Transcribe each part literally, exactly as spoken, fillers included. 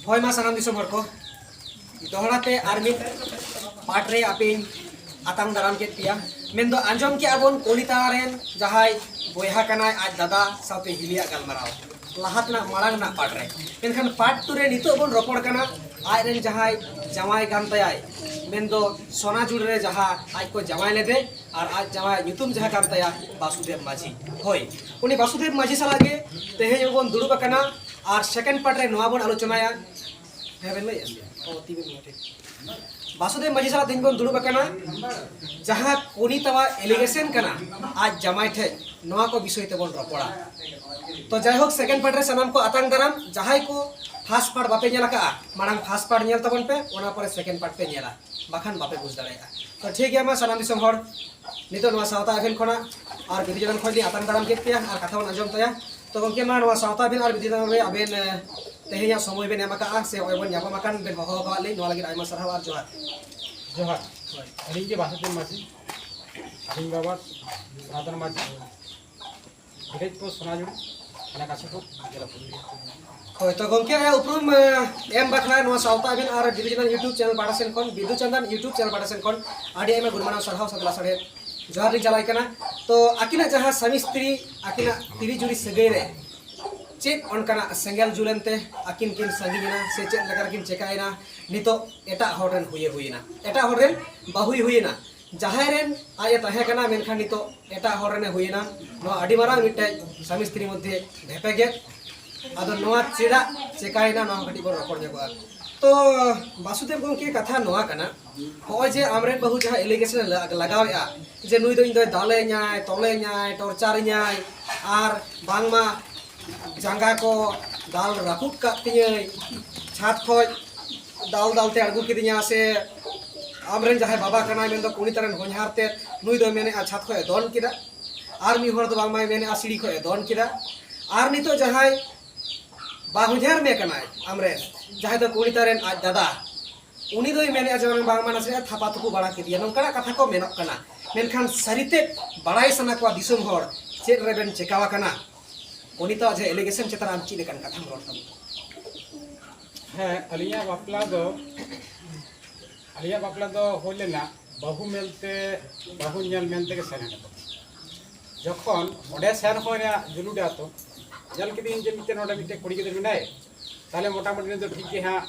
ᱦᱳᱭ, ᱢᱟ ᱥᱟᱱᱟᱢ ᱫᱤᱥᱚᱢ ᱦᱚᱲ ᱠᱚ, ᱫᱚᱦᱲᱟ ᱛᱮ ᱟᱨ ᱢᱤᱫ ᱯᱟᱴ ᱨᱮ ᱟᱯᱮᱧ ᱟᱛᱟᱝ ᱫᱟᱨᱟᱢ ᱠᱮᱫ ᱯᱮᱭᱟ᱾ ᱢᱮᱱᱫᱚ ᱟᱸᱡᱚᱢ ᱠᱮᱜᱼᱟ ᱵᱚᱱ ᱠᱚᱱᱤᱛᱟ ᱨᱮᱱ ᱡᱟᱦᱟᱸᱭ ᱵᱚᱭᱦᱟ ᱠᱟᱱᱟᱭ, ᱟᱡ ᱫᱟᱫᱟ ᱥᱟᱶᱛᱮ ᱦᱤᱞᱤᱭᱟᱜ ᱜᱟᱞᱢᱟᱨᱟᱣ ᱞᱟᱦᱟ ᱛᱮᱱᱟᱜ, ᱢᱟᱲᱟᱝ ᱨᱮᱱᱟᱜ ᱯᱟᱴ ᱨᱮ᱾ ᱢᱮᱱᱠᱷᱟᱱ ᱯᱟᱴ ᱴᱩ ᱨᱮ ᱱᱤᱛᱚᱜ ᱵᱚᱱ ᱨᱚᱯᱚᱲ ᱠᱟᱱᱟ ᱟᱡ ᱨᱮᱱ ᱡᱟᱦᱟᱸᱭ ᱡᱟᱶᱟᱭ ᱠᱟᱱ ᱛᱟᱭᱟᱭ, ᱢᱮᱱᱫᱚ ᱥᱚᱱᱟᱡᱩᱲᱤ ᱨᱮ ᱡᱟᱦᱟᱸ ᱟᱡ ᱠᱚ ᱡᱟᱶᱟᱭ ᱞᱮᱫᱮ, ᱟᱨ ᱟᱡ ᱡᱟᱶᱟᱭ ᱧᱩᱛᱩᱢ ᱡᱟᱦᱟᱸ ᱠᱟᱱ ᱛᱟᱭᱟ ᱵᱟᱥᱩᱫᱮᱵ ᱢᱟᱹᱡᱷᱤ᱾ ᱦᱳᱭ, ᱩᱱᱤ ᱵᱟᱥᱩᱫᱮᱵ ᱢᱟᱹᱡᱷᱤ ᱥᱟᱞᱟᱜ ᱜᱮ ᱛᱮᱦᱮᱧ ᱵᱚᱱ ᱫᱩᱲᱩᱵ ᱟᱠᱟᱱᱟ᱾ ᱟᱨ ᱥᱮᱠᱮᱱᱰ ᱯᱟᱨᱴ ᱨᱮ ᱱᱚᱣᱟ ᱵᱚᱱ ᱟᱞᱳᱪᱚᱱᱟᱭᱟ᱾ ᱦᱮᱸ, ᱵᱮᱱ ᱞᱟᱹᱭᱮᱫᱼᱟ? ᱚ, ᱛᱤ ᱵᱮᱱ ᱴᱷᱤᱠ᱾ ᱵᱟᱥᱩᱫᱮᱵ ᱢᱟᱹᱡᱷᱤ ᱥᱟᱞᱟᱜ ᱛᱮᱦᱮᱧ ᱵᱚᱱ ᱫᱩᱲᱩᱵ ᱟᱠᱟᱱᱟ, ᱡᱟᱦᱟᱸ ᱠᱚᱱᱤᱛᱟᱣᱟᱜ ᱮᱞᱤᱜᱮᱥᱚᱱ ᱠᱟᱱᱟ ᱟᱡ ᱡᱟᱢᱟᱭ ᱴᱷᱮᱡ, ᱱᱚᱣᱟ ᱠᱚ ᱵᱤᱥᱚᱭ ᱛᱮᱵᱚᱱ ᱨᱚᱯᱚᱲᱟ᱾ ᱛᱚ ᱡᱟᱭᱦᱳᱠ, ᱥᱮᱠᱮᱱᱰ ᱯᱟᱨᱴ ᱨᱮ ᱥᱟᱱᱟᱢ ᱠᱚ ᱟᱛᱟᱝ ᱫᱟᱨᱟᱢ᱾ ᱡᱟᱦᱟᱸᱭ ᱠᱚ ᱯᱷᱟᱥᱴ ᱯᱟᱨᱴ ᱵᱟᱯᱮ ᱧᱮᱞ ᱟᱠᱟᱫᱼᱟ, ᱢᱟᱲᱟᱝ ᱯᱷᱟᱥᱴ ᱯᱟᱨᱴ ᱧᱮᱞ ᱛᱟᱵᱚᱱ ᱯᱮ, ᱚᱱᱟ ᱯᱚᱨᱮ ᱥᱮᱠᱮᱱᱰ ᱯᱟᱨᱴ ᱯᱮ ᱧᱮᱞᱟ, ᱵᱟᱠᱷᱟᱱ ᱵᱟᱯᱮ ᱵᱩᱡᱽ ᱫᱟᱲᱮᱭᱟᱜᱼᱟ᱾ ᱛᱚ ᱴᱷᱤᱠ ᱜᱮᱭᱟ, ᱢᱟ ᱥᱟᱱᱟᱢ ᱫᱤᱥᱚᱢ ᱦᱚᱲ, ᱱᱤᱛᱚᱜ ᱱᱚᱣᱟ ᱥᱟᱶᱛᱟ ᱮᱵᱷᱮᱱ ᱠᱷᱚᱱᱟᱜ ᱟᱨ ᱵᱤᱫᱩ ᱪᱟᱸᱫᱟᱱ ᱠᱷᱚᱱ ᱞᱤᱧ ᱟᱛᱟᱝ ᱫᱟᱨᱟᱢ ᱠᱮᱫ ᱯᱮᱭᱟ ᱟᱨ ᱠᱟᱛᱷᱟ ᱵᱚᱱ ᱟᱸᱡᱚᱢ ᱛᱟᱭᱟ᱾ ᱛᱚ ᱜᱚᱢᱠᱮ, ᱢᱟ ᱱᱚᱣᱟ ᱥᱟᱶᱛᱟ ᱮᱵᱷᱮᱱ ᱟᱨ ᱵᱤᱫᱩ ᱪᱟᱸᱫᱟᱱ ᱨᱮ ᱟᱵᱮᱱ, ᱮ, ᱛᱮᱦᱮᱧᱟᱜ ᱥᱚᱢᱚᱭ ᱵᱮᱱ ᱮᱢ ᱟᱠᱟᱫᱼᱟ, ᱥᱮ ᱱᱚᱜᱼᱚᱭ ᱵᱚᱱ ᱧᱟᱯᱟᱢ ᱟᱠᱟᱱ, ᱵᱮᱱ ᱦᱚᱦᱚ ᱟᱠᱟᱫ ᱞᱤᱧ, ᱱᱚᱣᱟ ᱞᱟᱹᱜᱤᱫ ᱟᱭᱢᱟ ᱥᱟᱨᱦᱟᱣ ᱟᱨ ᱡᱚᱦᱟᱨ᱾ ᱡᱚᱦᱟᱨ᱾ ᱦᱳᱭ᱾ ᱟᱹᱞᱤᱧ ᱜᱮ ᱵᱟᱥᱩᱫᱮᱵ ᱢᱟᱹᱡᱷᱤ, ᱟᱹᱞᱤᱧ ᱵᱟᱵᱟ ᱥᱟᱱᱟᱛᱚᱱ ᱢᱟᱹᱡᱷᱤ, ᱵᱷᱤᱞᱮᱡᱽ ᱯᱳᱥᱴ ᱥᱚᱱᱟᱡᱩᱲᱤ, ᱮᱞᱟᱠᱟ ᱥᱩᱫᱷᱩ ᱡᱮᱞᱟ ᱯᱩᱨᱩᱞᱤᱭᱟᱹ᱾ ᱦᱳᱭ, ᱛᱚ ᱜᱚᱢᱠᱮ, ᱟᱭᱟᱜ ᱩᱯᱨᱩᱢ, ᱮ, ᱮᱢ ᱵᱟᱠᱷᱨᱟ ᱱᱚᱣᱟ ᱥᱟᱶᱛᱟ ᱟᱹᱵᱤᱱ ᱟᱨ ᱵᱤᱫᱩ ᱪᱟᱸᱫᱟᱱ YouTube ᱪᱮᱱᱮᱞ ᱯᱟᱦᱴᱟ ᱥᱮᱱ ᱠᱷᱚᱱ, ᱵᱤᱫᱩ ᱪᱟᱸᱫᱟᱱ YouTube ᱪᱮᱱᱮᱞ ᱯᱟᱦᱴᱟ ᱥᱮᱱ ᱠᱷᱚᱱ ᱟᱹᱰᱤ ᱟᱭᱢᱟ ᱜᱩᱱᱢᱟᱱᱟᱣ ᱥᱟᱨᱦᱟᱣ ᱥᱟᱛᱮ ᱞᱟᱥᱟᱲᱦᱮᱫ ᱡᱚᱦᱟᱨ ᱞᱤᱧ ᱪᱟᱞᱟᱭ ᱠᱟᱱᱟ᱾ ᱛᱚ ᱟᱹᱠᱤᱱᱟᱜ ᱡᱟᱦᱟᱸ ᱥᱟᱢᱤ ᱥᱛᱨᱤ, ᱟᱹᱠᱤᱱᱟᱜ ᱛᱤᱨᱤ ᱡᱩᱨᱤ ᱥᱟᱹᱜᱟᱹᱭ ᱨᱮ ᱪᱮᱫ ᱚᱱᱠᱟᱱᱟᱜ ᱥᱮᱸᱜᱮᱞ ᱡᱩᱞ ᱮᱱᱛᱮ ᱟᱹᱠᱤᱱ ᱠᱤᱱ ᱥᱟᱺᱜᱤᱧ ᱮᱱᱟ, ᱥᱮ ᱪᱮᱫ ᱞᱮᱠᱟ ᱨᱮᱠᱤᱱ ᱪᱮᱠᱟᱭᱮᱱᱟ, ᱱᱤᱛᱚᱜ ᱮᱴᱟᱜ ᱦᱚᱲ ᱨᱮᱱ ᱦᱩᱭᱮ ᱦᱩᱭᱮᱱᱟ, ᱮᱴᱟᱜ ᱦᱚᱲ ᱨᱮᱱ ᱵᱟᱹᱦᱩᱭ ᱦᱩᱭᱮᱱᱟ? ᱡᱟᱦᱟᱸᱭ ᱨᱮᱱ ᱟᱡ ᱮ ᱛᱟᱦᱮᱸ ᱠᱟᱱᱟ, ᱢᱮᱱᱠᱷᱟᱱ ᱱᱤᱛᱚᱜ ᱮᱴᱟᱜ ᱦᱚᱲ ᱨᱮᱱᱮ ᱦᱩᱭᱮᱱᱟ᱾ ᱱᱚᱣᱟ ᱟᱹᱰᱤ ᱢᱟᱨᱟᱝ ᱢᱤᱫᱴᱮᱡ ᱥᱟᱢᱤ ᱥᱛᱨᱤ ᱢᱚᱫᱽᱫᱷᱮ ᱵᱷᱮᱯᱮᱜᱮᱫ᱾ ᱟᱫᱚ ᱱᱚᱣᱟ ᱪᱮᱫᱟᱜ ᱪᱮᱠᱟᱭᱮᱱᱟ, ᱱᱚᱣᱟ ᱦᱚᱸ ᱠᱟᱹᱴᱤᱡ ᱵᱚᱱ ᱨᱚᱯᱚᱲ ᱧᱚᱜᱚᱜᱼᱟ᱾ ᱛᱚ ᱵᱟᱥᱩᱫᱮᱵ ᱜᱚᱢᱠᱮ, ᱠᱟᱛᱷᱟ ᱱᱚᱣᱟ ᱠᱟᱱᱟ, ᱦᱚᱸᱜᱼᱚᱭ ᱡᱮ ᱟᱢᱨᱮᱱ ᱵᱟᱹᱦᱩ ᱡᱟᱦᱟᱸ ᱮᱞᱤᱜᱮᱥᱚᱱ ᱮ ᱞᱟ-, ᱞᱟᱜᱟᱣᱮᱫᱼᱟ, ᱡᱮ ᱱᱩᱭ ᱫᱚ ᱤᱧ ᱫᱚᱭ ᱫᱟᱞᱮᱧᱟᱭ, ᱛᱚᱞᱮᱧᱟᱭ, ᱴᱚᱨᱪᱟᱨᱤᱧᱟᱭ, ᱟᱨ ᱵᱟᱝᱢᱟ ᱡᱟᱸᱜᱟ ᱠᱚ ᱫᱟᱞ ᱨᱟᱹᱯᱩᱫ ᱠᱟᱜ ᱛᱤᱧᱟᱹᱭ, ᱪᱷᱟᱫᱽ ᱠᱷᱚᱡ ᱫᱟᱞ ᱫᱟᱞ ᱛᱮ ᱟᱬᱜᱚ ᱠᱤᱫᱤᱧᱟ, ᱥᱮ ᱟᱢᱨᱮᱱ ᱡᱟᱦᱟᱸᱭ ᱵᱟᱵᱟ ᱠᱟᱱᱟᱭ, ᱢᱮᱱᱫᱚ ᱠᱩᱲᱤ ᱛᱟᱨᱮᱱ ᱦᱚᱧᱦᱟᱨ ᱛᱮ, ᱱᱩᱭ ᱫᱚᱭ ᱢᱮᱱᱮᱫᱼᱟ ᱪᱷᱟᱫᱽ ᱠᱷᱚᱡ ᱮ ᱫᱚᱱ ᱠᱮᱫᱟ, ᱟᱨ ᱢᱤᱫ ᱦᱚᱲ ᱫᱚ ᱵᱟᱝᱢᱟᱭ ᱢᱮᱱᱮᱫᱼᱟ ᱥᱤᱲᱤ ᱠᱷᱚᱡ ᱮ ᱫᱚᱱ ᱠᱮᱫᱟ, ᱟᱨ ᱱᱤᱛᱚᱜ ᱡᱟᱦᱟᱸᱭ ᱵᱟ ᱦᱚᱧᱦᱟᱨ ᱢᱮ ᱠᱟᱱᱟᱭ ᱟᱢᱨᱮᱱ, ᱡᱟᱦᱟᱸᱭ ᱫᱚ ᱠᱩᱲᱤ ᱛᱟᱨᱮᱱ ᱟᱡ ᱫᱟᱫᱟ, ᱩᱱᱤ ᱫᱚᱭ ᱢᱮᱱᱮᱫᱼᱟ ᱡᱮ ᱵᱟᱝ, ᱵᱟᱝᱢᱟ ᱱᱟᱥᱮᱱᱟᱜ ᱛᱷᱟᱯᱟ ᱛᱷᱩᱯᱩ ᱵᱟᱲᱟ ᱠᱮᱫᱮᱭᱟ, ᱱᱚᱝᱠᱟᱱᱟᱜ ᱠᱟᱛᱷᱟ ᱠᱚ ᱢᱮᱱᱚᱜ ᱠᱟᱱᱟ᱾ ᱢᱮᱱᱠᱷᱟᱱ ᱥᱟᱹᱨᱤᱛᱮ ᱵᱟᱲᱟᱭ ᱥᱟᱱᱟ ᱠᱚᱣᱟ ᱫᱤᱥᱚᱢ ᱦᱚᱲ, ᱪᱮᱫ ᱨᱮᱵᱮᱱ ᱪᱮᱠᱟᱣ ᱟᱠᱟᱱᱟ? ᱠᱚᱱᱤᱛᱟ ᱡᱟᱦᱟᱸ ᱮᱞᱤᱜᱮᱥᱚᱱ ᱪᱮᱛᱟᱱ ᱨᱮ ᱟᱢ ᱪᱮᱫ ᱞᱮᱠᱟᱱ ᱠᱟᱛᱷᱟᱢ ᱨᱚᱲ ᱛᱟᱵᱚᱱᱟ? ᱦᱮᱸ, ᱟᱹᱞᱤᱧᱟᱜ ᱵᱟᱯᱞᱟ ᱫᱚ, ᱟᱹᱞᱤᱧᱟᱜ ᱵᱟᱯᱞᱟ ᱫᱚ ᱦᱩᱭ ᱞᱮᱱᱟ ᱵᱟᱹᱦᱩ ᱢᱮᱱᱛᱮ, ᱵᱟᱹᱦᱩ ᱧᱮᱞ ᱢᱮᱱᱛᱮ ᱜᱮ ᱥᱮᱱ ᱮᱱᱟ᱾ ᱡᱚᱠᱷᱚᱱ ᱚᱸᱰᱮ ᱥᱮᱱ ᱦᱩᱭᱱᱟ ᱡᱩᱞᱩᱰᱤ ᱟᱛᱳ, ᱧᱮᱞ ᱠᱤᱫᱟᱹᱧ ᱡᱮ ᱢᱤᱫᱴᱮᱱ ᱱᱚᱰᱮ ᱢᱤᱫᱴᱮᱱ ᱠᱩᱲᱤ ᱜᱤᱫᱽᱨᱟᱹ ᱢᱮᱱᱟᱭ, ᱛᱟᱦᱞᱮ ᱢᱚᱴᱟᱢᱩᱴᱤ ᱱᱩᱭ ᱫᱚ ᱴᱷᱤᱠ ᱜᱮ ᱦᱟᱸᱜ,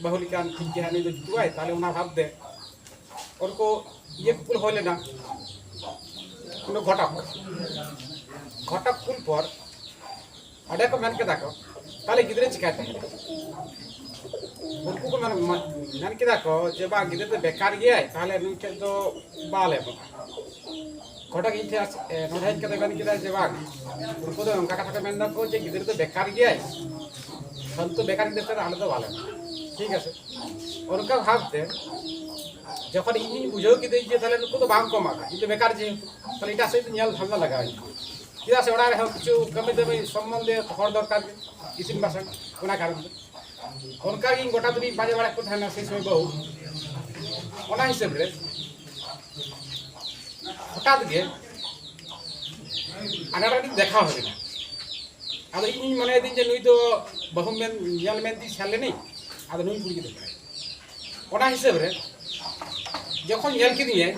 ᱵᱟᱹᱦᱩ ᱞᱮᱠᱟᱱ ᱴᱷᱤᱠ ᱜᱮ ᱦᱟᱸᱜ ᱱᱩᱭ ᱫᱚ ᱡᱩᱛᱩᱜᱼᱟᱭ, ᱛᱟᱦᱞᱮ ᱚᱱᱟ ᱵᱷᱟᱵᱽ ᱛᱮ ᱩᱱᱠᱩ ᱤᱭᱟᱹ ᱠᱚ ᱠᱩᱞ ᱦᱩᱭ ᱞᱮᱱᱟ, ᱩᱱᱠᱩ ᱜᱷᱚᱴᱚᱠ, ᱜᱷᱚᱴᱚᱠ ᱠᱩᱞ ᱯᱚᱨ ᱚᱸᱰᱮ ᱠᱚ ᱢᱮᱱ ᱠᱮᱫᱟ ᱠᱚ, ᱛᱟᱦᱞᱮ ᱜᱤᱫᱽᱨᱟᱹ ᱪᱤᱠᱟᱹᱭ ᱛᱟᱦᱮᱸᱫ? ᱩᱱᱠᱩ ᱠᱚ ᱢᱮᱱ, ᱢᱮᱱ ᱠᱮᱫᱟ ᱠᱚ ᱡᱮ, "ᱵᱟᱝ, ᱜᱤᱫᱽᱨᱟᱹ ᱫᱚ ᱵᱮᱠᱟᱨ ᱜᱮᱭᱟᱭ, ᱛᱟᱦᱞᱮ ᱱᱩᱭ ᱴᱷᱮᱱ ᱫᱚ ᱵᱟᱞᱮ ᱮᱢᱚᱜᱼᱟ᱾" ᱜᱷᱚᱴᱚᱠ ᱤᱧ ᱴᱷᱮᱱ ᱟᱥ-, ᱮ, ᱱᱚᱰᱮ ᱦᱮᱡ ᱠᱟᱛᱮ ᱢᱮᱱ ᱠᱮᱫᱟ ᱡᱮ, "ᱵᱟᱝ, ᱩᱱᱠᱩ ᱫᱚ ᱱᱚᱝᱠᱟ ᱠᱟᱛᱷᱟ ᱠᱚ ᱢᱮᱱ ᱫᱟᱠᱚ ᱡᱮ ᱜᱤᱫᱽᱨᱟᱹ ᱫᱚ ᱵᱮᱠᱟᱨ ᱜᱮᱭᱟᱭ, ᱯᱷᱟᱞᱛᱩ ᱵᱮᱠᱟᱨ ᱜᱤᱫᱽᱨᱟᱹ ᱛᱟᱦᱞᱮ ᱟᱞᱮ ᱫᱚ ᱵᱟᱞᱮ ᱮᱢᱚᱜᱼᱟ᱾" ᱴᱷᱤᱠ ᱟᱪᱷᱮ, ᱚᱱᱠᱟ ᱵᱷᱟᱵᱽᱛᱮ ᱡᱚᱠᱷᱚᱱ ᱤᱧᱤᱧ ᱵᱩᱡᱷᱟᱹᱣ ᱠᱤᱫᱟᱹᱧ ᱡᱮ ᱛᱟᱦᱞᱮ ᱱᱩᱠᱩ ᱫᱚ ᱵᱟᱝ ᱠᱚ ᱮᱢᱟ ᱠᱚᱣᱟ, ᱤᱧ ᱫᱚ ᱵᱮᱠᱟᱨ ᱡᱮᱦᱮᱛᱩ, ᱛᱟᱦᱞᱮ ᱮᱴᱟᱜ ᱥᱮᱫ ᱧᱮᱞ ᱫᱷᱟᱱᱫᱟ ᱞᱟᱜᱟᱣ ᱤᱧ᱾ ᱪᱮᱫᱟᱜ ᱥᱮ ᱚᱲᱟᱜ ᱨᱮᱦᱚᱸ ᱠᱤᱪᱷᱩ ᱠᱟᱹᱢᱤ ᱫᱟᱹᱢᱤ ᱥᱚᱢᱵᱚᱱᱫᱷᱮ ᱦᱚᱲ ᱫᱚᱨᱠᱟᱨ ᱜᱮ, ᱤᱥᱤᱱ ᱵᱟᱥᱟᱝ, ᱚᱱᱟ ᱠᱟᱨᱚᱱ ᱛᱮ᱾ ᱚᱱᱠᱟ ᱜᱮ ᱤᱧ ᱜᱚᱴᱟ ᱫᱩᱱᱤᱭᱟᱹᱧ ᱯᱟᱸᱡᱟ ᱵᱟᱲᱟᱭᱮᱫ ᱠᱚ ᱛᱟᱦᱮᱱᱟ ᱥᱮ ᱥᱚᱢᱚᱭ ᱵᱟᱹᱦᱩ᱾ ᱚᱱᱟ ᱦᱤᱥᱟᱹᱵ ᱨᱮ ᱦᱚᱴᱟᱛ ᱜᱮ ᱟᱱᱟᱴ ᱨᱮ ᱫᱮᱠᱷᱟ ᱦᱩᱭ ᱞᱮᱱᱟ᱾ ᱟᱫᱚ ᱤᱧ ᱢᱚᱱᱮᱭᱮᱫᱟᱹᱧ ᱡᱮ ᱱᱩᱭ ᱫᱚ ᱵᱟᱹᱦᱩ ᱢᱮᱱ, ᱧᱮᱞ ᱢᱮᱱ ᱛᱤᱧ ᱥᱮᱱ ᱞᱮᱱᱟᱹᱧ, ᱟᱫᱚ ᱱᱩᱭ ᱠᱩᱲᱤ ᱜᱤᱫᱽᱨᱟᱹ ᱠᱟᱱᱟᱭ᱾ ᱚᱱᱟ ᱦᱤᱥᱟᱹᱵ ᱨᱮ ᱡᱚᱠᱷᱚᱱ ᱧᱮᱞ ᱠᱤᱫᱤᱧᱟᱭ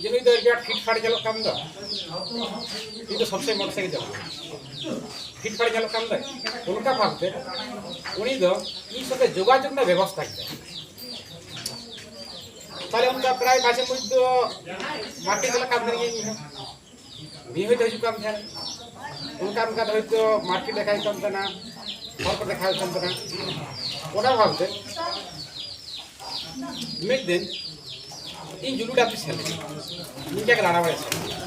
ᱡᱮ ᱱᱩᱭ ᱫᱚ ᱟᱹᱰᱤ ᱟᱸᱴ ᱯᱷᱤᱴ ᱯᱷᱟᱴ ᱧᱮᱞᱚᱜ ᱠᱟᱱ ᱫᱚ, ᱤᱧ ᱫᱚ ᱥᱚᱵᱽ ᱥᱚᱢᱚᱭ ᱢᱚᱴᱚᱨ ᱥᱟᱭᱠᱮᱞ ᱪᱟᱞᱟᱜ ᱠᱟᱱᱟ, ᱯᱷᱤᱴ ᱯᱷᱟᱴ ᱧᱮᱞᱚᱜ ᱠᱟᱱ ᱫᱚ, ᱚᱱᱠᱟ ᱵᱷᱟᱵᱽᱛᱮ ᱩᱱᱤ ᱫᱚ ᱤᱧ ᱥᱟᱛᱮ ᱡᱳᱜᱟᱡᱳᱜᱽ ᱨᱮᱱᱟᱜ ᱵᱮᱵᱚᱥᱛᱷᱟ ᱠᱮᱫᱟᱭ᱾ ᱛᱟᱦᱞᱮ ᱚᱱᱠᱟ ᱯᱨᱟᱭ ᱢᱟᱡᱷᱮ ᱢᱚᱫᱽᱫᱷᱮ ᱫᱚ ᱢᱟᱨᱠᱮᱴ ᱪᱟᱞᱟᱜ ᱠᱟᱱ ᱛᱟᱦᱮᱸ ᱤᱧ ᱦᱚᱸ᱾ ᱩᱱᱤ ᱦᱚᱭᱛᱳ ᱦᱤᱡᱩᱜ ᱠᱟᱱ ᱛᱟᱦᱮᱸᱱ, ᱚᱱᱠᱟ ᱚᱱᱠᱟ ᱛᱮ ᱦᱚᱭᱛᱳ ᱢᱟᱨᱠᱮᱴ ᱫᱮᱠᱷᱟ ᱦᱩᱭᱩᱜ ᱠᱟᱱ ᱛᱟᱦᱮᱱᱟ, ᱦᱚᱲ ᱠᱚ ᱫᱮᱠᱷᱟ ᱦᱩᱭᱩᱜ ᱠᱟᱱ ᱛᱟᱦᱮᱱᱟ᱾ ᱚᱱᱟ ᱵᱷᱟᱵᱽᱛᱮ ᱢᱤᱫ ᱫᱤᱱ ᱤᱧ ᱡᱩᱞᱩᱰᱤ ᱟᱹᱛᱩ ᱥᱮᱱ ᱞᱮᱱᱟ, ᱤᱧ ᱡᱟᱜᱮ ᱫᱟᱬᱟ ᱵᱟᱲᱟᱭ ᱥᱮᱱ ᱞᱮᱱᱟ᱾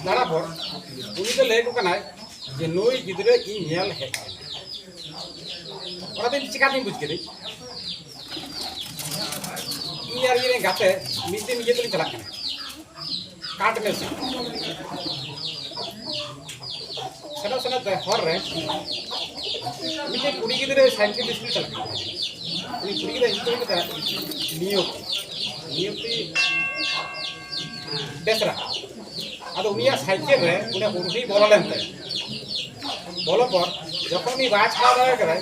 ᱫᱟᱬᱟ ᱯᱚᱨ ᱩᱱᱤ ᱫᱚ ᱞᱟᱹᱭ ᱟᱠᱚ ᱠᱟᱱᱟᱭ ᱡᱮ ᱱᱩᱭ ᱜᱤᱫᱽᱨᱟᱹ ᱤᱧ ᱧᱮᱞ ᱦᱮᱡ ᱮᱱᱟ᱾ ᱚᱱᱟᱛᱮ ᱤᱧ ᱪᱤᱠᱟᱹᱛᱤᱧ ᱵᱩᱡᱽ ᱠᱮᱫᱟᱹᱧ, ᱤᱧ ᱟᱨ ᱤᱧ ᱨᱮᱱ ᱜᱟᱛᱮ ᱢᱤᱫ ᱫᱤᱱ ᱤᱭᱟᱹ ᱛᱮᱞᱤᱧ ᱪᱟᱞᱟᱜ ᱠᱟᱱᱟ, ᱠᱟᱴ ᱢᱮᱥᱤᱱ᱾ ᱥᱮᱱᱚᱜ ᱥᱮᱱᱚᱜ ᱛᱮ ᱦᱚᱨ ᱨᱮ ᱢᱤᱫᱴᱮᱱ ᱠᱩᱲᱤ ᱜᱤᱫᱽᱨᱟᱹ ᱥᱟᱭᱠᱮᱞ ᱥᱠᱩᱞ ᱪᱟᱞᱟᱜ ᱠᱟᱱᱟ᱾ ᱩᱱᱤ ᱠᱩᱲᱤ ᱜᱤᱫᱽᱨᱟᱹ ᱧᱩᱛᱩᱢ ᱦᱩᱭᱩᱜ ᱠᱟᱱᱟ ᱱᱤᱭᱚᱛᱤ, ᱱᱤᱭᱚᱛᱤ ᱵᱮᱥᱨᱟ᱾ ᱟᱫᱚ ᱩᱱᱤᱭᱟᱜ ᱥᱟᱭᱠᱮᱞ ᱨᱮ ᱚᱸᱰᱮ ᱦᱩᱰᱤᱧ ᱵᱚᱞᱚ ᱞᱮᱱ ᱛᱟᱭᱟ᱾ ᱵᱚᱞᱚ ᱯᱚᱨ ᱡᱚᱠᱷᱚᱱ ᱩᱱᱤ ᱵᱟᱭ ᱪᱷᱟᱲᱟᱣ ᱫᱟᱲᱮ ᱠᱟᱫᱟᱭ,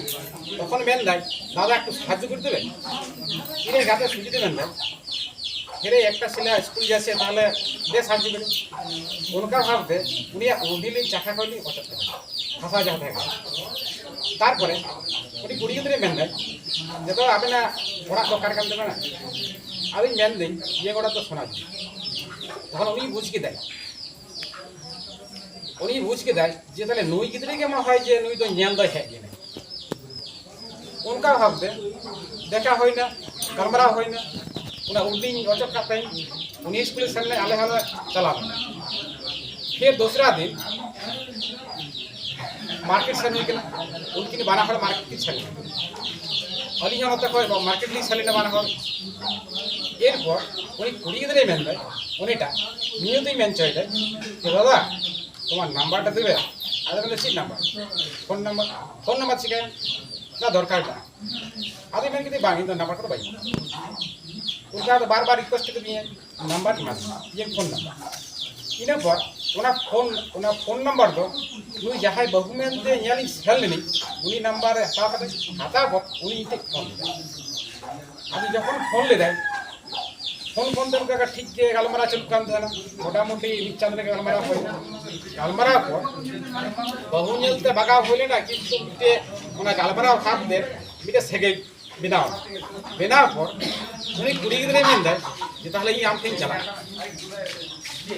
ᱛᱚᱠᱷᱚᱱ ᱢᱮᱱᱫᱟᱭ, "ᱫᱟᱫᱟ, ᱮᱠᱴᱩ ᱥᱟᱦᱟᱡᱽᱡᱚ ᱠᱚᱨᱮ ᱫᱮᱵᱮ?" ᱤᱧ ᱨᱮᱱ ᱜᱟᱛᱮ ᱥᱩᱡᱤᱛ ᱢᱮᱱᱫᱟᱭ, "ᱦᱮᱨᱮ, ᱮᱠᱴᱟ ᱥᱤᱞᱟ ᱥᱠᱩᱞ ᱡᱟᱥᱮ, ᱛᱟᱦᱞᱮ ᱫᱮ ᱥᱟᱦᱟᱡᱽᱡᱚ ᱠᱚᱨᱮ᱾" ᱚᱱᱠᱟ ᱵᱷᱟᱵᱛᱮ ᱩᱱᱤᱭᱟᱜ ᱩᱰᱤ ᱞᱤᱧ ᱪᱟᱠᱷᱟ ᱠᱷᱚᱱ ᱞᱤᱧ ᱚᱪᱚᱜ ᱠᱮᱫᱟ, ᱦᱟᱥᱟ ᱡᱟᱦᱟᱸ ᱛᱟᱦᱮᱸ ᱠᱟᱱᱟ᱾ ᱛᱟᱨᱯᱚᱨᱮ ᱩᱱᱤ ᱠᱩᱲᱤ ᱜᱤᱫᱽᱨᱟᱹᱭ ᱢᱮᱱᱫᱟᱭ, "ᱡᱚᱛᱚ ᱟᱵᱮᱱᱟᱜ ᱚᱲᱟᱜ ᱫᱚ ᱚᱠᱟ ᱨᱮ ᱠᱟᱱ ᱛᱟᱵᱮᱱᱟ?" ᱟᱫᱚᱧ ᱢᱮᱱᱫᱟᱹᱧ, "ᱤᱭᱟᱹ ᱚᱲᱟᱜ ᱫᱚ ᱥᱚᱱᱟᱡᱷᱩᱨᱤ᱾" ᱛᱚᱠᱷᱚᱱ ᱩᱱᱤ ᱵᱩᱡᱽ ᱠᱮᱫᱟᱭ, ᱩᱱᱤ ᱵᱩᱡᱽ ᱠᱮᱫᱟᱭ ᱡᱮ ᱛᱟᱦᱞᱮ ᱱᱩᱭ ᱜᱤᱫᱽᱨᱟᱹ ᱜᱮ ᱢᱟ ᱦᱚᱭ ᱡᱮ ᱱᱩᱭ ᱫᱚ ᱧᱮᱞ ᱫᱚᱭ ᱦᱮᱡ ᱞᱮᱱᱟ᱾ ᱚᱱᱠᱟ ᱵᱷᱟᱵᱛᱮ ᱫᱮᱠᱷᱟ ᱦᱩᱭᱱᱟ, ᱜᱟᱞᱢᱟᱨᱟᱣ ᱦᱩᱭᱱᱟ, ᱚᱱᱟ ᱩᱰᱤᱧ ᱚᱪᱚᱜ ᱠᱟᱜ ᱛᱟᱭ, ᱩᱱᱤ ᱥᱠᱩᱞᱮ ᱥᱮᱱ ᱞᱮᱱ, ᱟᱞᱮ ᱦᱚᱸᱞᱮ ᱪᱟᱞᱟᱣ ᱮᱱᱟ᱾ ᱯᱷᱤᱨ ᱫᱚᱥᱨᱟ ᱫᱤᱱ ᱢᱟᱨᱠᱮᱴ ᱥᱮᱱ ᱦᱩᱭ ᱠᱟᱱᱟ, ᱩᱱᱠᱤᱱ ᱵᱟᱱᱟ ᱦᱚᱲ ᱢᱟᱨᱠᱮᱴ ᱠᱤᱱ ᱥᱮᱱ ᱞᱮᱱᱟ, ᱟᱹᱞᱤᱧ ᱦᱚᱸ ᱱᱚᱛᱮ ᱠᱷᱚᱱ ᱢᱟᱨᱠᱮᱴ ᱞᱤᱧ ᱥᱮᱱ ᱞᱮᱱᱟ ᱵᱟᱱᱟ ᱦᱚᱲ᱾ ᱮᱨᱯᱚᱨ ᱩᱱᱤ ᱠᱩᱲᱤ ᱜᱤᱫᱽᱨᱟᱹᱭ ᱢᱮᱱᱫᱟᱭ, ᱩᱱᱤᱴᱟᱜ ᱱᱤᱭᱟᱹ ᱫᱚᱭ ᱢᱮᱱ ᱦᱚᱪᱚᱭᱮᱫᱟᱭ ᱡᱮ, "ᱫᱟᱫᱟ, ᱛᱚᱢᱟᱨ ᱱᱟᱢᱵᱟᱨᱴᱟ ᱫᱮᱵᱮ?" ᱟᱫᱚ ᱢᱮᱱᱫᱟ, "ᱪᱮᱫ number?" "Phone number." "Phone number ᱪᱤᱠᱟᱹᱭᱟ?" "ᱫᱟ, ᱫᱚᱨᱠᱟᱨ ᱢᱮᱱᱟᱜᱼᱟ᱾" ᱟᱫᱚᱭ ᱢᱮᱱ ᱠᱮᱫᱟ, "ᱵᱟᱝ, ᱤᱧ ᱫᱚ ᱱᱟᱢᱵᱟᱨ ᱠᱚᱫᱚ ᱵᱟᱹᱧ ᱮᱢᱟ᱾" ᱚᱱᱠᱟ ᱫᱚ ᱵᱟᱨ ᱵᱟᱨ ᱨᱤᱠᱩᱭᱮᱥᱴ ᱠᱮᱫᱤᱧᱟᱭ, "ᱱᱟᱢᱵᱟᱨ ᱮᱢᱟ ᱫᱤᱧ, ᱤᱧᱟᱹᱜ ᱯᱷᱳᱱ ᱱᱟᱢᱵᱟᱨ᱾" ᱤᱱᱟᱹ ᱯᱚᱨ ᱚᱱᱟ ᱯᱷᱳᱱ, ᱚᱱᱟ ᱯᱷᱳᱱ ᱱᱟᱢᱵᱟᱨ ᱫᱚ ᱱᱩᱭ ᱡᱟᱦᱟᱸᱭ ᱵᱟᱹᱦᱩ ᱢᱮᱱᱛᱮ ᱧᱮᱞᱤᱧ ᱥᱮᱱ ᱞᱮᱱᱤᱧ, ᱩᱱᱤ ᱱᱟᱢᱵᱟᱨ ᱨᱮ ᱦᱟᱛᱟᱣ ᱠᱟᱛᱮ, ᱦᱟᱛᱟᱣ ᱯᱚᱨ ᱩᱱᱤ ᱤᱧ ᱴᱷᱮᱱ ᱯᱷᱳᱱ ᱞᱮᱫᱟ᱾ ᱟᱫᱚ ᱡᱚᱠᱷᱚᱱ ᱯᱷᱳᱱ ᱞᱮᱫᱟᱭ, ᱯᱷᱳᱱ ᱯᱷᱳᱱ ᱛᱮ ᱚᱱᱠᱟ ᱜᱮ ᱴᱷᱤᱠ ᱜᱮ ᱜᱟᱞᱢᱟᱨᱟᱣ ᱪᱟᱹᱞᱩᱜ ᱠᱟᱱ ᱛᱟᱦᱮᱱᱟ, ᱢᱚᱴᱟᱢᱩᱴᱤ ᱢᱤᱫ ᱪᱟᱸᱫᱳ ᱞᱮᱠᱟ ᱜᱟᱞᱢᱟᱨᱟᱣ ᱦᱩᱭᱱᱟ᱾ ᱜᱟᱞᱢᱟᱨᱟᱣ ᱯᱚᱨ ᱵᱟᱹᱦᱩ ᱧᱮᱞ ᱛᱮ ᱵᱟᱜᱟᱣ ᱦᱩᱭ ᱞᱮᱱᱟ, ᱠᱤᱱᱛᱩ ᱢᱤᱫᱴᱮᱡ ᱚᱱᱟ ᱜᱟᱞᱢᱟᱨᱟᱣ ᱵᱷᱟᱵ ᱛᱮ ᱢᱤᱫᱴᱮᱡ ᱥᱟᱹᱜᱟᱹᱭ ᱵᱮᱱᱟᱣ ᱮᱱᱟ᱾ ᱵᱮᱱᱟᱣ ᱯᱚᱨ ᱩᱱᱤ ᱠᱩᱲᱤ ᱜᱤᱫᱽᱨᱟᱹᱭ ᱢᱮᱱᱫᱟᱭ ᱡᱮ, "ᱛᱟᱦᱞᱮ ᱤᱧ ᱟᱢ ᱴᱷᱮᱱ ᱪᱟᱞᱟᱜ᱾"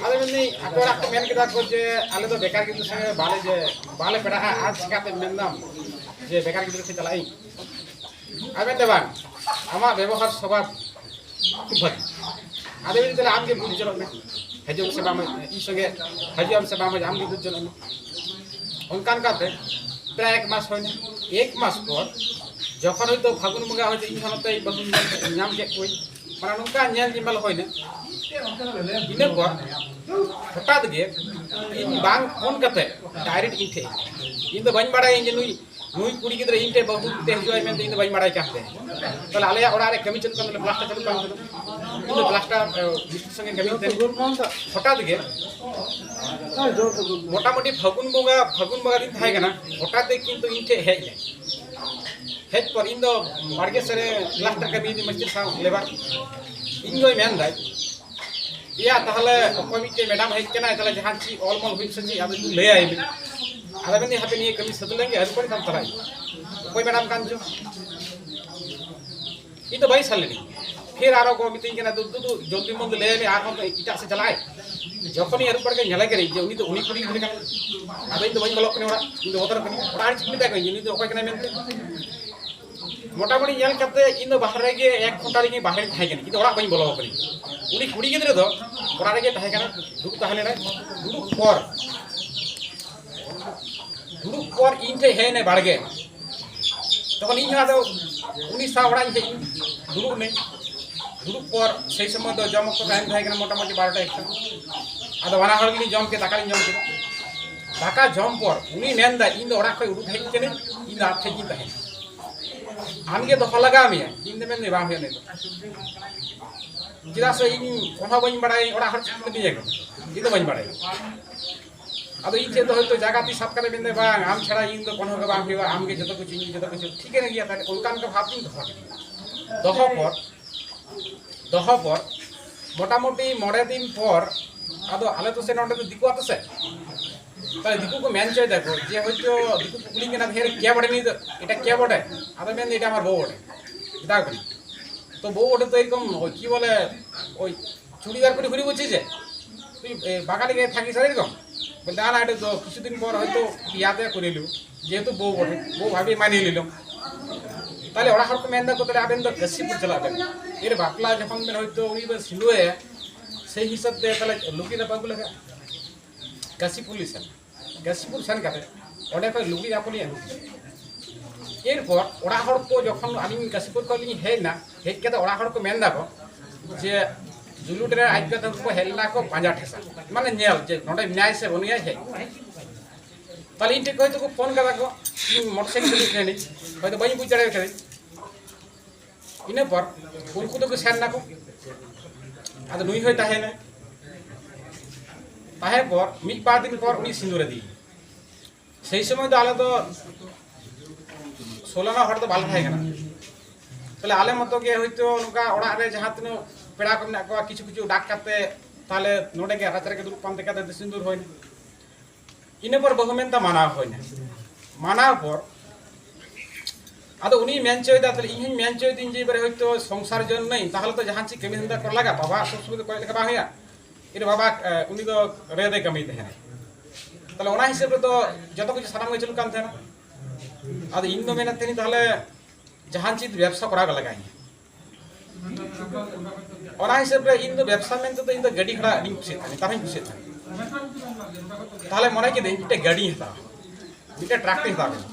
ᱟᱫᱚ ᱢᱮᱱᱫᱟᱹᱧ, ᱟᱠᱚ ᱚᱲᱟᱜ ᱠᱚ ᱢᱮᱱ ᱠᱮᱫᱟ ᱠᱚ ᱡᱮ, "ᱟᱞᱮ ᱫᱚ ᱵᱮᱠᱟᱨ ᱜᱤᱫᱽᱨᱟᱹ ᱥᱚᱸᱜᱮ ᱵᱟᱞᱮ, ᱡᱮ, ᱵᱟᱞᱮ ᱯᱮᱲᱟᱜᱼᱟ, ᱟᱨ ᱪᱤᱠᱟᱹᱛᱮ ᱢᱮᱱᱫᱟᱢ ᱡᱮ ᱵᱮᱠᱟᱨ ᱜᱤᱫᱽᱨᱟᱹ ᱴᱷᱮᱱ ᱪᱟᱞᱟᱜ ᱤᱧ?" ᱟᱨ ᱢᱮᱱᱫᱟ, "ᱵᱟᱝ, ᱟᱢᱟᱜ ᱵᱮᱵᱚᱦᱟᱨ ᱥᱚᱵᱷᱟᱵ ᱠᱷᱩᱵ ᱵᱷᱟᱹᱜᱤ᱾" ᱟᱫᱚ ᱢᱮᱱᱫᱟ, "ᱛᱟᱦᱞᱮ ᱟᱢ ᱜᱮ ᱵᱩᱡᱽ ᱡᱚᱱᱚᱜ ᱢᱮ, ᱦᱤᱡᱩᱜ ᱥᱮ ᱵᱟᱢ, ᱤᱧ ᱥᱚᱸᱜᱮ ᱦᱤᱡᱩᱜ ᱟᱢ ᱥᱮ ᱵᱟᱢ ᱦᱤᱡᱩᱜᱼᱟ, ᱟᱢ ᱜᱮ ᱵᱩᱡᱽ ᱡᱚᱱᱚᱜ ᱢᱮ᱾" ᱚᱱᱠᱟ ᱚᱱᱠᱟᱛᱮ ᱯᱨᱟᱭ ᱮᱠ ᱢᱟᱥ ᱦᱩᱭᱱᱟ᱾ ᱮᱠ ᱢᱟᱥ ᱯᱚᱨ ᱡᱚᱠᱷᱚᱱ ᱦᱚᱭᱛᱳ ᱯᱷᱟᱹᱜᱩᱱ ᱵᱚᱸᱜᱟ ᱦᱚᱭᱛᱳ ᱤᱧ ᱦᱚᱸ ᱱᱚᱛᱮ ᱵᱟᱹᱦᱩᱧ ᱧᱟᱢ ᱠᱮᱫ ᱠᱚᱣᱟᱧ, ᱢᱟᱱᱮ ᱱᱚᱝᱠᱟ ᱧᱮᱞ ᱧᱮᱯᱮᱞ ᱦᱩᱭᱱᱟ᱾ ᱤᱱᱟᱹ ᱯᱚᱨ ᱦᱚᱴᱟᱛ ᱜᱮ ᱤᱧ ᱵᱟᱝ ᱯᱷᱳᱱ ᱠᱟᱛᱮ ᱰᱟᱭᱨᱮᱠᱴ ᱤᱧ ᱴᱷᱮᱱ, ᱤᱧ ᱫᱚ ᱵᱟᱹᱧ ᱵᱟᱲᱟᱭᱟ ᱡᱮ ᱱᱩᱭ ᱱᱩᱭ ᱠᱩᱲᱤ ᱜᱤᱫᱽᱨᱟᱹ ᱤᱧ ᱴᱷᱮᱱ ᱵᱟᱹᱦᱩ ᱛᱮ ᱦᱤᱡᱩᱜ ᱟᱭ ᱢᱮᱱᱛᱮ ᱤᱧ ᱫᱚ ᱵᱟᱹᱧ ᱵᱟᱲᱟᱭ ᱠᱟᱱ ᱛᱟᱦᱮᱸᱫ᱾ ᱛᱟᱦᱞᱮ ᱟᱞᱮᱭᱟᱜ ᱚᱲᱟᱜ ᱨᱮ ᱠᱟᱹᱢᱤ ᱪᱟᱹᱞᱩᱜ ᱠᱟᱱ ᱛᱟᱞᱮ, ᱯᱞᱟᱥᱴᱟᱨ ᱪᱟᱹᱞᱩᱜ ᱠᱟᱱ ᱛᱟᱞᱮ, ᱤᱧ ᱫᱚ ᱯᱞᱟᱥᱴᱟᱨ, ᱮ, ᱢᱤᱥᱛᱨᱤ ᱥᱚᱸᱜᱮ ᱠᱟᱹᱢᱤ ᱛᱟᱦᱮᱸᱫ᱾ ᱦᱚᱴᱟᱛ ᱜᱮ ᱢᱚᱴᱟᱢᱩᱴᱤ ᱯᱷᱟᱹᱜᱩᱱ ᱵᱚᱸᱜᱟ, ᱯᱷᱟᱹᱜᱩᱱ ᱵᱚᱸᱜᱟ ᱫᱤᱱ ᱛᱟᱦᱮᱸ ᱠᱟᱱᱟ, ᱦᱚᱴᱟᱛ ᱜᱮ ᱠᱤᱱᱛᱩ ᱤᱧ ᱴᱷᱮᱱ ᱦᱮᱡ ᱮᱱᱟᱭ᱾ ᱦᱮᱡ ᱯᱚᱨ ᱤᱧ ᱫᱚ ᱵᱟᱲᱜᱮ ᱥᱮᱫ ᱨᱮ ᱯᱞᱟᱥᱴᱟᱨ ᱠᱟᱹᱢᱤ ᱤᱫᱤ ᱢᱤᱥᱛᱨᱤ ᱥᱟᱶ ᱞᱮᱵᱟᱨ, ᱤᱧ ᱫᱚᱭ ᱢᱮᱱ ᱫᱟᱭ, "ᱮᱭᱟ, ᱛᱟᱦᱞᱮ ᱚᱠᱚᱭ ᱢᱤᱫᱴᱮᱡ ᱢᱮᱰᱟᱢ ᱦᱮᱡ ᱠᱟᱱᱟᱭ, ᱛᱟᱦᱞᱮ ᱡᱟᱦᱟᱱ ᱪᱮᱫ ᱚᱞ ᱢᱚᱞ ᱦᱩᱭᱩᱜ ᱥᱮ ᱪᱮᱫ, ᱟᱫᱚ ᱤᱧ ᱞᱟᱹᱭᱟᱭ ᱢᱮ᱾" ᱟᱫᱚ ᱢᱮᱱᱫᱟᱹᱧ, "ᱦᱟᱯᱮ ᱱᱤᱭᱟᱹ ᱠᱟᱹᱢᱤ ᱥᱟᱹᱛ ᱞᱮᱱᱜᱮ, ᱟᱹᱨᱩ ᱯᱟᱹᱨᱤ ᱠᱟᱱ ᱛᱟᱞᱟᱭ, ᱚᱠᱚᱭ ᱢᱮᱰᱟᱢ ᱠᱟᱱ ᱪᱚ?" ᱤᱧ ᱫᱚ ᱵᱟᱹᱧ ᱥᱟᱞ ᱞᱮᱱᱟᱹᱧ᱾ ᱯᱷᱤᱨ ᱟᱨᱚ ᱠᱚ ᱢᱤᱛᱟᱹᱧ ᱠᱟᱱᱟ, "ᱫᱩ, ᱫᱩ, ᱫᱩ, ᱡᱚᱞᱫᱤ ᱢᱚᱞᱫᱤ ᱞᱟᱹᱭᱟᱭ ᱢᱮ, ᱟᱨᱦᱚᱸ ᱮᱴᱟᱜ ᱥᱮᱫ ᱪᱟᱞᱟᱜ ᱟᱭ᱾" ᱡᱚᱠᱷᱚᱱ ᱤᱧ ᱟᱹᱨᱩ ᱯᱟᱹᱨᱤ ᱠᱟᱛᱮ ᱧᱮᱞᱮ ᱠᱟᱹᱱᱟᱹᱧ ᱡᱮ ᱩᱱᱤ ᱫᱚ ᱩᱱᱤ ᱠᱩᱲᱤ ᱜᱤᱫᱽᱨᱟᱹ ᱠᱟᱱᱟᱭ, ᱟᱫᱚ ᱤᱧ ᱫᱚ ᱵᱟᱹᱧ ᱵᱚᱞᱚᱜ ᱠᱟᱱᱟ ᱚᱲᱟᱜ, ᱤᱧ ᱫᱚ ᱵᱚᱛᱚᱨ ᱠᱟᱹᱱᱟᱹᱧ᱾ ᱚᱲᱟᱜ ᱦᱚᱲ ᱪᱮᱫ ᱠᱚ ᱢᱮᱛᱟ ᱠᱚᱣᱟ ᱡᱮ ᱩᱱᱤ ᱫᱚ ᱚᱠᱚᱭ ᱠᱟᱱᱟᱭ ᱢᱮᱱᱛᱮ? ᱢᱚᱴᱟᱢᱩᱴᱤ ᱧᱮᱞ ᱠᱟᱛᱮ ᱤᱧ ᱫᱚ ᱵᱟᱦᱨᱮ ᱜᱮ ᱮᱠ ᱜᱷᱚᱱᱴᱟ ᱨᱮᱜᱮ ᱵᱟᱦᱨᱮ ᱨᱮ ᱛᱟᱦᱮᱸ ᱠᱟᱱᱟ, ᱤᱧ ᱫᱚ ᱚᱲᱟᱜ ᱵᱟᱹᱧ ᱵᱚᱞᱚ ᱟᱠᱟᱱᱟ᱾ ᱩᱱᱤ ᱠᱩᱲᱤ ᱜᱤᱫᱽᱨᱟᱹ ᱫᱚ ᱚᱲᱟᱜ ᱨᱮᱜᱮ ᱛᱟᱦᱮᱸ ᱠᱟᱱᱟ, ᱫᱩᱲᱩᱵ ᱛᱟᱦᱮᱸ ᱞᱮᱱᱟᱭ᱾ ᱫᱩᱲᱩᱵ ᱯᱚᱨ, ᱫᱩᱲᱩᱵ ᱯᱚᱨ ᱤᱧ ᱴᱷᱮᱱ ᱦᱮᱡ ᱮᱱᱟᱭ ᱵᱟᱲᱜᱮ᱾ ᱛᱚᱠᱷᱚᱱ ᱤᱧ ᱦᱚᱸ ᱟᱫᱚ ᱩᱱᱤ ᱥᱟᱶ ᱚᱲᱟᱜ ᱤᱧ ᱦᱮᱡ ᱮᱱ, ᱫᱩᱲᱩᱵ ᱮᱱᱟᱹᱧ᱾ ᱫᱩᱲᱩᱵ ᱯᱚᱨ ᱥᱮᱭ ᱥᱚᱢᱚᱭ ᱫᱚ ᱡᱚᱢ ᱚᱠᱛᱚ ᱴᱟᱭᱤᱢ ᱛᱟᱦᱮᱸ ᱠᱟᱱᱟ ᱢᱚᱴᱟᱢᱩᱴᱤ ᱵᱟᱨᱚᱴᱟ ᱮᱠᱴᱟ᱾ ᱟᱫᱚ ᱵᱟᱱᱟ ᱦᱚᱲ ᱜᱮᱞᱤᱧ ᱡᱚᱢ ᱠᱮᱫᱟ, ᱫᱟᱠᱟ ᱞᱤᱧ ᱡᱚᱢ ᱠᱮᱫᱟ᱾ ᱫᱟᱠᱟ ᱡᱚᱢ ᱯᱚᱨ ᱩᱱᱤ ᱢᱮᱱᱫᱟ, "ᱤᱧ ᱫᱚ ᱚᱲᱟᱜ ᱠᱷᱚᱱ ᱩᱰᱩᱠ ᱦᱮᱡ ᱠᱟᱹᱱᱟᱹᱧ, ᱤᱧ ᱫᱚ ᱟᱢ ᱴᱷᱮᱱ ᱜᱤᱧ ᱛᱟᱦᱮᱱᱟ, ᱟᱢ ᱜᱮ ᱫᱚᱦᱚ ᱞᱟᱜᱟᱣ ᱢᱮᱭᱟ᱾" ᱤᱧ ᱫᱚ ᱢᱮᱱᱫᱟᱹᱧ, "ᱵᱟᱝ ᱦᱩᱭᱩᱜᱼᱟ ᱱᱤᱛᱚᱜ, ᱪᱮᱫᱟᱜ ᱥᱮ ᱤᱧ ᱚᱱᱟ ᱵᱟᱹᱧ ᱵᱟᱲᱟᱭᱟ, ᱚᱲᱟᱜ ᱦᱚᱲ ᱪᱮᱫ ᱠᱚ ᱢᱤᱛᱟᱹᱧᱟ ᱠᱚ, ᱤᱧ ᱫᱚ ᱵᱟᱹᱧ ᱵᱟᱲᱟᱭᱟ᱾" ᱟᱫᱚ ᱤᱧ ᱴᱷᱮᱱ ᱫᱚ ᱦᱚᱭᱛᱳ ᱡᱟᱭᱜᱟ ᱛᱤ ᱥᱟᱵ ᱠᱟᱛᱮ ᱢᱮᱱᱫᱟᱭ, "ᱵᱟᱝ, ᱟᱢ ᱪᱷᱟᱲᱟ ᱤᱧ ᱫᱚ ᱠᱳᱱᱳ ᱜᱮ ᱵᱟᱝ ᱦᱩᱭᱩᱜᱼᱟ, ᱟᱢ ᱜᱮ ᱡᱚᱛᱚ ᱠᱤᱪᱷᱩ, ᱤᱧ ᱜᱮ ᱡᱚᱛᱚ ᱠᱤᱪᱷᱩ, ᱴᱷᱤᱠᱟᱹᱱ ᱜᱮᱭᱟ᱾" ᱛᱟᱦᱞᱮ ᱚᱱᱠᱟᱱ ᱠᱚ ᱵᱷᱟᱵᱽ ᱛᱤᱧ ᱫᱚᱦᱚ ᱠᱮᱫᱟ᱾ ᱫᱚᱦᱚ ᱯᱚᱨ, ᱫᱚᱦᱚ ᱯᱚᱨ ᱢᱚᱴᱟᱢᱩᱴᱤ ᱢᱚᱬᱮ ᱫᱤᱱ ᱯᱚᱨ ᱟᱫᱚ ᱟᱞᱮ ᱫᱚ ᱥᱮ ᱱᱚᱰᱮ ᱫᱚ ᱫᱤᱠᱩ ᱟᱹᱛᱩ ᱥᱮ, ᱛᱟᱦᱞᱮ ᱫᱤᱠᱩ ᱠᱚ ᱢᱮᱱ ᱦᱚᱪᱚᱭ ᱫᱟᱠᱚ ᱡᱮ ᱦᱚᱭᱛᱳ ᱫᱤᱠᱩ ᱠᱚ ᱠᱩᱞᱤᱧ ᱠᱟᱱᱟ, "ᱦᱮᱸ ᱨᱮ, ᱠᱮ ᱵᱚᱴᱮ ᱱᱩᱭ ᱫᱚ?" "ᱮᱴᱟ ᱠᱮ ᱵᱚᱴᱮ?" ᱟᱫᱚ ᱢᱮᱱᱫᱟ, "ᱮᱴᱟ ᱟᱢᱟᱨ ᱵᱚᱣ ᱵᱚᱴᱮ", ᱢᱮᱛᱟ ᱠᱚ ᱠᱟᱹᱱᱟᱹᱧ᱾ ᱛᱚ বউ ওটা তো এরকম, ওই কি বলে, ওই চুড়িদার করে ঘুরে বলছে যে, "তুই এ, বাঙালি গায়ে থাকিস আর এরকম?" বলতে, "না, না, এটা তো কিছুদিন পর হয়তো বিয়াতে করে নিব, যেহেতু বউ বটে, বউ ভাবে মানিয়ে নিলাম।" ᱛᱟᱦᱞᱮ ᱚᱲᱟᱜ ᱦᱚᱲ ᱠᱚ ᱢᱮᱱ ᱫᱟᱠᱚ, "ᱛᱟᱦᱞᱮ ᱟᱵᱮᱱ ᱫᱚ ᱠᱟᱹᱥᱤᱯᱩᱨ ᱪᱟᱞᱟᱜ ᱵᱮᱱ, ᱮᱨ ᱵᱟᱯᱞᱟ ᱡᱚᱠᱷᱚᱱ ᱵᱮᱱ ᱦᱚᱭᱛᱳ ᱩᱱᱤ ᱵᱮᱱ ᱥᱤᱸᱫᱩᱨᱟᱭᱟ, ᱥᱮᱭ ᱦᱤᱥᱟᱹᱵ ᱛᱮ ᱛᱟᱦᱞᱮ ᱞᱩᱜᱤ ᱫᱚ ᱵᱟᱹᱜᱩ ᱞᱟᱜᱟᱜᱼᱟ, ᱠᱟᱹᱥᱤᱯᱩᱨ ᱞᱤᱧ ᱥᱮᱱ, ᱠᱟᱹᱥᱤᱯᱩᱨ ᱥᱮᱱ ᱠᱟᱛᱮ ᱚᱸᱰᱮ ᱠᱷᱚᱱ ᱞᱩᱜᱤ ᱫᱟᱯᱚ ᱞᱤᱧ ᱟᱹᱜᱩ ᱠᱮᱫᱟ᱾" ᱮᱨᱯᱚᱨ ᱚᱲᱟᱜ ᱦᱚᱲ ᱠᱚ ᱡᱚᱠᱷᱚᱱ ᱟᱹᱞᱤᱧ ᱠᱟᱹᱥᱤᱯᱩᱨ ᱠᱷᱚᱱ ᱞᱤᱧ ᱦᱮᱡ ᱮᱱᱟ, ᱦᱮᱡ ᱠᱟᱛᱮ ᱚᱲᱟᱜ ᱦᱚᱲ ᱠᱚ ᱢᱮᱱ ᱫᱟᱠᱚ ᱡᱮ ᱡᱩᱞᱩᱴ ᱨᱮ ᱟᱡ ᱠᱟᱛᱮ ᱠᱚ ᱦᱮᱡ ᱞᱮᱱᱟ ᱠᱚ ᱯᱟᱸᱡᱟ ᱴᱷᱮᱥᱟ, ᱢᱟᱱᱮ ᱧᱮᱞ ᱡᱮ ᱱᱚᱰᱮ ᱢᱮᱱᱟᱭ ᱥᱮ ᱵᱟᱹᱱᱩᱭᱟ ᱦᱮᱡ᱾ ᱛᱟᱦᱞᱮ ᱤᱧ ᱴᱷᱮᱱ ᱦᱚᱭᱛᱳ ᱠᱚ ᱯᱷᱳᱱ ᱠᱟᱫᱟ ᱠᱚ, ᱤᱧ ᱢᱚᱴᱚᱨ ᱥᱟᱭᱠᱮᱞ ᱛᱮ ᱫᱩᱲᱩᱵ ᱠᱟᱹᱱᱟᱹᱧ, ᱦᱚᱭᱛᱳ ᱵᱟᱹᱧ ᱵᱩᱡᱽ ᱫᱟᱲᱮ ᱠᱟᱹᱫᱟᱹᱧ᱾ ᱤᱱᱟᱹ ᱯᱚᱨ ᱩᱱᱠᱩ ᱫᱚᱠᱚ ᱥᱮᱱ ᱱᱟᱠᱚ, ᱟᱫᱚ ᱱᱩᱭ ᱦᱚᱸᱭ ᱛᱟᱦᱮᱸᱱᱟ᱾ ᱛᱟᱦᱮᱸ ᱯᱚᱨ ᱢᱤᱫ ᱵᱟᱨ ᱫᱤᱱ ᱯᱚᱨ ᱩᱱᱤ ᱥᱤᱸᱫᱩᱨ ᱟᱫᱮᱭᱟ᱾ ᱥᱮᱭ ᱥᱚᱢᱚᱭ ᱫᱚ ᱟᱞᱮ ᱫᱚ ᱥᱳᱞᱳ ᱟᱱᱟ ᱦᱚᱲ ᱫᱚ ᱵᱟᱞᱮ ᱛᱟᱦᱮᱸ ᱠᱟᱱᱟ᱾ ᱛᱟᱦᱞᱮ ᱟᱞᱮ ᱢᱚᱛᱚ ᱜᱮ ᱦᱚᱭᱛᱳ ᱱᱚᱝᱠᱟ ᱚᱲᱟᱜ ᱨᱮ ᱡᱟᱦᱟᱸ ᱛᱤᱱᱟᱹᱜ ᱯᱮᱲᱟ ᱠᱚ ᱢᱮᱱᱟᱜ ᱠᱚᱣᱟ, ᱠᱤᱪᱷᱩ ᱠᱤᱪᱷᱩ ᱰᱟᱠ ᱠᱟᱛᱮ ᱛᱟᱦᱞᱮ ᱱᱚᱰᱮ ᱜᱮ ᱨᱟᱪᱟ ᱨᱮᱜᱮ ᱫᱩᱲᱩᱵ ᱯᱟᱱᱛᱮ ᱠᱟᱛᱮ ᱥᱤᱸᱫᱩᱨ ᱦᱩᱭᱱᱟ᱾ ᱤᱱᱟᱹ ᱯᱚᱨ ᱵᱟᱹᱦᱩ ᱢᱮᱱᱛᱮ ᱢᱟᱱᱟᱣ ᱦᱩᱭᱱᱟ᱾ ᱢᱟᱱᱟᱣ ᱯᱚᱨ ᱟᱫᱚ ᱩᱱᱤ ᱢᱮᱱ ᱦᱚᱪᱚᱭᱮᱫᱟ, ᱛᱟᱦᱞᱮ ᱤᱧ ᱦᱚᱸᱧ ᱢᱮᱱ ᱦᱚᱪᱚᱭᱮᱫᱤᱧ ᱡᱮ ᱮᱵᱟᱨᱮ ᱦᱚᱭᱛᱳ ᱥᱚᱝᱥᱟᱨ ᱡᱚᱱ ᱱᱟᱹᱧ, ᱛᱟᱦᱞᱮ ᱛᱚ ᱡᱟᱦᱟᱸ ᱪᱮᱫ ᱠᱟᱹᱢᱤ ᱫᱷᱟᱱᱫᱟ ᱠᱚᱨᱟ ᱞᱟᱜᱟ, ᱵᱟᱵᱟ ᱥᱚᱵ ᱥᱚᱢᱚᱭ ᱫᱚ ᱠᱚᱭᱚᱜ ᱞᱮᱠᱷᱟᱱ ᱵᱟᱝ ᱦᱩᱭᱩᱜᱼᱟ᱾ ᱮᱨᱮ ᱵᱟᱵᱟ, ᱮ, ᱩᱱᱤ ᱫᱚ ᱨᱮ ᱫᱚᱭ ᱠᱟᱹᱢᱤᱭ ᱛᱟᱦᱮᱱᱟ᱾ ᱛᱟᱦᱞᱮ ᱚᱱᱟ ᱦᱤᱥᱟᱹᱵ ᱨᱮᱫᱚ ᱡᱚᱛᱚ ᱠᱤᱪᱷᱩ ᱥᱟᱱᱟᱢ ᱜᱮ ᱪᱟᱹᱞᱩᱜ ᱠᱟᱱ ᱛᱟᱦᱮᱱᱟ᱾ ᱟᱫᱚ ᱤᱧ ᱫᱚ ᱢᱮᱱᱮᱫ ᱛᱟᱦᱮᱱᱤᱧ, ᱛᱟᱦᱞᱮ ᱡᱟᱦᱟᱱ ᱪᱮᱫ ᱵᱮᱵᱽᱥᱟ ᱠᱚᱨᱟᱣ ᱜᱮ ᱞᱟᱜᱟᱣᱤᱧᱟ᱾ ᱚᱱᱟ ᱦᱤᱥᱟᱹᱵ ᱨᱮ ᱤᱧ ᱫᱚ ᱵᱮᱵᱽᱥᱟ ᱢᱮᱱᱛᱮ ᱫᱚ ᱤᱧ ᱫᱚ ᱜᱟᱹᱰᱤ ᱜᱷᱚᱲᱟ ᱟᱹᱰᱤᱧ ᱠᱩᱥᱤᱭᱟᱜ ᱛᱟᱦᱮᱱᱟ, ᱱᱮᱛᱟᱨ ᱦᱚᱸᱧ ᱠᱩᱥᱤᱭᱟᱜ ᱛᱟᱦᱮᱱᱟ᱾ ᱛᱟᱦᱞᱮ ᱢᱚᱱᱮ ᱠᱤᱫᱟᱹᱧ ᱢᱤᱫᱴᱮᱡ ᱜᱟᱹᱰᱤᱧ ᱦᱟᱛᱟᱣᱟ, ᱢᱤᱫᱴᱮᱡ ᱴᱨᱟᱠᱴᱚᱨ ᱤᱧ ᱦᱟᱛᱟᱣ ᱠᱮᱫᱟ᱾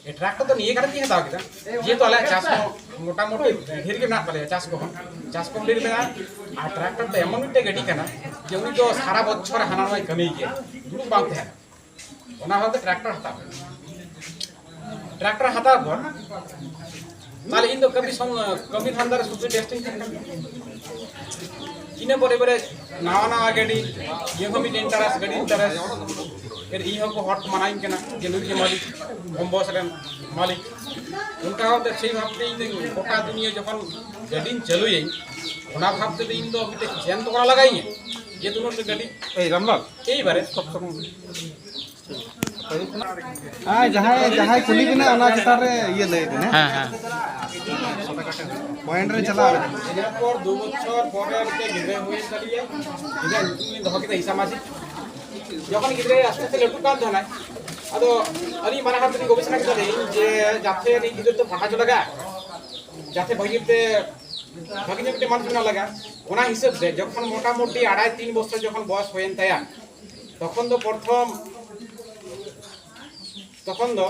ᱮ, ᱴᱨᱟᱠᱴᱚᱨ ᱫᱚ ᱱᱤᱭᱟᱹ ᱠᱟᱨᱚᱱ ᱛᱤᱧ ᱦᱟᱛᱟᱣ ᱠᱮᱫᱟ, ᱡᱮᱦᱮᱛᱩ ᱟᱞᱮᱭᱟᱜ ᱪᱟᱥ ᱦᱚᱸ ᱢᱚᱴᱟᱢᱩᱴᱤ ᱰᱷᱮᱨ ᱜᱮ ᱢᱮᱱᱟᱜ ᱛᱟᱞᱮᱭᱟ, ᱪᱟᱥ ᱠᱚᱦᱚᱸ, ᱪᱟᱥ ᱠᱚᱦᱚᱸ ᱰᱷᱮᱨ ᱢᱮᱱᱟᱜᱼᱟ᱾ ᱟᱨ ᱴᱨᱟᱠᱴᱚᱨ ᱫᱚ ᱮᱢᱚᱱ ᱢᱤᱫᱴᱮᱡ ᱜᱟᱹᱰᱤ ᱠᱟᱱᱟ ᱡᱮ ᱩᱱᱤ ᱫᱚ ᱥᱟᱨᱟ ᱵᱚᱪᱷᱚᱨ ᱦᱟᱱᱟ ᱱᱚᱣᱟᱭ ᱠᱟᱹᱢᱤ ᱜᱮᱭᱟ, ᱫᱩᱲᱩᱵ ᱵᱟᱝ ᱛᱟᱦᱮᱱᱟ᱾ ᱚᱱᱟ ᱦᱚᱛᱮ ᱴᱨᱟᱠᱴᱚᱨ ᱦᱟᱛᱟᱣ ᱦᱩᱭᱩᱜᱼᱟ᱾ ᱴᱨᱟᱠᱴᱚᱨ ᱦᱟᱛᱟᱣ ᱯᱚᱨ ᱛᱟᱦᱞᱮ ᱤᱧ ᱫᱚ ᱠᱟᱹᱢᱤ ᱥᱚᱢ-, ᱠᱟᱹᱢᱤ ᱫᱷᱟᱱᱫᱟ ᱨᱮ ᱥᱩᱫᱷᱩ ᱵᱮᱥᱴ ᱤᱧ ᱛᱟᱦᱮᱸ ᱠᱟᱱᱟ᱾ ᱤᱱᱟᱹ ᱯᱚᱨᱮ ᱯᱚᱨᱮ ᱱᱟᱣᱟ ᱱᱟᱣᱟ ᱜᱟᱹᱰᱤ, ᱤᱭᱟᱹ ᱦᱚᱸ ᱢᱤᱫᱴᱮᱱ ᱤᱱᱴᱟᱨᱮᱥᱴ, ᱜᱟᱹᱰᱤ ᱤᱱᱴᱟᱨᱮᱥᱴ᱾ ᱮᱨ ᱤᱧ ᱦᱚᱸᱠᱚ ᱦᱚᱲ ᱠᱚ ᱢᱟᱱᱟᱧ ᱠᱟᱱᱟ ᱡᱮ ᱱᱩᱭ ᱜᱮ ᱢᱟᱹᱞᱤᱠ, ᱠᱚᱢ ᱵᱚᱭᱚᱥ ᱨᱮᱱ ᱢᱟᱹᱞᱤᱠ᱾ ᱚᱱᱠᱟ ᱵᱷᱟᱵᱛᱮ ᱥᱮᱭ ᱵᱷᱟᱵᱛᱮ ᱤᱧ ᱫᱚ ᱜᱚᱴᱟ ᱫᱩᱱᱤᱭᱟᱹ ᱡᱚᱠᱷᱚᱱ ᱜᱟᱹᱰᱤᱧ ᱪᱟᱹᱞᱩᱭᱟᱹᱧ, ᱚᱱᱟ ᱵᱷᱟᱵ ᱛᱮᱫᱚ ᱤᱧ ᱫᱚ ᱢᱤᱫᱴᱮᱱ ᱪᱮᱱ ᱛᱚ ᱠᱚᱨᱟᱣ ᱞᱟᱜᱟᱭᱤᱧᱟᱹ, ᱡᱮᱦᱮᱛᱩ ᱩᱱᱟᱹᱜ ᱜᱟᱹᱰᱤ᱾ ᱮᱭ ᱨᱟᱢᱞᱟᱞ, ᱮᱭᱵᱟᱨᱮ ᱥᱚᱵ ᱥᱚᱢᱚᱭ ᱟᱨ ᱡᱟᱦᱟᱸᱭ, ᱡᱟᱦᱟᱸᱭ ᱠᱩᱞᱤ ᱵᱮᱱᱟ, ᱚᱱᱟ ᱪᱮᱛᱟᱱ ᱨᱮ ᱤᱭᱟᱹ ᱞᱟᱹᱭ ᱵᱮᱱ, ᱦᱮᱸ? ᱦᱮᱸ, ᱦᱮᱸ᱾ ᱯᱚᱭᱮᱱᱴ ᱨᱮ ᱪᱟᱞᱟᱣ ᱵᱮᱱ᱾ ᱤᱱᱟᱹ ᱯᱚᱨ ᱫᱩ ᱵᱚᱪᱷᱚᱨ ᱯᱚᱨᱮ ᱢᱤᱫᱴᱮᱱ ᱜᱤᱫᱽᱨᱟᱹ ᱦᱩᱭᱮᱱ ᱛᱟᱞᱮᱭᱟ᱾ ᱜᱤᱫᱽᱨᱟᱹ ᱧᱩᱛᱩᱢ ᱞᱤᱧ ᱫᱚᱦᱚ ᱠᱮᱫᱟ ᱤᱥᱟ ᱢᱟᱹᱡᱷᱤ᱾ ᱡᱚᱠᱷᱚᱱ ᱜᱤᱫᱽᱨᱟᱹ ᱟᱥᱛᱮ ᱟᱥᱛᱮ ᱞᱟᱹᱴᱩᱜ ᱠᱟᱱ ᱛᱟᱦᱮᱱᱟᱭ, ᱟᱫᱚ ᱟᱹᱞᱤᱧ ᱵᱟᱱᱟ ᱦᱚᱲ ᱛᱮᱞᱤᱧ ᱜᱚᱵᱮᱥᱚᱱᱟ ᱠᱮᱫᱟᱞᱤᱧ ᱡᱮ ᱡᱟᱛᱮ ᱩᱱᱤ ᱜᱤᱫᱽᱨᱟᱹ ᱫᱚ ᱯᱟᱲᱦᱟᱣ ᱦᱚᱪᱚ ᱞᱟᱜᱟᱜ, ᱡᱟᱛᱮ ᱵᱷᱟᱹᱜᱤ ᱛᱮ, ᱵᱷᱟᱹᱜᱤ ᱧᱚᱜ ᱢᱤᱫᱴᱮᱱ ᱢᱟᱱᱩᱥ ᱵᱮᱱᱟᱣ ᱞᱟᱜᱟᱜ᱾ ᱚᱱᱟ ᱦᱤᱥᱟᱹᱵ ᱛᱮ ᱡᱚᱠᱷᱚᱱ ᱢᱚᱴᱟᱢᱩᱴᱤ ᱟᱲᱟᱭ ᱛᱤᱱ ᱵᱚᱪᱷᱚᱨ ᱡᱚᱠᱷᱚᱱ ᱵᱚᱭᱚᱥ ᱦᱩᱭᱮᱱ ᱛᱟᱭᱟ, ᱛᱚᱠᱷᱚᱱ ᱫᱚ ᱯᱨᱚᱛᱷᱚᱢ, ᱛᱚᱠᱷᱚᱱ ᱫᱚ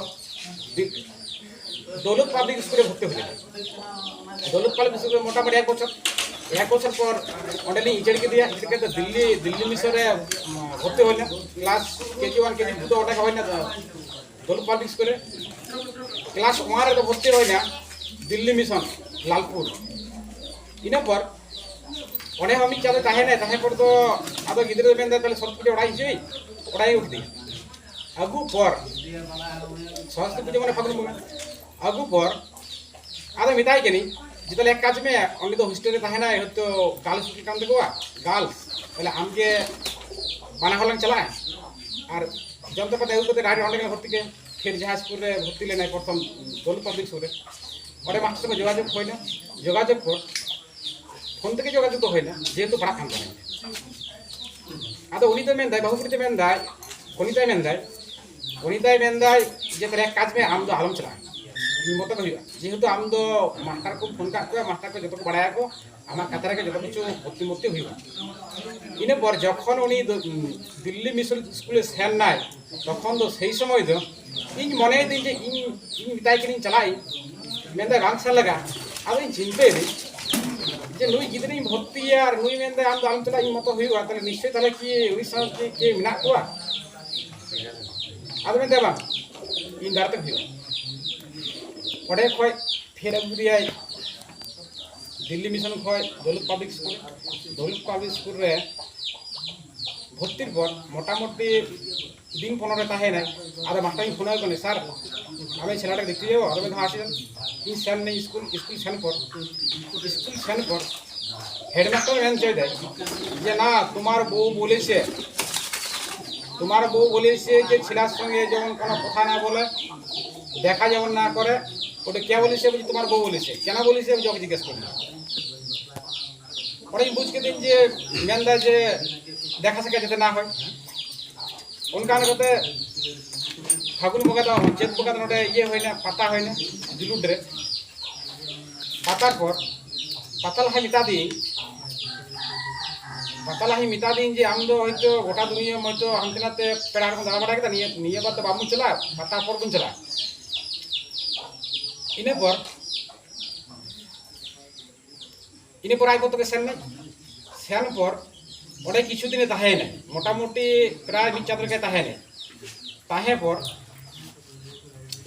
ᱵᱤ-, ᱫᱳᱞᱩᱫ ᱯᱟᱵᱽᱞᱤᱠ ᱥᱠᱩᱞ ᱨᱮ ᱵᱷᱚᱨᱛᱤ ᱦᱩᱭ ᱞᱮᱱᱟ᱾ ᱫᱳᱞᱩᱫ ᱯᱟᱵᱽᱞᱤᱠ ᱥᱠᱩᱞ ᱨᱮ ᱢᱚᱴᱟᱢᱩᱴᱤ ᱮᱠ ᱵᱚᱪᱷᱚᱨ, ᱮᱠ ᱵᱚᱪᱷᱚᱨ ᱯᱚᱨ ᱚᱸᱰᱮ ᱞᱤᱧ ᱩᱪᱟᱹᱲ ᱠᱮᱫᱮᱭᱟ᱾ ᱩᱪᱟᱹᱲ ᱠᱟᱛᱮ ᱫᱤᱞᱞᱤ, ᱫᱤᱞᱞᱤ ᱢᱤᱥᱚᱱ ᱨᱮ, ᱩᱢ, ᱵᱷᱚᱨᱛᱤ ᱦᱩᱭᱱᱟ᱾ ᱠᱞᱟᱥ ᱠᱮ ᱡᱤ ᱳᱣᱟᱱ, ᱠᱮ ᱡᱤ ᱴᱩ ᱫᱚ ᱚᱸᱰᱮ ᱜᱮ ᱦᱩᱭᱱᱟ, ᱫᱚᱞᱩᱠ ᱯᱟᱵᱽᱞᱤᱠ ᱥᱠᱩᱞ ᱨᱮ᱾ ᱠᱞᱟᱥ ᱳᱣᱟᱱ ᱨᱮᱫᱚ ᱵᱷᱚᱨᱛᱤ ᱦᱩᱭᱱᱟ ᱫᱤᱞᱞᱤ ᱢᱤᱥᱚᱱ, ᱞᱟᱞᱯᱩᱨ᱾ ᱤᱱᱟᱹ ᱯᱚᱨ ᱚᱸᱰᱮ ᱦᱚᱸ ᱢᱤᱫ ᱪᱟᱸᱫᱚ ᱛᱟᱦᱮᱸᱱᱟᱭ᱾ ᱛᱟᱦᱮᱸ ᱯᱚᱨ ᱫᱚ ᱟᱫᱚ ᱜᱤᱫᱽᱨᱟᱹ ᱫᱚ ᱢᱮᱱᱫᱟ, "ᱛᱟᱦᱞᱮ ᱥᱚᱨᱚᱥᱚᱛᱤ ᱯᱩᱡᱟᱹ ᱚᱲᱟᱜ ᱤᱧ ᱦᱤᱡᱩᱜ ᱟᱹᱧ?" ᱚᱲᱟᱜ ᱤᱧ ᱟᱹᱜᱩ ᱠᱮᱫᱮᱭᱟ᱾ ᱟᱹᱜᱩ ᱯᱚᱨ ᱥᱚᱨᱚᱥᱚᱛᱤ ᱯᱩᱡᱟᱹ ᱢᱟᱱᱮ ᱯᱷᱟᱹᱜᱩᱱ ᱵᱚᱸᱜᱟ᱾ ᱟᱹᱜᱩ ᱯᱚᱨ ᱟᱫᱚ ᱢᱮᱛᱟᱭ ᱠᱟᱹᱱᱟᱹᱧ ᱡᱮ, "ᱛᱟᱦᱞᱮ ᱮᱠ ᱠᱟᱡᱽ ᱢᱮ, ᱩᱱᱤ ᱫᱚ ᱦᱳᱥᱴᱮᱞ ᱨᱮ ᱛᱟᱦᱮᱸᱱᱟᱭ, ᱦᱚᱭᱛᱳ ᱜᱟᱨᱞᱥ ᱦᱳᱥᱴᱮᱞ ᱠᱟᱱ ᱛᱟᱠᱚᱣᱟ, ᱜᱟᱨᱞᱥ, ᱛᱟᱦᱞᱮ ᱟᱢᱜᱮ ᱵᱟᱱᱟ ᱦᱚᱲ ᱞᱟᱝ ᱪᱟᱞᱟᱜᱼᱟ ᱟᱨ ᱡᱚᱱᱛᱚᱨ ᱯᱟᱛᱮ ᱟᱹᱜᱩ ᱠᱟᱛᱮ ᱰᱟᱭᱨᱮᱠᱴ ᱚᱸᱰᱮ ᱜᱮᱞᱮ ᱵᱷᱚᱨᱛᱤ ᱠᱮᱭᱟ᱾" ᱯᱷᱤᱨ ᱡᱟᱦᱟᱸ ᱥᱠᱩᱞ ᱨᱮ ᱵᱷᱚᱨᱛᱤ ᱞᱮᱱᱟᱭ ᱯᱨᱚᱛᱷᱚᱢ ᱫᱚᱞᱩᱠ ᱯᱟᱵᱽᱞᱤᱠ ᱥᱠᱩᱞ ᱨᱮ, ᱚᱸᱰᱮ ᱢᱟᱥᱴᱟᱨ ᱥᱟᱞᱟᱜ ᱡᱳᱜᱟᱡᱳᱜᱽ ᱦᱩᱭᱱᱟ᱾ ᱡᱳᱜᱟᱡᱳᱜᱽ ᱯᱚᱨ ᱯᱷᱳᱱ ᱛᱮᱜᱮ ᱡᱳᱜᱟᱡᱳᱜᱽ ᱫᱚ ᱦᱩᱭᱱᱟ, ᱡᱮᱦᱮᱛᱩ ᱯᱟᱲᱦᱟᱜ ᱠᱟᱱ ᱛᱟᱦᱮᱸᱱᱟ᱾ ᱟᱫᱚ ᱩᱱᱤ ᱫᱚ ᱢᱮᱱᱫᱟᱭ, ᱵᱟᱹᱦᱩ ᱠᱩᱲᱤ ᱫᱚ ᱢᱮᱱᱫᱟᱭ, ᱩᱱᱤ ᱫᱚᱭ ᱢᱮᱱᱫᱟᱭ, ᱩᱱᱤ ᱫᱚᱭ ᱢᱮᱱᱫᱟᱭ ᱡᱮ, "ᱛᱟᱦᱞᱮ ᱮᱠ ᱠᱟᱡᱽ ᱢᱮ, ᱟᱢ ᱫᱚ ᱟᱞᱚᱢ ᱪᱟᱞᱟᱜᱼᱟ, ᱤᱧ ᱢᱚᱛᱚ ᱜᱮ ᱦᱩᱭᱩᱜᱼᱟ, ᱡᱮᱦᱮᱛᱩ ᱟᱢ ᱫᱚ ᱢᱟᱥᱴᱟᱨ ᱠᱚᱢ ᱯᱷᱳᱱ ᱠᱟᱜ ᱠᱚᱣᱟ, ᱢᱟᱥᱴᱟᱨ ᱠᱚ ᱡᱚᱛᱚ ᱠᱚ ᱵᱟᱲᱟᱭᱟᱠᱚ, ᱟᱢᱟᱜ ᱠᱟᱛᱷᱟ ᱨᱮᱜᱮ ᱡᱚᱛᱚ ᱠᱤᱪᱷᱩ ᱵᱷᱚᱨᱛᱤ ᱢᱚᱨᱛᱤ ᱦᱩᱭᱩᱜᱼᱟ᱾" ᱤᱱᱟᱹ ᱯᱚᱨ ᱡᱚᱠᱷᱚᱱ ᱩᱱᱤ ᱫᱚ, ᱩᱸ, ᱫᱤᱞᱞᱤ ᱢᱤᱥᱚᱱ ᱥᱠᱩᱞᱮ ᱥᱮᱱ ᱱᱟᱭ, ᱛᱚᱠᱷᱚᱱ ᱫᱚ ᱥᱮᱭ ᱥᱚᱢᱚᱭ ᱫᱚ ᱤᱧ ᱢᱚᱱᱮᱭᱮᱫᱟᱹᱧ ᱡᱮ ᱤᱧ, ᱤᱧ ᱢᱮᱛᱟᱭ ᱠᱟᱹᱱᱟᱹᱧ ᱪᱟᱞᱟᱜ ᱤᱧ, ᱢᱮᱱᱫᱟᱭ ᱵᱟᱝ ᱥᱮᱱ ᱞᱟᱜᱟ᱾ ᱟᱫᱚᱧ ᱪᱤᱱᱛᱟᱹᱭᱮᱫᱟᱹᱧ ᱡᱮ ᱱᱩᱭ ᱜᱤᱫᱽᱨᱟᱹᱧ ᱵᱷᱚᱨᱛᱤᱭᱟ ᱟᱨ ᱱᱩᱭ ᱢᱮᱱᱫᱟᱭ ᱟᱢ ᱫᱚ ᱟᱞᱚᱢ ᱪᱟᱞᱟᱜ, ᱤᱧ ᱢᱚᱛᱚ ᱦᱩᱭᱩᱜᱼᱟ, ᱛᱟᱦᱞᱮ ᱱᱤᱥᱪᱚᱭ ᱛᱟᱦᱞᱮ ᱠᱤ ᱩᱱᱤ ᱥᱟᱶ ᱠᱤ ᱠᱮ ᱢᱮᱱᱟᱜ ᱠᱚᱣᱟ? ᱟᱫᱚ ᱢᱮᱱᱫᱟᱭ ᱵᱟᱝ, ᱤᱧ ᱫᱟᱨᱟᱭ ᱛᱮ ᱦᱩᱭᱩᱜᱼᱟ᱾ ᱚᱸᱰᱮ ᱠᱷᱚᱡ ᱯᱷᱮᱨ ᱟᱹᱜᱩ ᱠᱮᱫᱮᱭᱟᱭ ᱫᱤᱞᱞᱤ ᱢᱤᱥᱚᱱ ᱠᱷᱚᱡ ᱫᱚᱞᱩᱠ ᱯᱟᱵᱽᱞᱤᱠ ᱥᱠᱩᱞ ᱨᱮ᱾ ᱫᱚᱞᱩᱠ ᱯᱟᱵᱽᱞᱤᱠ ᱥᱠᱩᱞ ᱨᱮ ᱵᱷᱚᱨᱛᱤᱨ ᱯᱚᱨ ᱢᱚᱴᱟᱢᱩᱴᱤ ᱫᱤᱱ ᱯᱚᱱᱨᱚ ᱨᱮ ᱛᱟᱦᱮᱸᱭᱮᱱᱟᱭ᱾ ᱟᱫᱚ ᱢᱟᱥᱴᱟᱨᱤᱧ ᱯᱷᱳᱱ ᱟᱭ ᱠᱟᱱᱟ, "ᱥᱟᱨ, ᱟᱵᱮᱱ ᱪᱷᱮᱞᱟ ᱴᱟᱜ ᱫᱮᱠᱷᱛᱮ ᱡᱟᱣ?" ᱟᱫᱚ ᱢᱮᱱᱫᱟ, "ᱦᱮᱸ, ᱟᱥᱮ ᱤᱧ ᱥᱮᱱ ᱱᱟᱹᱧ ᱥᱠᱩᱞ, ᱥᱠᱩᱞ ᱥᱮᱱ ᱯᱚᱨ, ᱥᱠᱩᱞ ᱥᱮᱱ ᱯᱚᱨ ᱦᱮᱰᱢᱟᱥᱴᱟᱨ ᱢᱮᱱ ᱦᱚᱪᱚᱭᱮᱫᱟᱭ ᱡᱮ, 'ᱱᱟ, ᱛᱩᱢᱟᱨ ᱵᱚᱦᱩ ᱵᱚᱞᱮᱥᱮ, ᱛᱩᱢᱟᱨ ᱵᱚᱦᱩ ᱵᱚᱞᱮᱥᱮ ᱡᱮ ᱪᱷᱮᱞᱟর সঙ্গে যেমন কোনো কথা না বলে, দেখা যেমন না করে, ওটা কে বলেছে?' বলছে, 'তোমার বউ বলেছে।' 'কেন বলেছে?' আমি ওকে জিজ্ঞেস করলাম। ᱚᱸᱰᱮᱧ ᱵᱩᱡᱽ ᱠᱮᱫᱟᱹᱧ ᱡᱮ ᱢᱮᱱᱫᱟ ᱡᱮ ᱫᱮᱠᱷᱟ ᱥᱮᱠᱷᱟ ᱡᱟᱛᱮ ᱱᱟ ᱦᱚᱭ᱾ ᱚᱱᱠᱟ ᱚᱱᱠᱟᱛᱮ ᱯᱷᱟᱹᱜᱩᱱ ᱵᱚᱸᱜᱟ ᱫᱚ, ᱪᱟᱹᱛ ᱵᱚᱸᱜᱟ ᱫᱚ ᱱᱚᱰᱮ ᱤᱭᱟᱹ ᱦᱩᱭᱱᱟ, ᱯᱟᱛᱟ ᱦᱩᱭᱱᱟ ᱡᱩᱞᱩᱰ ᱨᱮ᱾ ᱯᱟᱛᱟ ᱯᱚᱨ, ᱯᱟᱛᱟ ᱞᱟᱦᱟᱧ ᱢᱮᱛᱟ ᱫᱤᱭᱟᱹᱧ, ᱯᱟᱛᱟ ᱞᱟᱦᱟᱧ ᱢᱮᱛᱟ ᱫᱤᱭᱟᱹᱧ ᱡᱮ ᱟᱢ ᱫᱚ ᱦᱚᱭᱛᱳ ᱜᱚᱴᱟ ᱫᱩᱱᱤᱭᱟᱹ ᱦᱚᱭᱛᱳ ᱦᱟᱱᱛᱮ ᱱᱟᱛᱮ ᱯᱮᱲᱟ ᱦᱚᱲ ᱠᱚᱢ ᱫᱟᱬᱟ ᱵᱟᱲᱟ ᱠᱮᱫᱟ, ᱱᱤᱭᱟᱹ, ᱱᱤᱭᱟᱹ ᱵᱟᱨ ᱫᱚ ᱵᱟᱵᱚᱱ ᱪᱟᱞᱟᱜᱼᱟ, ᱯᱟᱛᱟ ᱯᱚᱨ ᱵᱚᱱ ᱪᱟᱞᱟᱜᱼᱟ᱾ ᱤᱱᱟᱹ ᱯᱚᱨ ᱤᱱᱟᱹ ᱯᱚᱨ ᱟᱡ ᱜᱚ ᱛᱟᱠᱚ ᱥᱮᱱ ᱱᱟᱭ᱾ ᱥᱮᱱ ᱯᱚᱨ ᱚᱸᱰᱮ ᱠᱤᱪᱷᱩ ᱫᱤᱱᱮ ᱛᱟᱦᱮᱸᱭᱮᱱᱟᱭ, ᱢᱚᱴᱟᱢᱩᱴᱤ ᱯᱨᱟᱭ ᱢᱤᱫ ᱪᱟᱸᱫᱳ ᱞᱮᱠᱟᱭ ᱛᱟᱦᱮᱸᱭᱮᱱᱟᱭ᱾ ᱛᱟᱦᱮᱸ ᱯᱚᱨ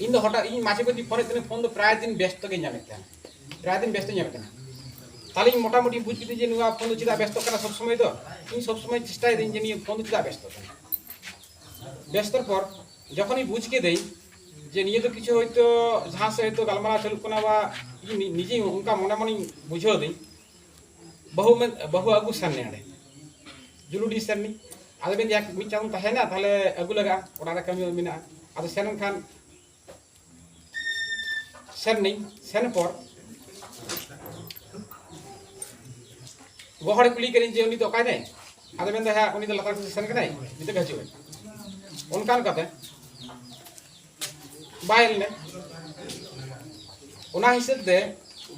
ᱤᱧ ᱫᱚ ᱦᱚᱴᱟᱛ ᱤᱧ ᱢᱟᱡᱷᱮ ᱢᱚᱫᱽᱫᱷᱮ ᱯᱷᱳᱱᱮᱫ ᱛᱟᱦᱮᱱᱟ, ᱯᱷᱳᱱ ᱫᱚ ᱯᱨᱟᱭ ᱫᱤᱱ ᱵᱮᱥᱛᱚ ᱜᱮᱧ ᱧᱟᱢᱮᱫ ᱛᱟᱦᱮᱱᱟ, ᱯᱨᱟᱭ ᱫᱤᱱ ᱵᱮᱥᱛᱚᱧ ᱧᱟᱢᱮᱫ ᱛᱟᱦᱮᱱᱟ᱾ ᱛᱟᱦᱞᱮ ᱤᱧ ᱢᱚᱴᱟᱢᱩᱴᱤ ᱵᱩᱡᱽ ᱠᱤᱫᱟᱹᱧ ᱡᱮ ᱱᱚᱣᱟ ᱯᱷᱳᱱ ᱫᱚ ᱪᱮᱫᱟᱜ ᱵᱮᱥᱛᱚᱜ ᱠᱟᱱᱟ ᱥᱚᱵ ᱥᱚᱢᱚᱭ ᱫᱚ᱾ ᱤᱧ ᱥᱚᱵ ᱥᱚᱢᱚᱭ ᱪᱮᱥᱴᱟᱭᱮᱫᱟᱹᱧ ᱡᱮ ᱱᱤᱭᱟᱹ ᱯᱷᱳᱱ ᱫᱚ ᱪᱮᱫᱟᱜ ᱵᱮᱥᱛᱚᱜ ᱠᱟᱱᱟ᱾ ᱵᱮᱥᱛᱚᱨ ᱯᱚᱨ ᱡᱚᱠᱷᱚᱱᱤᱧ ᱵᱩᱡᱽ ᱠᱤᱫᱟᱹᱧ ᱡᱮ ᱱᱤᱭᱟᱹ ᱫᱚ ᱠᱤᱪᱷᱩ ᱦᱚᱭᱛᱳ ᱡᱟᱦᱟᱸ ᱥᱮᱫ ᱦᱚᱭᱛᱳ ᱜᱟᱞᱢᱟᱨᱟᱣ ᱪᱟᱹᱞᱩᱜ ᱠᱟᱱᱟ, ᱵᱟ ᱤᱧ ᱱᱤ- ᱱᱤᱡᱮ ᱚᱱᱠᱟ ᱢᱚᱱᱮ ᱢᱚᱱᱮᱧ ᱵᱩᱡᱷᱟᱹᱣ ᱫᱟᱹᱧ, ᱵᱟᱹᱦᱩ ᱢᱮᱱ ᱵᱟᱹᱦᱩ ᱟᱹᱜᱩ ᱥᱮᱱ ᱱᱟᱹᱧ ᱚᱸᱰᱮ, ᱡᱩᱞᱩᱰᱤ ᱥᱮᱱ ᱱᱟᱹᱧ᱾ ᱟᱫᱚ ᱢᱮᱱᱫᱟᱹᱧ ᱢᱤᱫ ᱪᱟᱸᱫᱚᱢ ᱛᱟᱦᱮᱱᱟ, ᱛᱟᱦᱞᱮ ᱟᱹᱜᱩ ᱞᱟᱜᱟᱜᱼᱟ, ᱚᱲᱟᱜ ᱨᱮ ᱠᱟᱹᱢᱤ ᱢᱮᱱᱟᱜᱼᱟ᱾ ᱟᱫᱚ ᱥᱮᱱ ᱞᱮᱱᱠᱷᱟᱱ ᱥᱮᱱ ᱱᱟᱹᱧ, ᱥᱮᱱ ᱯᱚᱨ ᱜᱚ ᱦᱚᱲᱮ ᱠᱩᱞᱤ ᱠᱟᱹᱫᱤᱧ ᱡᱮ ᱩᱱᱤ ᱫᱚ ᱚᱠᱟᱭ ᱱᱟᱭ? ᱟᱫᱚ ᱢᱮᱱᱫᱟ ᱦᱮᱸ, ᱩᱱᱤ ᱫᱚ ᱞᱟᱛᱟᱨ ᱠᱩᱞᱦᱤ ᱥᱮᱱ ᱠᱟᱱᱟᱭ, ᱱᱤᱛᱚᱜ ᱜᱮ ᱦᱤᱡᱩᱜ ᱟᱭ᱾ ᱚᱱᱠᱟ ᱚᱱᱠᱟᱛᱮ ᱵᱟᱭ ᱦᱮᱡ ᱞᱮᱱᱟ᱾ ᱚᱱᱟ ᱦᱤᱥᱟᱹᱵ ᱛᱮ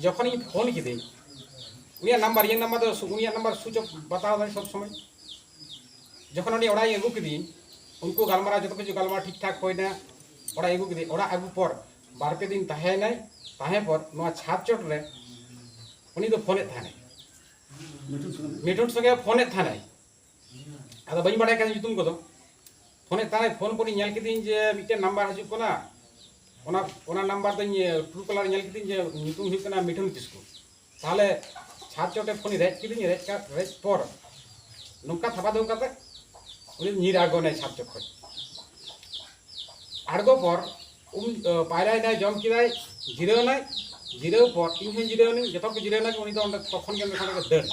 ᱡᱚᱠᱷᱚᱱᱤᱧ ᱯᱷᱳᱱ ᱠᱤᱫᱟᱹᱧ, ᱩᱱᱤᱭᱟᱜ ᱱᱟᱢᱵᱟᱨ, ᱤᱧᱟᱹᱜ ᱱᱟᱢᱵᱟᱨ ᱫᱚ ᱥᱩ- ᱩᱱᱤᱭᱟᱜ ᱱᱟᱢᱵᱟᱨ ᱥᱩᱭᱤᱪ ᱚᱯᱷ ᱵᱟᱛᱟᱣ ᱫᱟᱭ ᱥᱚᱵ ᱥᱚᱢᱚᱭ᱾ ᱡᱚᱠᱷᱚᱱ ᱩᱱᱤ ᱚᱲᱟᱜ ᱤᱧ ᱟᱹᱜᱩ ᱠᱮᱫᱮᱭᱟᱹᱧ, ᱩᱱᱠᱩ ᱜᱟᱞᱢᱟᱨᱟᱣ ᱡᱚᱛᱚ ᱠᱤᱪᱷᱩ ᱜᱟᱞᱢᱟᱨᱟᱣ ᱴᱷᱤᱠ ᱴᱷᱟᱠ ᱦᱩᱭᱱᱟ, ᱚᱲᱟᱜ ᱤᱧ ᱟᱹᱜᱩ ᱠᱮᱫᱮᱭᱟ᱾ ᱚᱲᱟᱜ ᱟᱹᱜᱩ ᱯᱚᱨ ᱵᱟᱨ ᱯᱮ ᱫᱤᱱ ᱛᱟᱦᱮᱸᱭᱮᱱᱟᱭ᱾ ᱛᱟᱦᱮᱸ ᱯᱚᱨ ᱱᱚᱣᱟ ᱪᱷᱟᱫᱽ ᱪᱚᱴ ᱨᱮ ᱩᱱᱤ ᱫᱚ ᱯᱷᱳᱱᱮᱫ ᱛᱟᱦᱮᱱᱟᱭ, ᱢᱤᱴᱩᱱ ᱥᱚᱸᱜᱮ ᱯᱷᱳᱱᱮᱫ ᱛᱟᱦᱮᱱᱟᱭ᱾ ᱟᱫᱚ ᱵᱟᱹᱧ ᱵᱟᱲᱟᱭ ᱠᱟᱱᱟ ᱧᱩᱛᱩᱢ ᱠᱚᱫᱚ᱾ ᱯᱷᱳᱱᱮᱫ ᱛᱟᱦᱮᱱᱟᱭ, ᱯᱷᱳᱱ ᱯᱚᱨᱮᱧ ᱧᱮᱞ ᱠᱤᱫᱟᱹᱧ ᱡᱮ ᱢᱤᱫᱴᱮᱱ ᱱᱟᱢᱵᱟᱨ ᱦᱤᱡᱩᱜ ᱠᱟᱱᱟ, ᱚᱱᱟ ᱚᱱᱟ ᱱᱟᱢᱵᱟᱨ ᱫᱚᱧ ᱴᱨᱩ ᱠᱚᱞᱟᱨ ᱧᱮᱞ ᱠᱤᱫᱟᱹᱧ ᱡᱮ ᱧᱩᱛᱩᱢ ᱦᱩᱭᱩᱜ ᱠᱟᱱᱟ ᱢᱤᱴᱷᱩᱱ ᱠᱤᱥᱠᱩ᱾ ᱛᱟᱦᱚᱞᱮ ᱪᱷᱟᱫᱽ ᱪᱚᱴᱮ ᱯᱷᱳᱱ ᱨᱮᱡ ᱠᱤᱫᱤᱧ, ᱨᱮᱡ ᱠᱟ- ᱨᱮᱡ ᱯᱚᱨ ᱱᱚᱝᱠᱟ ᱛᱷᱟᱯᱟ ᱫᱚᱦᱚ ᱠᱟᱛᱮ ᱩᱱᱤ ᱧᱤᱨ ᱟᱬᱜᱚᱱᱟᱭ ᱪᱷᱟᱫᱽ ᱪᱚᱴ ᱠᱷᱚᱱ᱾ ᱟᱬᱜᱚ ᱯᱚᱨ ᱩᱢ ᱯᱟᱭᱨᱟᱭᱮᱱᱟᱭ, ᱡᱚᱢ ᱠᱮᱫᱟᱭ, ᱡᱤᱨᱟᱹᱣ ᱮᱱᱟᱭ᱾ ᱡᱤᱨᱟᱹᱣ ᱯᱚᱨ ᱤᱧ ᱦᱚᱸᱧ ᱡᱤᱨᱟᱹᱣ ᱮᱱᱟᱹᱧ, ᱡᱚᱛᱚ ᱠᱚ ᱡᱤᱨᱟᱹᱣ ᱮᱱᱟ, ᱩᱱᱤ ᱫᱚ ᱚᱸᱰᱮ ᱛᱚᱠᱷᱚᱱ ᱜᱮ ᱚᱸᱰᱮ ᱠᱷᱚᱱ ᱜᱮ ᱫᱟᱹᱲ᱾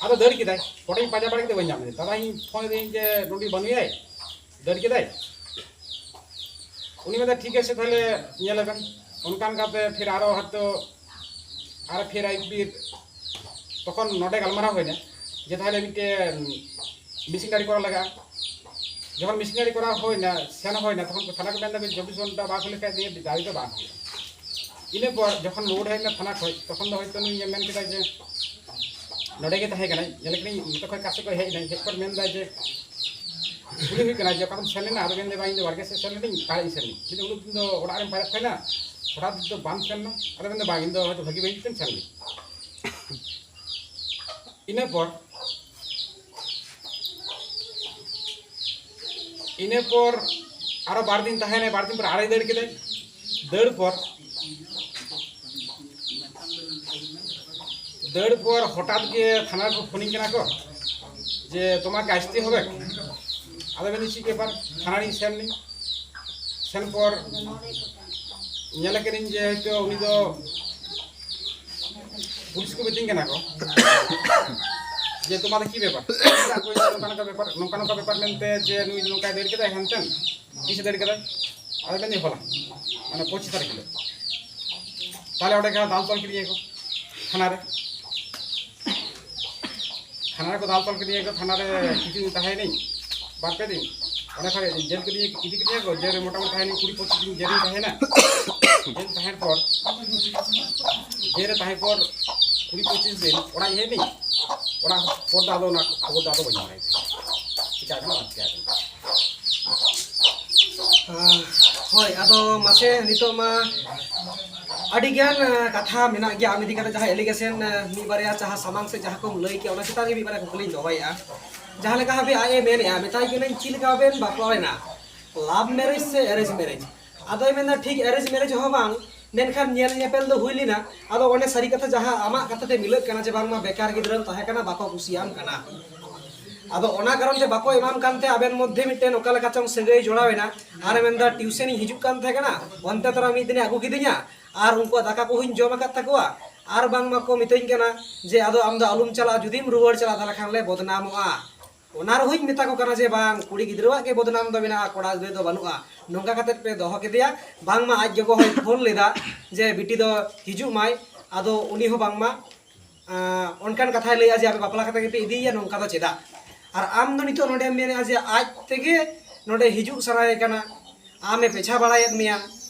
ᱟᱫᱚ ᱫᱟᱹᱲ ᱠᱮᱫᱟᱭ, ᱯᱚᱨᱮᱧ ᱯᱟᱸᱡᱟ ᱵᱟᱲᱟ ᱠᱮᱫᱟ, ᱵᱟᱹᱧ ᱧᱟᱢ ᱞᱮᱫᱮᱭᱟ᱾ ᱫᱟᱫᱟᱧ ᱯᱷᱳᱱ ᱟᱫᱮᱭᱟᱹᱧ ᱡᱮ ᱱᱚᱸᱰᱮ ᱵᱟᱹᱱᱩᱭᱟᱭ, ᱫᱟᱹᱲ ᱠᱮᱫᱟᱭ᱾ ᱩᱱᱤ ᱢᱮᱱᱫᱟ ᱴᱷᱤᱠ ᱟᱪᱷᱮ ᱛᱟᱦᱚᱞᱮ ᱧᱮᱞ ᱟᱵᱮᱱ᱾ ᱚᱱᱠᱟ ᱚᱱᱠᱟᱛᱮ ᱯᱷᱤᱨ ᱟᱨᱚ ᱦᱚᱭᱛᱳ ᱟᱨ ᱯᱷᱤᱨ ᱟᱭᱩᱵ ᱵᱤᱨ ᱛᱚᱠᱷᱚᱱ ᱱᱚᱰᱮ ᱜᱟᱞᱢᱟᱨᱟᱣ ᱦᱩᱭᱱᱟ ᱡᱮ ᱛᱟᱦᱚᱞᱮ ᱢᱤᱫᱴᱮᱱ ᱢᱤᱥᱤᱱ ᱜᱟᱹᱰᱤ ᱠᱚᱨᱟᱣ ᱞᱟᱜᱟᱜᱼᱟ᱾ ᱡᱚᱠᱷᱚᱱ ᱢᱤᱥᱤᱱ ᱜᱟᱹᱰᱤ ᱠᱚᱨᱟᱣ ᱦᱩᱭᱱᱟ, ᱥᱮᱱ ᱦᱩᱭᱱᱟ, ᱛᱚᱠᱷᱚᱱ ᱛᱷᱟᱱᱟ ᱠᱚ ᱢᱮᱱᱫᱟ ᱪᱚᱵᱵᱤᱥ ᱜᱷᱚᱱᱴᱟ ᱵᱟᱝ ᱦᱩᱭ ᱞᱮᱠᱷᱟᱱ ᱱᱤᱭᱟᱹ ᱫᱟᱵᱤ ᱫᱚ ᱵᱟᱝ ᱦᱩᱭᱩᱜᱼᱟ᱾ ᱤᱱᱟᱹ ᱯᱚᱨ ᱡᱚᱠᱷᱚᱱ ᱨᱩᱣᱟᱹᱲ ᱦᱮᱡ ᱮᱱᱟ ᱛᱷᱟᱱᱟ ᱠᱷᱚᱱ, ᱛᱚᱠᱷᱚᱱ ᱫᱚ ᱦᱚᱭᱛᱳ ᱱᱩᱭ ᱢᱮᱱ ᱠᱮᱫᱟ ᱡᱮ ᱱᱚᱰᱮ ᱜᱮ ᱛᱟᱦᱮᱸ ᱠᱟᱱᱟᱭ, ᱧᱮᱞ ᱠᱟᱹᱱᱟᱹᱧ ᱱᱚᱛᱮ ᱠᱷᱚᱱ ᱚᱠᱟ ᱥᱮᱫ ᱠᱷᱚᱱ ᱦᱮᱡ ᱮᱱᱟᱭ, ᱦᱮᱡ ᱯᱚᱨ ᱢᱮᱱᱫᱟᱭ ᱡᱮ ᱠᱩᱞᱤ ᱦᱩᱭ ᱠᱟᱱᱟ ᱡᱮ ᱚᱠᱟᱛᱮᱢ ᱥᱮᱱ ᱞᱮᱱᱟ? ᱟᱫᱚ ᱢᱮᱱᱫᱟ ᱵᱟᱝ, ᱤᱧ ᱫᱚ ᱵᱟᱲᱜᱮ ᱥᱮᱫ ᱥᱮᱱ ᱞᱮᱱᱟᱹᱧ, ᱯᱟᱭᱨᱟᱜ ᱤᱧ ᱥᱮᱱ ᱞᱮᱱᱟ᱾ ᱢᱮᱱᱫᱟ ᱩᱱᱟᱹᱜ ᱫᱤᱱ ᱫᱚ ᱚᱲᱟᱜ ᱨᱮᱢ ᱯᱟᱭᱨᱟᱜ ᱛᱟᱦᱮᱱᱟ, ᱦᱚᱴᱟᱛ ᱫᱚ ᱵᱟᱢ ᱥᱮᱱ ᱞᱮᱱᱟ? ᱟᱫᱚ ᱢᱮᱱᱫᱟ ᱵᱟᱝ, ᱤᱧ ᱫᱚ ᱦᱚᱭᱛᱳ ᱵᱷᱟᱹᱜᱤ ᱵᱟᱹᱧ ᱛᱮᱧ ᱥᱮᱱ ᱞᱮᱱᱟ᱾ ᱤᱱᱟᱹ ᱯᱚᱨ ᱤᱱᱟᱹ ᱯᱚᱨ ᱟᱨᱚ ᱵᱟᱨ ᱫᱤᱱ ᱛᱟᱦᱮᱸᱱᱟᱭ, ᱵᱟᱨ ᱫᱤᱱ ᱯᱚᱨ ᱟᱨᱚᱭ ᱫᱟᱹᱲ ᱠᱮᱫᱟᱭ᱾ ᱫᱟᱹᱲ ᱯᱚᱨ ᱫᱟᱹᱲ ᱯᱚᱨ ᱦᱚᱴᱟᱛ ᱜᱮ ᱛᱷᱟᱱᱟ ᱨᱮᱠᱚ ᱯᱷᱳᱱᱤᱧ ᱠᱟᱱᱟ ᱠᱚ ᱡᱮ ᱛᱳᱢᱟᱨ ᱠᱮ ᱟᱥᱛᱮ ᱦᱚᱵᱮ᱾ ᱟᱫᱚ ᱢᱮᱱᱫᱟᱹᱧ ᱪᱮᱫ ᱵᱮᱯᱟᱨ? ᱛᱷᱟᱱᱟ ᱨᱤᱧ ᱥᱮᱱ ᱱᱤᱧ᱾ ᱥᱮᱱ ᱯᱚᱨ ᱧᱮᱞ ᱠᱮᱫᱟᱹᱧ ᱡᱮ ᱦᱚᱭᱛᱳ ᱩᱱᱤ ᱫᱚ ᱯᱩᱞᱤᱥ ᱠᱚ ᱢᱤᱛᱟᱹᱧ ᱠᱟᱱᱟ ᱠᱚ ᱡᱮ ᱛᱳᱢᱟᱨ ᱫᱚ ᱠᱤ ᱵᱮᱯᱟᱨ? ᱱᱚᱝᱠᱟ ᱱᱚᱝᱠᱟ ᱵᱮᱯᱟᱨ, ᱱᱚᱝᱠᱟ ᱱᱚᱝᱠᱟ ᱵᱮᱯᱟᱨ ᱢᱮᱱᱛᱮ ᱡᱮ ᱱᱩᱭ ᱱᱚᱝᱠᱟᱭ ᱫᱟᱹᱲ ᱠᱮᱫᱟᱭ ᱦᱮᱱᱛᱮᱱ᱾ ᱛᱤᱥᱮ ᱫᱟᱹᱲ ᱠᱮᱫᱟᱭ? ᱟᱫᱚ ᱢᱮᱱᱫᱟᱹᱧ ᱦᱚᱞᱟ, ᱢᱟᱱᱮ ᱯᱚᱸᱪᱤᱥ ᱛᱟᱹᱨᱤᱠᱷ ᱦᱤᱞᱳᱜ᱾ ᱛᱟᱦᱞᱮ ᱚᱸᱰᱮ ᱜᱮ ᱫᱟᱞ ᱛᱚᱞ ᱠᱮᱫᱤᱧᱟ ᱠᱚ ᱛᱷᱟᱱᱟ ᱨᱮ᱾ ᱛᱷᱟᱱᱟ ᱨᱮᱠᱚ ᱫᱟᱞ ᱛᱚᱞ ᱠᱮᱫᱤᱧᱟ ᱠᱚ, ᱛᱷᱟᱱᱟ ᱨᱮ ᱠᱤᱪᱷᱩ ᱫᱤᱱ ᱛᱟᱦᱮᱸᱭᱮᱱᱟᱹᱧ, ᱵᱟᱨ ᱯᱮ ᱫᱤᱱ᱾ ᱚᱸᱰᱮ ᱠᱷᱚᱱ ᱡᱮᱞ ᱠᱮᱫᱤᱧᱟ, ᱤᱫᱤ ᱠᱮᱫᱤᱧᱟ ᱠᱚ ᱡᱮᱞ ᱨᱮ, ᱢᱚᱴᱟᱢᱩᱴᱤ ᱛᱟᱦᱮᱸᱭᱮᱱᱟᱹᱧ ᱠᱩᱲᱤ ᱯᱚᱸᱪᱤᱥ ᱫᱤᱱ ᱡᱮᱞ ᱨᱤᱧ ᱛᱟᱦᱮᱸᱭᱮᱱᱟ᱾ ᱡᱮᱞ ᱛᱟᱦᱮᱸ ᱯᱚᱨ, ᱡᱮᱞ ᱨᱮ ᱛᱟᱦᱮᱸ ᱯᱚᱨ ᱠᱩᱲᱤ ᱯᱚᱸᱪᱤᱥ ᱫᱤᱱ ᱚᱲᱟᱜ ᱤᱧ ᱦᱮᱡ ᱮᱱᱟᱹᱧ᱾ ᱚᱲᱟᱜ ᱯᱚᱨ ᱫᱚ ᱟᱫᱚ ᱚᱱᱟ ᱠᱷᱚᱵᱚᱨ ᱫᱚ ᱟᱫᱚ ᱵᱟᱹᱧ ᱵᱟᱲᱟᱭ ᱛᱟᱦᱮᱸᱫ᱾ ᱪᱤᱠᱟᱹ ᱠᱟᱱᱟ ᱵᱟᱝ ᱪᱤᱠᱟᱹ ᱠᱟᱱᱟ᱾ ᱟᱸ, ᱦᱳᱭ, ᱟᱫᱚ ᱢᱟᱥᱮ ᱱᱤᱛᱚᱜ ᱢᱟ ᱟᱹᱰᱤ ᱜᱟᱱ, ᱟᱸ, ᱠᱟᱛᱷᱟ ᱢᱮᱱᱟᱜ ᱜᱮᱭᱟ ᱟᱢ ᱤᱫᱤ ᱠᱟᱛᱮ ᱡᱟᱦᱟᱸ allegation, ᱟᱸ, ᱢᱤᱫ ᱵᱟᱨᱭᱟ ᱡᱟᱦᱟᱸ ᱥᱟᱢᱟᱝ ᱥᱮᱫ ᱡᱟᱦᱟᱸ ᱠᱚᱢ ᱞᱟᱹᱭ ᱠᱮᱜᱼᱟ, ᱚᱱᱟ ᱪᱮᱛᱟᱱ ᱨᱮ ᱢᱤᱫ ᱵᱟᱨᱭᱟ ᱠᱩᱠᱞᱤᱧ ᱫᱚᱦᱚᱭᱮᱫᱼᱟ᱾ ᱡᱟᱦᱟᱸ ᱞᱮᱠᱟ ᱦᱟᱹᱵᱤᱡ ᱟᱡ ᱮ ᱢᱮᱱᱮᱫᱼᱟ, ᱢᱮᱛᱟᱭ ᱠᱟᱹᱱᱟᱹᱧ, "ᱪᱮᱫ ᱞᱮᱠᱟ ᱵᱮᱱ ᱵᱟᱯᱞᱟ ᱞᱮᱱᱟ, love marriage ᱥᱮ arrange marriage?" ᱟᱫᱚᱭ ᱢᱮᱱᱫᱟ, "ᱴᱷᱤᱠ arrange marriage ᱦᱚᱸ ᱵᱟᱝ, ᱢᱮᱱᱠᱷᱟᱱ ᱧᱮᱞ ᱧᱮᱯᱮᱞ ᱫᱚ ᱦᱩᱭ ᱞᱮᱱᱟ᱾ ᱟᱫᱚ ᱚᱱᱮ ᱥᱟᱹᱨᱤ ᱠᱟᱛᱷᱟ ᱡᱟᱦᱟᱸ ᱟᱢᱟᱜ ᱠᱟᱛᱷᱟ ᱛᱮ ᱢᱤᱞᱟᱹᱜ ᱠᱟᱱᱟ ᱡᱮ ᱵᱟᱝᱢᱟ ᱵᱮᱠᱟᱨ ᱜᱤᱫᱽᱨᱟᱹᱢ ᱛᱟᱦᱮᱸ ᱠᱟᱱᱟ, ᱵᱟᱠᱚ ᱠᱩᱥᱤᱭᱟᱢ ᱠᱟᱱᱟ᱾ ᱟᱫᱚ ᱚᱱᱟ ᱠᱟᱨᱚᱱ ᱛᱮ ᱵᱟᱠᱚ ᱮᱢᱟᱢ ᱠᱟᱱᱛᱮ ᱟᱵᱮᱱ ᱢᱚᱫᱽᱫᱷᱮ ᱢᱤᱫᱴᱮᱱ ᱚᱠᱟ ᱞᱮᱠᱟ ᱪᱚᱝ ᱥᱟᱹᱜᱟᱹᱭ ᱡᱚᱲᱟᱣ ᱮᱱᱟ᱾ ᱟᱨᱮ ᱢᱮᱱᱫᱟ, ᱴᱤᱭᱩᱥᱚᱱᱤᱧ ᱦᱤᱡᱩᱜ ᱠᱟᱱ ᱛᱟᱦᱮᱸ ᱠᱟᱱᱟ, ᱚᱱᱛᱮ ᱛᱚᱨᱟ ᱢᱤᱫ ᱫᱤᱱᱮ ᱟᱹᱜᱩ ᱠᱤᱫᱤᱧᱟ, ᱟᱨ ᱩᱱᱠᱩᱣᱟᱜ ᱫᱟᱠᱟ ᱠᱚᱦᱚᱧ ᱡᱚᱢ ᱟᱠᱟᱫ ᱛᱟᱠᱚᱣᱟ, ᱟᱨ ᱵᱟᱝᱢᱟ ᱠᱚ ᱢᱤᱛᱟᱹᱧ ᱠᱟᱱᱟ ᱡᱮ ᱟᱫᱚ ᱟᱢ ᱫᱚ ᱟᱞᱚᱢ ᱪᱟᱞᱟᱜᱼᱟ, ᱡᱩᱫᱤᱢ ᱨᱩᱣᱟᱹᱲ ᱪᱟᱞᱟᱜᱼᱟ ᱛᱟᱦᱚᱞᱮ ᱠᱷᱟᱱ ᱞᱮ ᱵᱚᱫᱱᱟᱢᱚᱜᱼᱟ᱾ ᱚᱱᱟ ᱨᱮᱦᱚᱸᱧ ᱢᱮᱛᱟ ᱠᱚ ᱠᱟᱱᱟ ᱡᱮ ᱵᱟᱝ, ᱠᱩᱲᱤ ᱜᱤᱫᱽᱨᱟᱹᱣᱟᱜ ᱜᱮ ᱵᱚᱫᱱᱟᱢ ᱫᱚ ᱢᱮᱱᱟᱜᱼᱟ, ᱠᱚᱲᱟ ᱜᱤᱫᱽᱨᱟᱹ ᱫᱚ ᱵᱟᱹᱱᱩᱜᱼᱟ᱾ ᱱᱚᱝᱠᱟ ᱠᱟᱛᱮᱫ ᱯᱮ ᱫᱚᱦᱚ ᱠᱮᱫᱮᱭᱟ, ᱵᱟᱝᱢᱟ ᱟᱡ ᱜᱚᱜᱚ ᱦᱚᱸᱭ ᱯᱷᱳᱱ ᱞᱮᱫᱟ ᱡᱮ ᱵᱤᱴᱤ ᱫᱚ ᱦᱤᱡᱩᱜ ᱢᱟᱭ, ᱟᱫᱚ ᱩᱱᱤ ᱦᱚᱸ ᱵᱟᱝᱢᱟ, ᱟᱸ, ᱚᱱᱠᱟᱱ ᱠᱟᱛᱷᱟᱭ ᱞᱟᱹᱭᱟ ᱡᱮ ᱟᱯᱮ ᱵᱟᱯᱞᱟ ᱠᱟᱛᱮ ᱜᱮᱯᱮ ᱤᱫᱤᱭᱮᱭᱟ, ᱱᱚᱝᱠᱟ ᱫᱚ ᱪᱮᱫᱟᱜ? ᱟᱨ ᱟᱢ ᱫᱚ ᱱᱤᱛᱚᱜ ᱱᱚᱰᱮᱢ ᱢᱮᱱᱮᱫᱼᱟ ᱡᱮ ᱟᱡ ᱛᱮᱜᱮ ᱱᱚᱰᱮ ᱦᱤᱡᱩᱜ ᱥᱟᱱᱟᱭᱮ ᱠᱟᱱᱟ, ᱟᱢᱮ ᱯᱮᱪᱷᱟ ᱵᱟᱲᱟᱭᱮᱫ ᱢᱮᱭᱟ,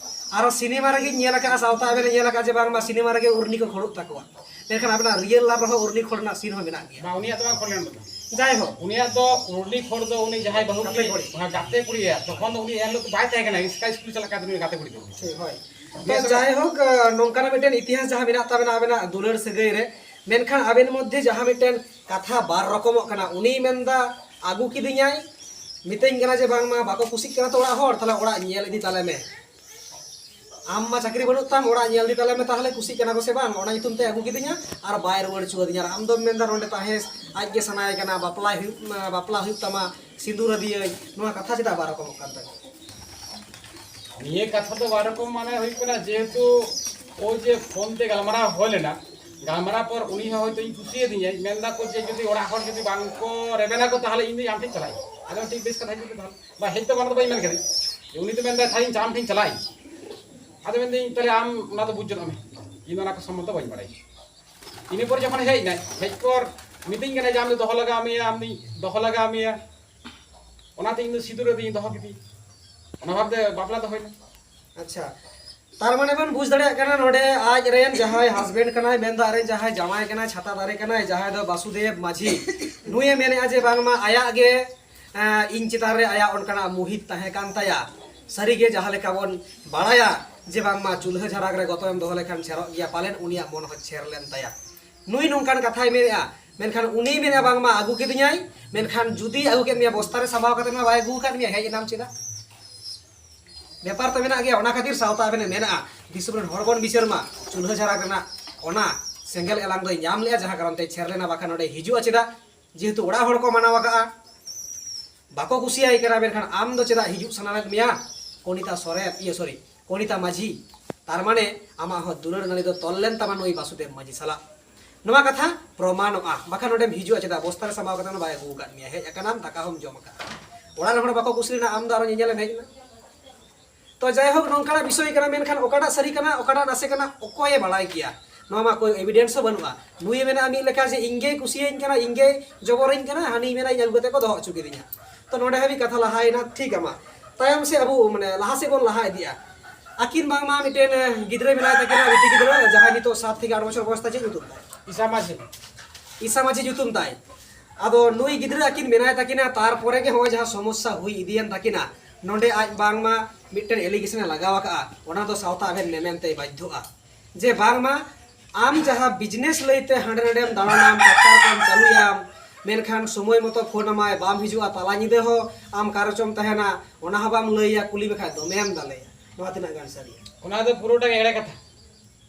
ᱟᱨ ᱥᱤᱱᱮᱢᱟ ᱨᱮᱜᱮᱧ ᱧᱮᱞ ᱟᱠᱟᱫᱼᱟ, ᱥᱟᱶᱛᱟ ᱟᱵᱮᱱ ᱧᱮᱞ ᱟᱠᱟᱫᱼᱟ ᱡᱮ ᱵᱟᱝᱢᱟ ᱥᱤᱱᱮᱢᱟ ᱨᱮᱜᱮ ᱩᱨᱱᱤ ᱠᱚ ᱠᱷᱚᱲᱚᱜ ᱛᱟᱠᱚᱣᱟ, ᱢᱮᱱᱠᱷᱟᱱ ᱟᱵᱮᱱᱟᱜ real life ᱨᱮᱦᱚᱸ ᱩᱨᱱᱤ ᱠᱷᱚᱲ ᱨᱮᱱᱟᱜ scene ᱦᱚᱸ ᱢᱮᱱᱟᱜ ᱜᱮᱭᱟ᱾ ᱵᱟᱝ, ᱩᱱᱤᱭᱟᱜ ᱫᱚ ᱵᱟᱝ ᱠᱷᱚᱲ ᱞᱮᱱ ᱛᱟᱭᱟ᱾ ᱡᱟᱭᱦᱳᱠ, ᱩᱱᱤᱭᱟᱜ ᱫᱚ ᱩᱨᱱᱤ ᱠᱷᱚᱲ ᱫᱚ ᱩᱱᱤ ᱡᱟᱦᱟᱸᱭ ᱵᱟᱹᱦᱩ ᱜᱟᱛᱮ ᱠᱩᱲᱤ, ᱠᱩᱲᱤ᱾ ᱦᱮᱸ, ᱜᱟᱛᱮ ᱠᱩᱲᱤᱭᱟᱜ, ᱛᱚᱠᱷᱚᱱ ᱫᱚ ᱩᱱᱤ ᱮᱱ ᱦᱤᱞᱳᱜ ᱫᱚ ᱵᱟᱭ ᱛᱟᱦᱮᱸ ᱠᱟᱱᱟ, ᱤᱥᱠᱟ ᱥᱠᱩᱞ ᱪᱟᱞᱟᱜ ᱠᱟᱱ ᱛᱟᱦᱮᱸ ᱩᱱᱤ ᱜᱟᱛᱮ ᱠᱩᱲᱤ ᱫᱚ᱾ ᱴᱷᱤᱠ, ᱦᱳᱭ᱾ ᱛᱚ, ᱵᱮᱥ᱾ ᱡᱟᱭᱦᱳᱠ, ᱱᱚᱝᱠᱟᱱᱟᱜ ᱢᱤᱫᱴᱮᱱ ᱤᱛᱤᱦᱟᱥ ᱡᱟᱦᱟᱸ ᱢᱮᱱᱟᱜ ᱛᱟᱵᱮᱱᱟ ᱟᱵᱮᱱᱟᱜ ᱫᱩᱞᱟᱹᱲ ᱥᱟᱹᱜᱟᱹᱭ ᱨᱮ, ᱢᱮᱱᱠᱷᱟᱱ ᱟᱵᱮᱱ ᱢᱚᱫᱽᱫᱷᱮ ᱡᱟᱦᱟᱸ ᱢᱤᱫᱴᱮᱱ ᱠᱟᱛᱷᱟ ᱵᱟᱨ ᱨᱚᱠᱚᱢᱚᱜ ᱠᱟᱱᱟ, ᱩᱱᱤᱭ ᱢᱮᱱᱫᱟ ᱟᱹᱜᱩ ᱠᱤᱫᱤᱧᱟᱭ, ᱢᱤᱛᱟᱹᱧ ᱠᱟᱱᱟ ᱡᱮ ᱵᱟᱝᱢᱟ ᱵᱟᱠᱚ ᱠᱩᱥᱤᱜ ᱠᱟᱱᱟ ᱛᱚ ᱚᱲᱟᱜ ᱦᱚᱲ, ᱛᱟᱦᱞᱮ ᱚᱲᱟᱜ ᱧᱮᱞ ᱤᱫᱤ ᱛᱟᱞᱮ ᱢᱮ᱾ ᱟᱢ ᱢᱟ ᱪᱟᱹᱠᱨᱤ ᱵᱟᱹᱱᱩᱜ ᱛᱟᱢ, ᱚᱲᱟᱜ ᱧᱮᱞ ᱤᱫᱤ ᱛᱟᱞᱮ ᱢᱮ ᱛᱟᱦᱞᱮ, ᱠᱩᱥᱤᱜ ᱠᱟᱱᱟ ᱠᱚ ᱥᱮ ᱵᱟᱝ, ᱚᱱᱟ ᱧᱩᱛᱩᱢ ᱛᱮ ᱟᱹᱜᱩ ᱠᱤᱫᱤᱧᱟ ᱟᱨ ᱵᱟᱭ ᱨᱩᱣᱟᱹᱲ ᱦᱚᱪᱚ ᱟᱹᱫᱤᱧᱟ᱾ ᱟᱨ ᱟᱢ ᱫᱚᱢ ᱢᱮᱱᱫᱟ ᱱᱚᱸᱰᱮ ᱛᱟᱦᱮᱸ ᱟᱡ ᱜᱮ ᱥᱟᱱᱟᱭᱮ ᱠᱟᱱᱟ, ᱵᱟᱯᱞᱟᱭ ᱦᱩᱭᱩᱜ, ᱵᱟᱯᱞᱟ ᱦᱩᱭᱩᱜ ᱛᱟᱢᱟ, ᱥᱤᱸᱫᱩᱨ ᱟᱫᱤᱭᱟᱹᱧ, ᱱᱚᱣᱟ ᱠᱟᱛᱷᱟ ᱪᱮᱫᱟᱜ ᱵᱟᱨ ᱨᱚᱠᱚᱢᱚᱜ ᱠᱟᱱ ᱛᱟᱢᱟ? ᱱᱤᱭᱟᱹ ᱠᱟᱛᱷᱟ ᱫᱚ ᱵᱟᱨ ᱨᱚᱠᱚᱢ ᱢᱟᱱᱮ ᱦᱩᱭᱩᱜ ᱠᱟᱱᱟ, ᱡᱮᱦᱮᱛᱩ ᱳᱭ ᱡᱮ ᱯᱷᱳᱱ ᱛᱮ ᱜᱟᱞᱢᱟᱨᱟᱣ ᱦᱩᱭ ᱞᱮᱱᱟ, ᱜᱟᱞᱢᱟᱨᱟᱣ ᱯᱚᱨ ᱩᱱᱤ ᱦᱚᱸ ᱦᱚᱭᱛᱳ ᱤᱧ ᱠᱩᱥᱤᱭᱟᱫᱤᱧᱟᱭ, ᱢᱮᱱ ᱫᱟᱠᱚ ᱡᱮ ᱡᱩᱫᱤ ᱚᱲᱟᱜ ᱦᱚᱲ ᱡᱩᱫᱤ ᱵᱟᱝ ᱠᱚ ᱨᱮᱵᱮᱱᱟ ᱠᱚ ᱛᱟᱦᱞᱮ ᱤᱧ ᱫᱚ ᱟᱢ ᱴᱷᱮᱱ ᱪᱟᱞᱟᱜ ᱤᱧ᱾ ᱟᱫᱚ ᱴᱷᱤᱠ ᱵᱮᱥ ᱠᱟᱛᱷᱟ ᱡᱩᱫᱤ ᱛᱟᱦᱞᱮ ᱵᱟ ᱦᱮᱡ ᱫᱚ ᱵᱟᱝ ᱫᱚ ᱵᱟᱹᱧ ᱢᱮᱱ ᱠᱟᱹᱫᱟᱹᱧ, ᱡᱮ ᱩᱱᱤ ᱫᱚ ᱢᱮᱱᱫᱟᱭ ᱛᱟᱦᱞᱮ ᱤᱧ ᱟᱢ ᱴᱷᱮᱱ ᱪᱟᱞᱟᱜ ᱤᱧ᱾ ᱟᱫᱚ ᱢᱮᱱᱫᱟᱹᱧ ᱛᱟᱦᱞᱮ ᱟᱢ ᱚᱱᱟ ᱫᱚ ᱵᱩᱡᱽ ᱡᱚᱱᱚᱜ ᱢᱮ, ᱤᱧ ᱫᱚ ᱚᱱᱟ ᱠᱚ ᱥᱚᱢᱵᱚᱱᱫᱷᱮ ᱵᱟᱹᱧ ᱵᱟᱲᱟᱭᱟ᱾ ᱤᱱᱟᱹ ᱯᱚᱨ ᱡᱚᱠᱷᱚᱱ ᱦᱮᱡ ᱮᱱᱟᱭ, ᱦᱮᱡ ᱯᱚᱨ ᱢᱤᱛᱟᱹᱧ ᱠᱟᱱᱟᱭ ᱡᱮ ᱟᱢ ᱫᱚ ᱫᱚᱦᱚ ᱞᱟᱜᱟᱣ ᱢᱮᱭᱟ, ᱟᱢ ᱫᱚᱧ ᱫᱚᱦᱚ ᱞᱟᱜᱟᱣ ᱢᱮᱭᱟ, ᱚᱱᱟᱛᱮ ᱤᱧ ᱫᱚ ᱥᱤᱸᱫᱩᱨ ᱟᱫᱤᱧ ᱫᱚᱦᱚ ᱠᱮᱫᱮᱭᱟ᱾ ᱚᱱᱟ ᱵᱷᱟᱵᱛᱮ ᱵᱟᱯᱞᱟ ᱫᱚ ᱦᱩᱭᱱᱟ᱾ ᱟᱪᱪᱷᱟ, ᱛᱟᱨ ᱢᱟᱱᱮ ᱵᱚᱱ ᱵᱩᱡᱽ ᱫᱟᱲᱮᱭᱟᱜ ᱠᱟᱱᱟ ᱱᱚᱰᱮ ᱟᱡ ᱨᱮᱱ ᱡᱟᱦᱟᱸᱭ ᱦᱟᱥᱵᱮᱱᱰ ᱠᱟᱱᱟᱭ, ᱢᱮᱱᱫᱚ ᱟᱡ ᱨᱮᱱ ᱡᱟᱦᱟᱸᱭ ᱡᱟᱶᱟᱭ ᱠᱟᱱᱟᱭ, ᱪᱷᱟᱛᱟ ᱫᱟᱨᱮ ᱠᱟᱱᱟᱭ, ᱡᱟᱦᱟᱸᱭ ᱫᱚ ᱵᱟᱥᱩᱫᱮᱵ ᱢᱟᱹᱡᱷᱤ, ᱱᱩᱭᱮ ᱢᱮᱱᱮᱫᱼᱟ ᱡᱮ ᱵᱟᱝᱢᱟ ᱟᱭᱟᱜ ᱜᱮ, ᱮᱸ, ᱤᱧ ᱪᱮᱛᱟᱱ ᱨᱮ ᱟᱭᱟᱜ ᱚᱱᱠᱟᱱᱟᱜ ᱢᱩᱦᱤᱛ ᱛᱟᱦᱮᱸ ᱠᱟᱱ ᱛᱟᱭᱟ᱾ ᱥᱟᱹᱨᱤᱜᱮ ᱡᱟᱦᱟᱸ ᱞᱮᱠᱟ ᱵᱚᱱ ᱵᱟᱲᱟᱭᱟ ᱡᱮ ᱵᱟᱝᱢᱟ ᱪᱩᱞᱦᱟᱹ ᱡᱷᱟᱨᱟᱠ ᱨᱮ ᱜᱚᱛᱚᱭᱮᱢ ᱫᱚᱦᱚ ᱞᱮᱠᱷᱟᱱ ᱪᱷᱮᱨᱚᱜ ᱜᱮᱭᱟ, ᱯᱟᱞᱮᱱ ᱩᱱᱤᱭᱟᱜ ᱢᱚᱱ ᱦᱚᱸ ᱪᱷᱮᱨ ᱞᱮᱱ ᱛᱟᱭᱟ᱾ ᱱᱩᱭ ᱱᱚᱝᱠᱟᱱ ᱠᱟᱛᱷᱟᱭ ᱢᱮᱱᱮᱫᱼᱟ, ᱢᱮᱱᱠᱷᱟᱱ ᱩᱱᱤᱭ ᱢᱮᱱᱮᱫᱼᱟ ᱵᱟᱝᱢᱟ ᱟᱹᱜᱩ ᱠᱤᱫᱤᱧᱟᱭ, ᱢᱮᱱᱠᱷᱟᱱ ᱡᱩᱫᱤ ᱟᱹᱜᱩ ᱠᱮᱫ ᱢᱮᱭᱟ ᱵᱚᱥᱛᱟ ᱨᱮ ᱥᱟᱢᱵᱟᱣ ᱠᱟᱛᱮ ᱢᱟ ᱵᱟᱭ ᱟᱹᱜᱩ ᱟᱠᱟᱫ ᱢᱮᱭᱟ, ᱦᱮᱡ ᱮᱱᱟᱢ ᱪᱮᱫᱟᱜ? ᱵᱮᱯᱟᱨ ᱛᱚ ᱢᱮᱱᱟᱜ ᱜᱮᱭᱟ᱾ ᱚᱱᱟ ᱠᱷᱟᱹᱛᱤᱨ ᱥᱟᱶᱛᱟ ᱟᱵᱮᱱᱮ ᱢᱮᱱᱟᱜᱼᱟ, ᱫᱤᱥᱚᱢ ᱨᱮᱱ ᱦᱚᱲ ᱵᱚᱱ ᱵᱤᱪᱟᱹᱨ ᱢᱟ, ᱪᱩᱞᱦᱟᱹ ᱡᱷᱟᱨᱟᱠ ᱨᱮᱱᱟᱜ ᱚᱱᱟ ᱥᱮᱸᱜᱮᱞ ᱮᱞᱟᱝ ᱫᱚᱭ ᱧᱟᱢ ᱞᱮᱜᱼᱟ, ᱡᱟᱦᱟᱸ ᱠᱟᱨᱚᱱ ᱛᱮ ᱪᱷᱮᱨ ᱞᱮᱱᱟ, ᱵᱟᱠᱷᱟᱱ ᱱᱚᱰᱮ ᱦᱤᱡᱩᱜᱼᱟ ᱪᱮᱫᱟᱜ? ᱡᱮᱦᱮᱛᱩ ᱚᱲᱟᱜ ᱦᱚᱲ ᱠᱚ ᱢᱟᱱᱟᱣ ᱟᱠᱟᱫᱼᱟ, ᱵᱟᱠᱚ ᱠᱩᱥᱤᱭᱟᱭ ᱠᱟᱱᱟ, ᱢᱮᱱᱠᱷᱟᱱ ᱟᱢ ᱫᱚ ᱪᱮᱫᱟᱜ ᱦᱤᱡᱩᱜ ᱥᱟᱱᱟ ᱞᱮᱫ ᱢᱮᱭᱟ ᱠᱚᱱᱤᱛᱟ ᱥᱚᱨᱮᱱ, ᱤᱭᱟᱹ, ᱥᱚᱨᱤ, ᱠᱚᱱᱤᱛᱟ ᱢᱟᱹᱡᱷᱤ? ᱛᱟᱨ ᱢᱟᱱᱮ ᱟᱢᱟᱜ ᱦᱚᱸ ᱫᱩᱞᱟᱹᱲ ᱱᱟᱹᱲᱤ ᱫᱚ ᱛᱚᱞ ᱞᱮᱱ ᱛᱟᱢᱟ ᱱᱩᱭ ᱵᱟᱥᱩᱫᱮᱵ ᱢᱟᱹᱡᱷᱤ ᱥᱟᱞᱟᱜ᱾ ᱱᱚᱣᱟ ᱠᱟᱛᱷᱟ ᱯᱨᱚᱢᱟᱱᱚᱜᱼᱟ, ᱵᱟᱠᱷᱟᱱ ᱱᱚᱰᱮᱢ ᱦᱤᱡᱩᱜᱼᱟ ᱪᱮᱫᱟᱜ? ᱵᱚᱥᱛᱟ ᱨᱮ ᱥᱟᱢᱵᱟᱣ ᱠᱟᱛᱮ ᱚᱱᱟ ᱵᱟᱭ ᱟᱹᱜᱩ ᱟᱠᱟᱫ ᱢᱮᱭᱟ, ᱦᱮᱡ ᱟᱠᱟᱱᱟᱢ, ᱫᱟᱠᱟ ᱦᱚᱸᱢ ᱡᱚᱢ ᱟᱠᱟᱫᱼᱟ᱾ ᱚᱲᱟᱜ ᱨᱮᱱ ᱦᱚᱲ ᱵᱟᱠᱚ ᱠᱩᱥᱤ ᱞᱮᱱᱟ, ᱟᱢ ᱫᱚ ᱟᱨᱚ ᱧᱮᱧᱮᱞᱮᱢ ᱦᱮᱡ ᱮᱱᱟ᱾ ᱛᱚ ᱡᱟᱭᱦᱳᱠ, ᱱᱚᱝᱠᱟᱱᱟᱜ ᱵᱤᱥᱚᱭ ᱠᱟᱱᱟ, ᱢᱮᱱᱠᱷᱟᱱ ᱚᱠᱟᱴᱟᱜ ᱥᱟᱹᱨᱤ ᱠᱟᱱᱟ, ᱚᱠᱟᱴᱟᱜ ᱱᱟᱥᱮ ᱠᱟᱱᱟ, ᱚᱠᱚᱭᱮ ᱵᱟᱲᱟᱭ ᱠᱮᱭᱟ? ᱱᱚᱣᱟ ᱢᱟ ᱠᱳᱭ ᱮᱵᱤᱰᱮᱱᱥ ᱦᱚᱸ ᱵᱟᱹᱱᱩᱜᱼᱟ᱾ ᱱᱩᱭᱮ ᱢᱮᱱᱟ ᱢᱤᱫ ᱞᱮᱠᱟ ᱡᱮ ᱤᱧ ᱜᱮᱭ ᱠᱩᱥᱤᱭᱟᱹᱧ ᱠᱟᱱᱟ, ᱤᱧ ᱜᱮᱭ ᱡᱚᱵᱚᱨᱟᱹᱧ ᱠᱟᱱᱟ, ᱦᱟᱹᱱᱤᱭ ᱢᱮᱱᱟ ᱤᱧ ᱟᱹᱜᱩ ᱠᱟᱛᱮ ᱠᱚ ᱫᱚᱦᱚ ᱦᱚᱪᱚ ᱠᱤᱫᱤᱧᱟ᱾ ᱛᱚ ᱱᱚᱰᱮ ᱦᱟᱹᱵᱤᱡ ᱠᱟᱛᱷᱟ ᱞᱟᱦᱟᱭᱮᱱᱟ, ᱴᱷᱤᱠ ᱟᱢᱟ᱾ ᱛᱟᱭᱚᱢ ᱥᱮᱫ ᱟᱵᱚ ᱢᱟᱱᱮ ᱞᱟᱦᱟ ᱥᱮᱫ ᱵᱚᱱ ᱞᱟᱦᱟ ᱤᱫᱤᱜᱼᱟ᱾ ᱟᱹᱠᱤᱱ ᱵᱟᱝᱢᱟ ᱢᱤᱫᱴᱮᱱ, ᱮ, ᱜᱤᱫᱽᱨᱟᱹ ᱢᱮᱱᱟᱭ ᱛᱟᱹᱠᱤᱱᱟ, ᱵᱤᱴᱤ ᱜᱤᱫᱽᱨᱟᱹ, ᱡᱟᱦᱟᱸᱭ ᱱᱤᱛᱚᱜ ᱥᱟᱛ ᱛᱷᱮᱠᱮ ᱟᱴ ᱵᱚᱪᱷᱚᱨ ᱵᱚᱭᱚᱥ ᱛᱟᱭ, ᱪᱮᱫ ᱧᱩᱛᱩᱢ ᱛᱟᱭ? ᱤᱥᱟ ᱢᱟᱹᱡᱷᱤ᱾ ᱤᱥᱟ ᱢᱟᱹᱡᱷᱤ ᱧᱩᱛᱩᱢ ᱛᱟᱭ᱾ ᱟᱫᱚ ᱱᱩᱭ ᱜᱤᱫᱽᱨᱟᱹ ᱟᱹᱠᱤᱱ ᱢᱮᱱᱟᱭ ᱛᱟᱹᱠᱤᱱᱟ, ᱛᱟᱨᱯᱚᱨᱮ ᱜᱮ ᱱᱚᱜᱼᱚᱭ ᱡᱟᱦᱟᱸ ᱥᱚᱢᱚᱥᱥᱟ ᱦᱩᱭ ᱤᱫᱤᱭᱮᱱ ᱛᱟᱹᱠᱤᱱᱟ, ᱱᱚᱰᱮ ᱟᱡ ᱵᱟᱝᱢᱟ ᱢᱤᱫᱴᱮᱱ ᱮᱞᱤᱜᱮᱥᱚᱱᱮ ᱞᱟᱜᱟᱣ ᱟᱠᱟᱫᱼᱟ, ᱚᱱᱟ ᱫᱚ ᱥᱟᱶᱛᱟ ᱟᱵᱮᱱ ᱢᱮᱢᱮᱱ ᱛᱮᱭ ᱵᱟᱫᱽᱫᱷᱚᱜᱼᱟ᱾ ᱡᱮ ᱵᱟᱝᱢᱟ ᱟᱢ ᱡᱟᱦᱟᱸ ᱵᱤᱡᱽᱱᱮᱥ ᱞᱟᱹᱭᱛᱮ ᱦᱟᱸᱰᱮ ᱱᱟᱰᱮᱢ ᱫᱟᱬᱟᱱᱟᱢ, ᱴᱨᱟᱠᱴᱟᱨ ᱠᱚᱢ ᱪᱟᱹᱞᱩᱭᱟᱢ, ᱢᱮᱱᱠᱷᱟᱱ ᱥᱚᱢᱚᱭ ᱢᱚᱛᱚ ᱯᱷᱳᱱ ᱟᱢᱟᱭ, ᱵᱟᱢ ᱦᱤᱡᱩᱜᱼᱟ, ᱛᱟᱞᱟ ᱧᱤᱫᱟᱹ ᱦᱚᱸ ᱟᱢ ᱚᱠᱟ ᱨᱮᱪᱚᱢ ᱛᱟᱦᱮᱱᱟ, ᱚᱱᱟ ᱦᱚᱸ ᱵᱟᱢ ᱞᱟᱹᱭᱟ, ᱠᱩᱞᱤ ᱵᱟᱠᱷᱟᱡ ᱫᱚᱢᱮᱢ ᱫᱟᱞᱮᱭᱟ᱾ ᱱᱚᱣᱟ ᱛᱤᱱᱟᱹᱜ ᱜᱟᱱ ᱥᱟᱹᱨᱤᱭᱟ? ᱚᱱᱟ ᱫᱚ ᱯᱩᱨᱟᱹᱴᱟ ᱜᱮ ᱮᱲᱮ ᱠᱟᱛᱷᱟ᱾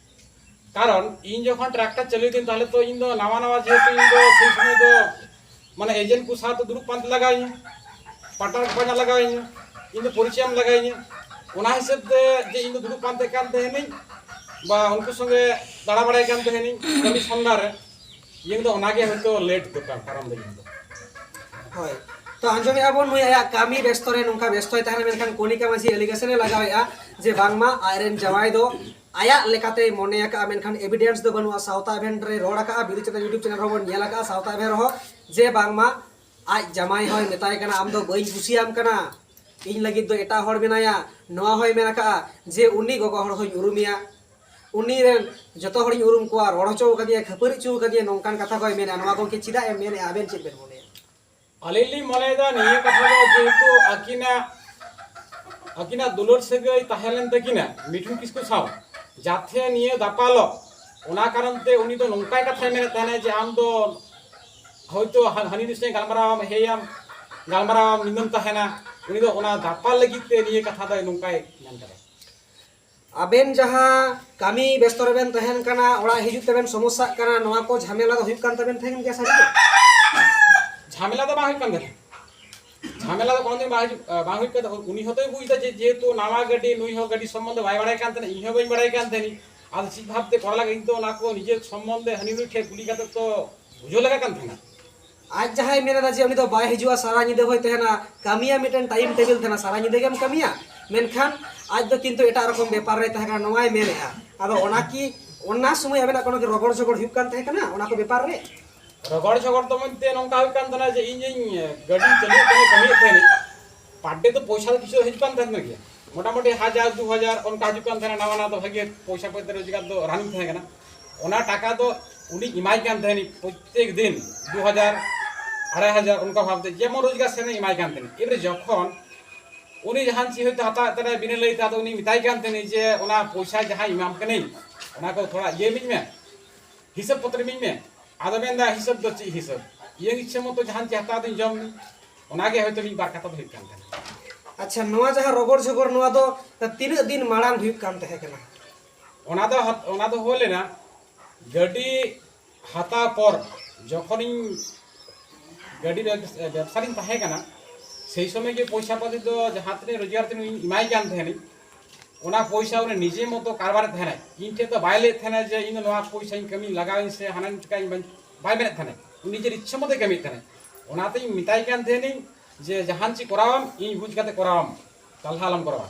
ᱠᱟᱨᱚᱱ ᱤᱧ ᱡᱚᱠᱷᱚᱱ ᱴᱨᱟᱠᱴᱟᱨ ᱪᱟᱹᱞᱩᱭ ᱫᱤᱧ, ᱛᱟᱦᱞᱮ ᱛᱚ ᱤᱧ ᱫᱚ ᱱᱟᱣᱟ ᱱᱟᱣᱟ, ᱡᱮᱦᱮᱛᱩ ᱤᱧ ᱫᱚ ᱥᱮᱭ ᱥᱚᱢᱚᱭ ᱫᱚ ᱢᱟᱱᱮ ᱮᱡᱮᱱᱴ ᱠᱚ ᱥᱟᱶᱛᱮ ᱫᱩᱲᱩᱵ ᱯᱟᱱᱛᱮ ᱞᱟᱜᱟᱣᱤᱧᱟ, ᱯᱟᱴᱱᱟᱨ ᱠᱚ ᱯᱟᱸᱡᱟ ᱞᱟᱜᱟᱣᱤᱧᱟ, ᱤᱧ ᱫᱚ ᱯᱚᱨᱤᱪᱚᱭ ᱮᱢ ᱞᱟᱜᱟᱣᱤᱧᱟ᱾ ᱚᱱᱟ ᱦᱤᱥᱟᱹᱵ ᱛᱮ ᱡᱮ ᱤᱧ ᱫᱚ ᱫᱩᱲᱩᱵ ᱯᱟᱱᱛᱮ ᱠᱟᱱ ᱛᱟᱦᱮᱱᱤᱧ ᱵᱟ ᱩᱱᱠᱩ ᱥᱚᱸᱜᱮ ᱫᱟᱬᱟ ᱵᱟᱲᱟᱭ ᱠᱟᱱ ᱛᱟᱦᱮᱱᱤᱧ ᱠᱟᱹᱢᱤ ᱥᱚᱱᱫᱷᱟ ᱨᱮ, ᱤᱧ ᱫᱚ ᱚᱱᱟᱜᱮ ᱦᱚᱭᱛᱳ ᱞᱮᱴ ᱫᱚ ᱠᱟᱨᱚᱱ ᱫᱚ ᱤᱧ ᱫᱚ᱾ ᱦᱳᱭ, ᱛᱚ ᱟᱸᱡᱚᱢᱮᱫᱼᱟ ᱵᱚᱱ, ᱱᱩᱭ ᱟᱭᱟᱜ ᱠᱟᱹᱢᱤ ᱵᱮᱥᱛᱚ ᱨᱮ ᱱᱚᱝᱠᱟ ᱵᱮᱥᱛᱚᱭ ᱛᱟᱦᱮᱱᱟ, ᱢᱮᱱᱠᱷᱟᱱ ᱠᱚᱱᱤᱠᱟ ᱢᱟᱹᱡᱷᱤ ᱟᱞᱤᱜᱮᱥᱚᱱᱮ ᱞᱟᱜᱟᱣᱮᱫᱼᱟ ᱡᱮ ᱵᱟᱝᱢᱟ ᱟᱡᱨᱮᱱ ᱡᱟᱶᱟᱭ ᱫᱚ ᱟᱭᱟᱜ ᱞᱮᱠᱟᱛᱮᱭ ᱢᱚᱱᱮ ᱟᱠᱟᱫᱼᱟ, ᱢᱮᱱᱠᱷᱟᱱ ᱮᱵᱷᱤᱰᱮᱱᱥ ᱫᱚ ᱵᱟᱹᱱᱩᱜᱼᱟ᱾ ᱥᱟᱶᱛᱟ ᱮᱵᱷᱮᱱ ᱨᱮ ᱨᱚᱲ ᱟᱠᱟᱫᱼᱟ, ᱵᱤᱫᱩ ᱪᱟᱸᱫᱟᱱ ᱭᱩᱴᱩᱵᱽ ᱪᱮᱱᱮᱞ ᱨᱮᱦᱚᱸ ᱵᱚᱱ ᱧᱮᱞ ᱟᱠᱟᱫᱼᱟ, ᱥᱟᱶᱛᱟ ᱮᱵᱷᱮᱱ ᱨᱮᱦᱚᱸ, ᱡᱮ ᱵᱟᱝᱢᱟ ᱟᱡ ᱡᱟᱢᱟᱭ ᱦᱚᱸᱭ ᱢᱮᱛᱟᱭ ᱠᱟᱱᱟ, "ᱟᱢ ᱫᱚ ᱵᱟᱹᱧ ᱠᱩᱥᱤᱭᱟᱢ ᱠᱟᱱᱟ, ᱤᱧ ᱞᱟᱹᱜᱤᱫ ᱫᱚ ᱮᱴᱟᱜ ᱦᱚᱲ ᱢᱮᱱᱟᱭᱟ᱾" ᱱᱚᱣᱟ ᱦᱚᱸᱭ ᱢᱮᱱ ᱟᱠᱟᱫᱼᱟ ᱡᱮ ᱩᱱᱤ ᱜᱚᱜᱚ ᱦᱚᱲ ᱦᱚᱸᱧ ᱩᱨᱩᱢᱮᱭᱟ, ᱩᱱᱤ ᱨᱮᱱ ᱡᱚᱛᱚ ᱦᱚᱲᱤᱧ ᱩᱨᱩᱢ ᱠᱚᱣᱟ, ᱨᱚᱲ ᱦᱚᱪᱚ ᱟᱠᱟᱫᱤᱧᱟ, ᱠᱷᱟᱹᱯᱟᱹᱨᱤ ᱦᱚᱪᱚ ᱟᱠᱟᱫᱤᱧᱟ, ᱱᱚᱝᱠᱟᱱ ᱠᱟᱛᱷᱟ ᱠᱚᱭ ᱢᱮᱱᱮᱫᱼᱟ᱾ ᱱᱚᱣᱟ ᱜᱚᱢᱠᱮ ᱪᱮᱫᱟᱜ ᱮᱢ ᱢᱮᱱᱮᱫᱼᱟ, ᱟᱵᱮᱱ ᱪᱮᱫ ᱵᱮᱱ ᱢᱚᱱᱮᱭᱟ? ᱟᱹᱞᱤᱧ ᱞᱤᱧ ᱢᱚᱱᱮᱭᱮᱫᱟ ᱱᱤᱭᱟᱹ ᱠᱟᱛᱷᱟ ᱫᱚ ᱡᱮᱦᱮᱛᱩ ᱟᱹᱠᱤᱱᱟᱜ, ᱟᱹᱠᱤᱱᱟᱜ ᱫᱩᱞᱟᱹᱲ ᱥᱟᱹᱜᱟᱹᱭ ᱛᱟᱦᱮᱸ ᱞᱮᱱ ᱛᱟᱹᱠᱤᱱᱟ ᱢᱤᱴᱷᱩ ᱠᱤᱥᱠᱩ ᱥᱟᱶ, ᱡᱟᱛᱷᱮ ᱱᱤᱭᱟᱹ ᱫᱟᱯᱟᱞᱚᱜ, ᱚᱱᱟ ᱠᱟᱨᱚᱱ ᱛᱮ ᱩᱱᱤ ᱫᱚ ᱱᱚᱝᱠᱟᱭ ᱠᱟᱛᱷᱟᱭ ᱢᱮᱱᱮᱫ ᱛᱟᱦᱮᱱᱟ ᱡᱮ ᱟᱢ ᱫᱚ ᱦᱳᱭᱛᱳ ᱦᱟ-, ᱦᱟᱹᱱᱤ ᱱᱩᱭ ᱥᱟᱶ ᱜᱟᱞᱢᱟᱨᱟᱣ ᱟᱢ, ᱦᱮᱭᱟᱢ, ᱜᱟᱞᱢᱟᱨᱟᱣ ᱟᱢ, ᱧᱤᱫᱟᱹᱢ ᱛᱟᱦᱮᱱᱟ᱾ ᱩᱱᱤ ᱫᱚ ᱚᱱᱟ ᱫᱟᱯᱟᱞ ᱞᱟᱹᱜᱤᱫ ᱛᱮ ᱱᱤᱭᱟᱹ ᱠᱟᱛᱷᱟ ᱫᱚᱭ ᱱᱚᱝᱠᱟᱭ ᱢᱮᱱ ᱠᱟᱫᱟ᱾ ᱟᱵᱮᱱ ᱡᱟᱦᱟᱸ ᱠᱟᱹᱢᱤ ᱵᱮᱥᱛᱚ ᱨᱮᱵᱮᱱ ᱛᱟᱦᱮᱱ ᱠᱟᱱᱟ, ᱚᱲᱟᱜ ᱦᱤᱡᱩᱜ ᱛᱮᱵᱮᱱ ᱥᱚᱢᱚᱥᱥᱟᱜ ᱠᱟᱱᱟ, ᱱᱚᱣᱟ ᱠᱚ ᱡᱷᱟᱢᱮᱞᱟ ᱫᱚ ᱦᱩᱭᱩᱜ ᱠᱟᱱ ᱛᱟᱵᱮᱱ ᱛᱟᱦᱮᱱ ᱜᱮᱭᱟ ᱥᱟᱹᱨᱤ ᱜᱮ? ᱡᱷᱟᱢᱮᱞᱟ ᱫᱚ ᱵᱟᱝ ᱦᱩᱭᱩᱜ ᱠᱟᱱ ᱛᱟᱦᱮᱱᱟ᱾ ᱡᱷᱟᱢᱮᱞᱟ ᱫᱚ ᱠᱳᱱᱳ ᱫᱤᱱ ᱵᱟᱝ ᱦᱤᱡᱩᱜ, ᱵᱟᱝ ᱦᱩᱭᱩᱜ ᱠᱟᱱ ᱛᱟᱦᱮᱱᱟ᱾ ᱩᱱᱤ ᱦᱚᱸᱛᱚᱭ ᱵᱩᱡᱽ ᱮᱫᱟ ᱡᱮ ᱡᱮᱦᱮᱛᱩ ᱱᱟᱣᱟ ᱜᱟᱹᱰᱤ, ᱱᱩᱭ ᱦᱚᱸ ᱜᱟᱹᱰᱤ ᱥᱚᱢᱵᱚᱱᱫᱷᱮ ᱵᱟᱭ ᱵᱟᱲᱟᱭ ᱠᱟᱱ ᱛᱟᱦᱮᱱᱟ, ᱤᱧ ᱦᱚᱸ ᱵᱟᱹᱧ ᱵᱟᱲᱟᱭ ᱠᱟᱱ ᱛᱟᱦᱮᱱᱟ᱾ ᱟᱫᱚ ᱪᱮᱫ ᱵᱷᱟᱵᱽᱛᱮ ᱠᱚᱨᱟᱣ ᱞᱟᱜᱟᱜ, ᱤᱧ ᱛᱚ ᱚᱱᱟ ᱠᱚ ᱱᱤᱡᱮ ᱥᱚᱢᱵᱚᱱᱫᱷᱮ ᱦᱟᱹᱱᱤ ᱱᱩᱭ ᱴᱷᱮᱱ ᱠᱩᱞᱤ ᱠᱟᱛᱮ ᱛᱚ ᱵᱩᱡᱷᱟᱹᱣ ᱞᱟᱜᱟᱜ ᱠᱟᱱ ᱛᱟᱦᱮᱱᱟ᱾ ᱟᱡ ᱡᱟᱦᱟᱸᱭ ᱢᱮᱱ ᱮᱫᱟ ᱡᱮ ᱩᱱᱤ ᱫᱚ ᱵᱟᱭ ᱦᱤᱡᱩᱜᱼᱟ, ᱥᱟᱨᱟ ᱧᱤᱫᱟᱹ ᱦᱚᱭ ᱛᱟᱦᱮᱱᱟ, ᱠᱟᱹᱢᱤᱭᱟ, ᱢᱤᱫᱴᱮᱱ ᱴᱟᱭᱤᱢ ᱴᱮᱵᱤᱞ ᱛᱟᱦᱮᱱᱟ, ᱥᱟᱨᱟ ᱧᱤᱫᱟᱹ ᱜᱮᱢ ᱠᱟᱹᱢᱤᱭᱟ, ᱢᱮᱱᱠᱷᱟᱱ ᱟᱡ ᱫᱚ ᱠᱤᱱᱛᱩ ᱮᱴᱟᱜ ᱨᱚᱠᱚᱢ ᱵᱮᱯᱟᱨ ᱨᱮᱭ ᱛᱟᱦᱮᱸ ᱠᱟᱱᱟ, ᱱᱚᱣᱟᱭ ᱢᱮᱱᱮᱫᱼᱟ᱾ ᱟᱫᱚ ᱚᱱᱟ ᱠᱤ, ᱚᱱᱟ ᱥᱚᱢᱚᱭ ᱟᱵᱮᱱᱟᱜ ᱠᱳᱱᱳ ᱠᱤ ᱨᱚᱜᱚᱲ ᱡᱚᱜᱚᱲ ᱦᱩᱭᱩᱜ ᱠᱟᱱ ᱛᱟᱦᱮᱸ ᱠᱟᱱᱟ ᱚᱱᱟ ᱠᱚ ᱵᱮᱯᱟᱨ ᱨᱮ? ᱨᱚᱜᱚᱲ ᱡᱚᱜᱚᱲ ᱫᱚ ᱢᱮᱱᱛᱮ ᱱᱚᱝᱠᱟ ᱦᱩᱭᱩᱜ ᱠᱟᱱ ᱛᱟᱦᱮᱱᱟ ᱡᱮ ᱤᱧ ᱤᱧ ᱜᱟᱹᱰᱤᱧ ᱪᱟᱹᱞᱩᱭᱮᱫ ᱛᱟᱦᱮᱱᱟ, ᱠᱟᱹᱢᱤᱭᱮᱫ ᱛᱟᱦᱮᱱᱤᱧ, per day ᱫᱚ ᱯᱚᱭᱥᱟ ᱫᱚ ᱠᱤᱪᱷᱩ ᱦᱤᱡᱩᱜ ᱠᱟᱱ ᱛᱟᱦᱮᱱ ᱜᱮᱭᱟ, ᱢᱚᱴᱟᱢᱩᱴᱤ ᱦᱟᱡᱟᱨ ᱫᱩ ᱦᱟᱡᱟᱨ ᱚᱱᱠᱟ ᱦᱤᱡᱩᱜ ᱠᱟᱱ ᱛᱟᱦᱮᱱᱟ᱾ ᱱᱟᱣᱟ ᱱᱟᱣᱟ ᱫᱚ ᱵᱷᱟᱜᱮ ᱯᱚᱭᱥᱟ ᱯᱚᱭᱥᱟ ᱨᱳᱡᱽᱜᱟᱨ ᱫᱚ ᱨᱟᱱᱤᱝ ᱛᱟᱦᱮᱸ ᱠᱟᱱᱟ᱾ ᱚᱱᱟ ᱴᱟᱠᱟ ᱫᱚ ᱩᱱᱤᱧ ᱮᱢᱟᱭ ᱠᱟᱱ ᱛᱟᱦᱮᱱᱤᱧ ᱯᱨᱚᱛᱛᱮᱠ ᱫᱤᱱ ᱫᱩ ᱦᱟᱡᱟᱨ, ᱟᱲᱟᱭ ᱦᱟᱡᱟᱨ, ᱚᱱᱠᱟ ᱵᱷᱟᱵᱽᱛᱮ ᱡᱮᱢᱚᱱ ᱨᱳᱡᱽᱜᱟᱨ ᱥᱮᱱ ᱤᱧ ᱮᱢᱟᱭ ᱠᱟᱱ ᱛᱟᱦᱮᱱᱤᱧ᱾ ᱮᱵᱟᱨᱮ ᱡᱚᱠᱷᱚᱱ ᱩᱱᱤ ᱡᱟᱦᱟᱱ ᱪᱮᱫ ᱦᱚᱭᱛᱳ ᱦᱟᱛᱟᱣᱮᱫ ᱛᱟᱦᱮᱱᱟᱭ ᱵᱤᱱᱟᱹ ᱞᱟᱹᱭᱛᱮ, ᱟᱫᱚ ᱩᱱᱤ ᱢᱮᱛᱟᱭ ᱠᱟᱱ ᱛᱟᱦᱮᱱᱤᱧ ᱡᱮ, "ᱚᱱᱟ ᱯᱚᱭᱥᱟ ᱡᱟᱦᱟᱸ ᱮᱢᱟᱢ ᱠᱟᱹᱱᱟᱹᱧ, ᱚᱱᱟ ᱠᱚ ᱛᱷᱚᱲᱟ ᱤᱭᱟᱹ ᱤᱢᱟᱹᱧ ᱢᱮ, ᱦᱤᱥᱟᱹᱵ ᱯᱚᱛᱨᱚ ᱤᱢᱟᱹᱧ ᱢᱮ᱾ ᱟᱫᱚ ᱢᱮᱱᱫᱟ, "ᱦᱤᱥᱟᱹᱵ ᱫᱚ ᱪᱮᱫ ᱦᱤᱥᱟᱹᱵ? ᱤᱭᱟᱹ ᱤᱪᱪᱷᱟᱹ ᱢᱚᱛᱚ ᱡᱟᱦᱟᱱ ᱪᱮᱫ ᱦᱟᱛᱟᱣ ᱫᱚᱧ ᱡᱚᱢ ᱢᱮ᱾" ᱚᱱᱟᱜᱮ ᱦᱚᱭᱛᱳ ᱢᱤᱫ ᱵᱟᱨ ᱠᱟᱛᱷᱟ ᱫᱚ ᱦᱩᱭᱩᱜ ᱠᱟᱱ ᱛᱟᱦᱮᱱᱟ᱾ ᱟᱪᱪᱷᱟ, ᱱᱚᱣᱟ ᱡᱟᱦᱟᱸ ᱨᱚᱜᱚᱲ ᱡᱷᱚᱜᱚᱲ, ᱱᱚᱣᱟ ᱫᱚ ᱛᱤᱱᱟᱹᱜ ᱫᱤᱱ ᱢᱟᱲᱟᱝ ᱦᱩᱭᱩᱜ ᱠᱟᱱ ᱛᱟᱦᱮᱸ ᱠᱟᱱᱟ? ᱚᱱᱟ ᱫᱚ ᱦᱟᱛ-, ᱚᱱᱟ ᱫᱚ ᱦᱩᱭ ᱞᱮᱱᱟ ᱜᱟᱹᱰᱤ ᱦᱟᱛᱟᱣ ᱯᱚᱨ, ᱡᱚᱠᱷᱚᱱᱤᱧ ᱜᱟᱹᱰᱤ ᱵᱮᱵ-, ᱵᱮᱵᱽᱥᱟ ᱨᱤᱧ ᱛᱟᱦᱮᱸ ᱠᱟᱱᱟ, ᱥᱮᱭ ᱥᱚᱢᱚᱭ ᱜᱮ ᱯᱚᱭᱥᱟ ᱯᱟᱹᱛᱤ ᱫᱚ ᱡᱟᱦᱟᱸ ᱛᱤᱱᱟᱹᱜ ᱨᱳᱡᱽᱜᱟᱨ ᱛᱤᱧ ᱮᱢᱟᱭ ᱠᱟᱱ ᱛᱟᱦᱮᱱᱤᱧ, ᱚᱱᱟ ᱯᱚᱭᱥᱟ ᱩᱱᱤ ᱱᱤᱡᱮ ᱢᱚᱛᱚ ᱠᱟᱨᱵᱟᱨᱮᱫ ᱛᱟᱦᱮᱱᱟᱭ᱾ ᱤᱧ ᱴᱷᱮᱱ ᱫᱚ ᱵᱟᱭ ᱞᱟᱹᱭᱮᱫ ᱛᱟᱦᱮᱱᱟ ᱡᱮ ᱤᱧ ᱫᱚ ᱱᱚᱣᱟ ᱯᱚᱭᱥᱟᱧ ᱠᱟᱹᱢᱤ ᱞᱟᱜᱟᱣᱤᱧ ᱥᱮ ᱦᱟᱱᱟᱧ ᱪᱤᱠᱟᱹᱧ, ᱵᱟᱹᱧ, ᱵᱟᱭ ᱢᱮᱱᱮᱫ ᱛᱟᱦᱮᱱᱟᱭ᱾ ᱩᱱᱤ ᱱᱤᱡᱮᱨ ᱤᱪᱪᱷᱟᱹ ᱢᱚᱛᱚᱭ ᱠᱟᱹᱢᱤᱭᱮᱫ ᱛᱟᱦᱮᱱᱟᱭ᱾ ᱚᱱᱟᱛᱤᱧ ᱢᱮᱛᱟᱭ ᱠᱟᱱ ᱛᱟᱦᱮᱱᱤᱧ ᱡᱮ, "ᱡᱟᱦᱟᱱ ᱪᱮᱫ ᱠᱚᱨᱟᱣᱟᱢ, ᱤᱧ ᱵᱩᱡᱽ ᱠᱟᱛᱮ ᱠᱚᱨᱟᱣᱟᱢ, ᱛᱟᱞᱦᱟ ᱟᱞᱚᱢ ᱠᱚᱨᱟᱣᱟ᱾"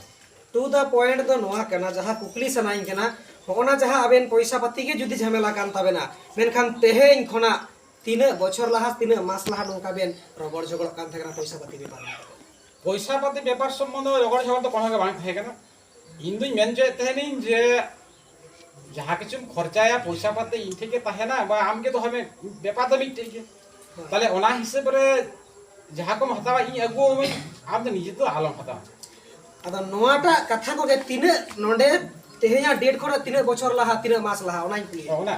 To the point ᱫᱚ ᱱᱚᱣᱟ ᱠᱟᱱᱟ, ᱡᱟᱦᱟᱸ ᱠᱩᱠᱞᱤ ᱥᱟᱱᱟᱧ ᱠᱟᱱᱟ, ᱦᱚᱸᱜᱼᱚ ᱱᱟ ᱡᱟᱦᱟᱸ ᱟᱵᱮᱱ ᱯᱚᱭᱥᱟ ᱯᱟᱹᱛᱤ ᱜᱮ ᱡᱩᱫᱤ ᱡᱷᱟᱢᱮᱞᱟ ᱠᱟᱱ ᱛᱟᱵᱮᱱᱟ, ᱢᱮᱱᱠᱷᱟᱱ ᱛᱮᱦᱮᱧ ᱠᱷᱚᱱᱟᱜ ᱛᱤᱱᱟᱹᱜ ᱵᱚᱪᱷᱚᱨ ᱞᱟᱦᱟ, ᱛᱤᱱᱟᱹᱜ ᱢᱟᱥ ᱞᱟᱦᱟ ᱱᱚᱝᱠᱟ ᱵᱮᱱ ᱨᱚᱜᱚᱲ ᱡᱷᱚᱜᱚᱲᱚᱜ ᱠᱟᱱ ᱛᱟᱦᱮᱸ ᱠᱟᱱᱟ ᱯᱚᱭᱥᱟ ᱯᱟᱹᱛᱤ ᱵᱮᱯᱟᱨ ᱨᱮ? ᱯᱚᱭᱥᱟ ᱯᱟᱹᱛᱤ ᱵᱮᱯᱟᱨ ᱥᱚᱢᱵᱚᱱᱫᱷᱮ ᱨᱚᱜᱚᱲ ᱡᱷᱚᱜᱚᱲ ᱫᱚ ᱠᱳᱱᱳ ᱜᱮ ᱵᱟᱝ ᱛᱟᱦᱮᱸ ᱠᱟᱱᱟ᱾ ᱤᱧ ᱫᱩᱧ ᱢᱮᱱ ᱦᱚᱪᱚᱭᱮᱫ ᱛᱟᱦᱮᱱᱤᱧ ᱡᱮ ᱡᱟᱦᱟᱸ ᱠᱤᱪᱷᱩᱢ ᱠᱷᱚᱨᱪᱟᱭᱟ, ᱯᱚᱭᱥᱟ ᱯᱟᱛᱮ ᱤᱧ ᱴᱷᱮᱱ ᱜᱮ ᱛᱟᱦᱮᱱᱟ, ᱵᱟ ᱟᱢ ᱜᱮ ᱫᱚᱦᱚᱭ ᱢᱮ, ᱵᱮᱯᱟᱨ ᱫᱚ ᱢᱤᱫᱴᱮᱡ ᱜᱮ᱾ ᱛᱟᱦᱞᱮ ᱚᱱᱟ ᱦᱤᱥᱟᱹᱵ ᱨᱮ ᱡᱟᱦᱟᱸ ᱠᱚᱢ ᱦᱟᱛᱟᱣᱟ, ᱤᱧ ᱟᱹᱜᱩ ᱟᱹᱢᱟᱹᱧ, ᱟᱢ ᱫᱚ ᱱᱤᱡᱮ ᱫᱚ ᱟᱞᱚᱢ ᱦᱟᱛᱟᱣᱟ᱾ ᱟᱫᱚ ᱱᱚᱣᱟᱴᱟᱜ ᱠᱟᱛᱷᱟ ᱠᱚᱜᱮ, ᱛᱤᱱᱟᱹᱜ ᱱᱚᱰᱮ ᱛᱮᱦᱮᱧᱟᱜ date ᱠᱷᱚᱱᱟᱜ ᱛᱤᱱᱟᱹᱜ ᱵᱚᱪᱷᱚᱨ ᱞᱟᱦᱟ, ᱛᱤᱱᱟᱹᱜ ᱢᱟᱥ ᱞᱟᱦᱟ, ᱚᱱᱟᱧ ᱠᱩᱞᱤᱭᱮᱫ ᱚᱱᱟ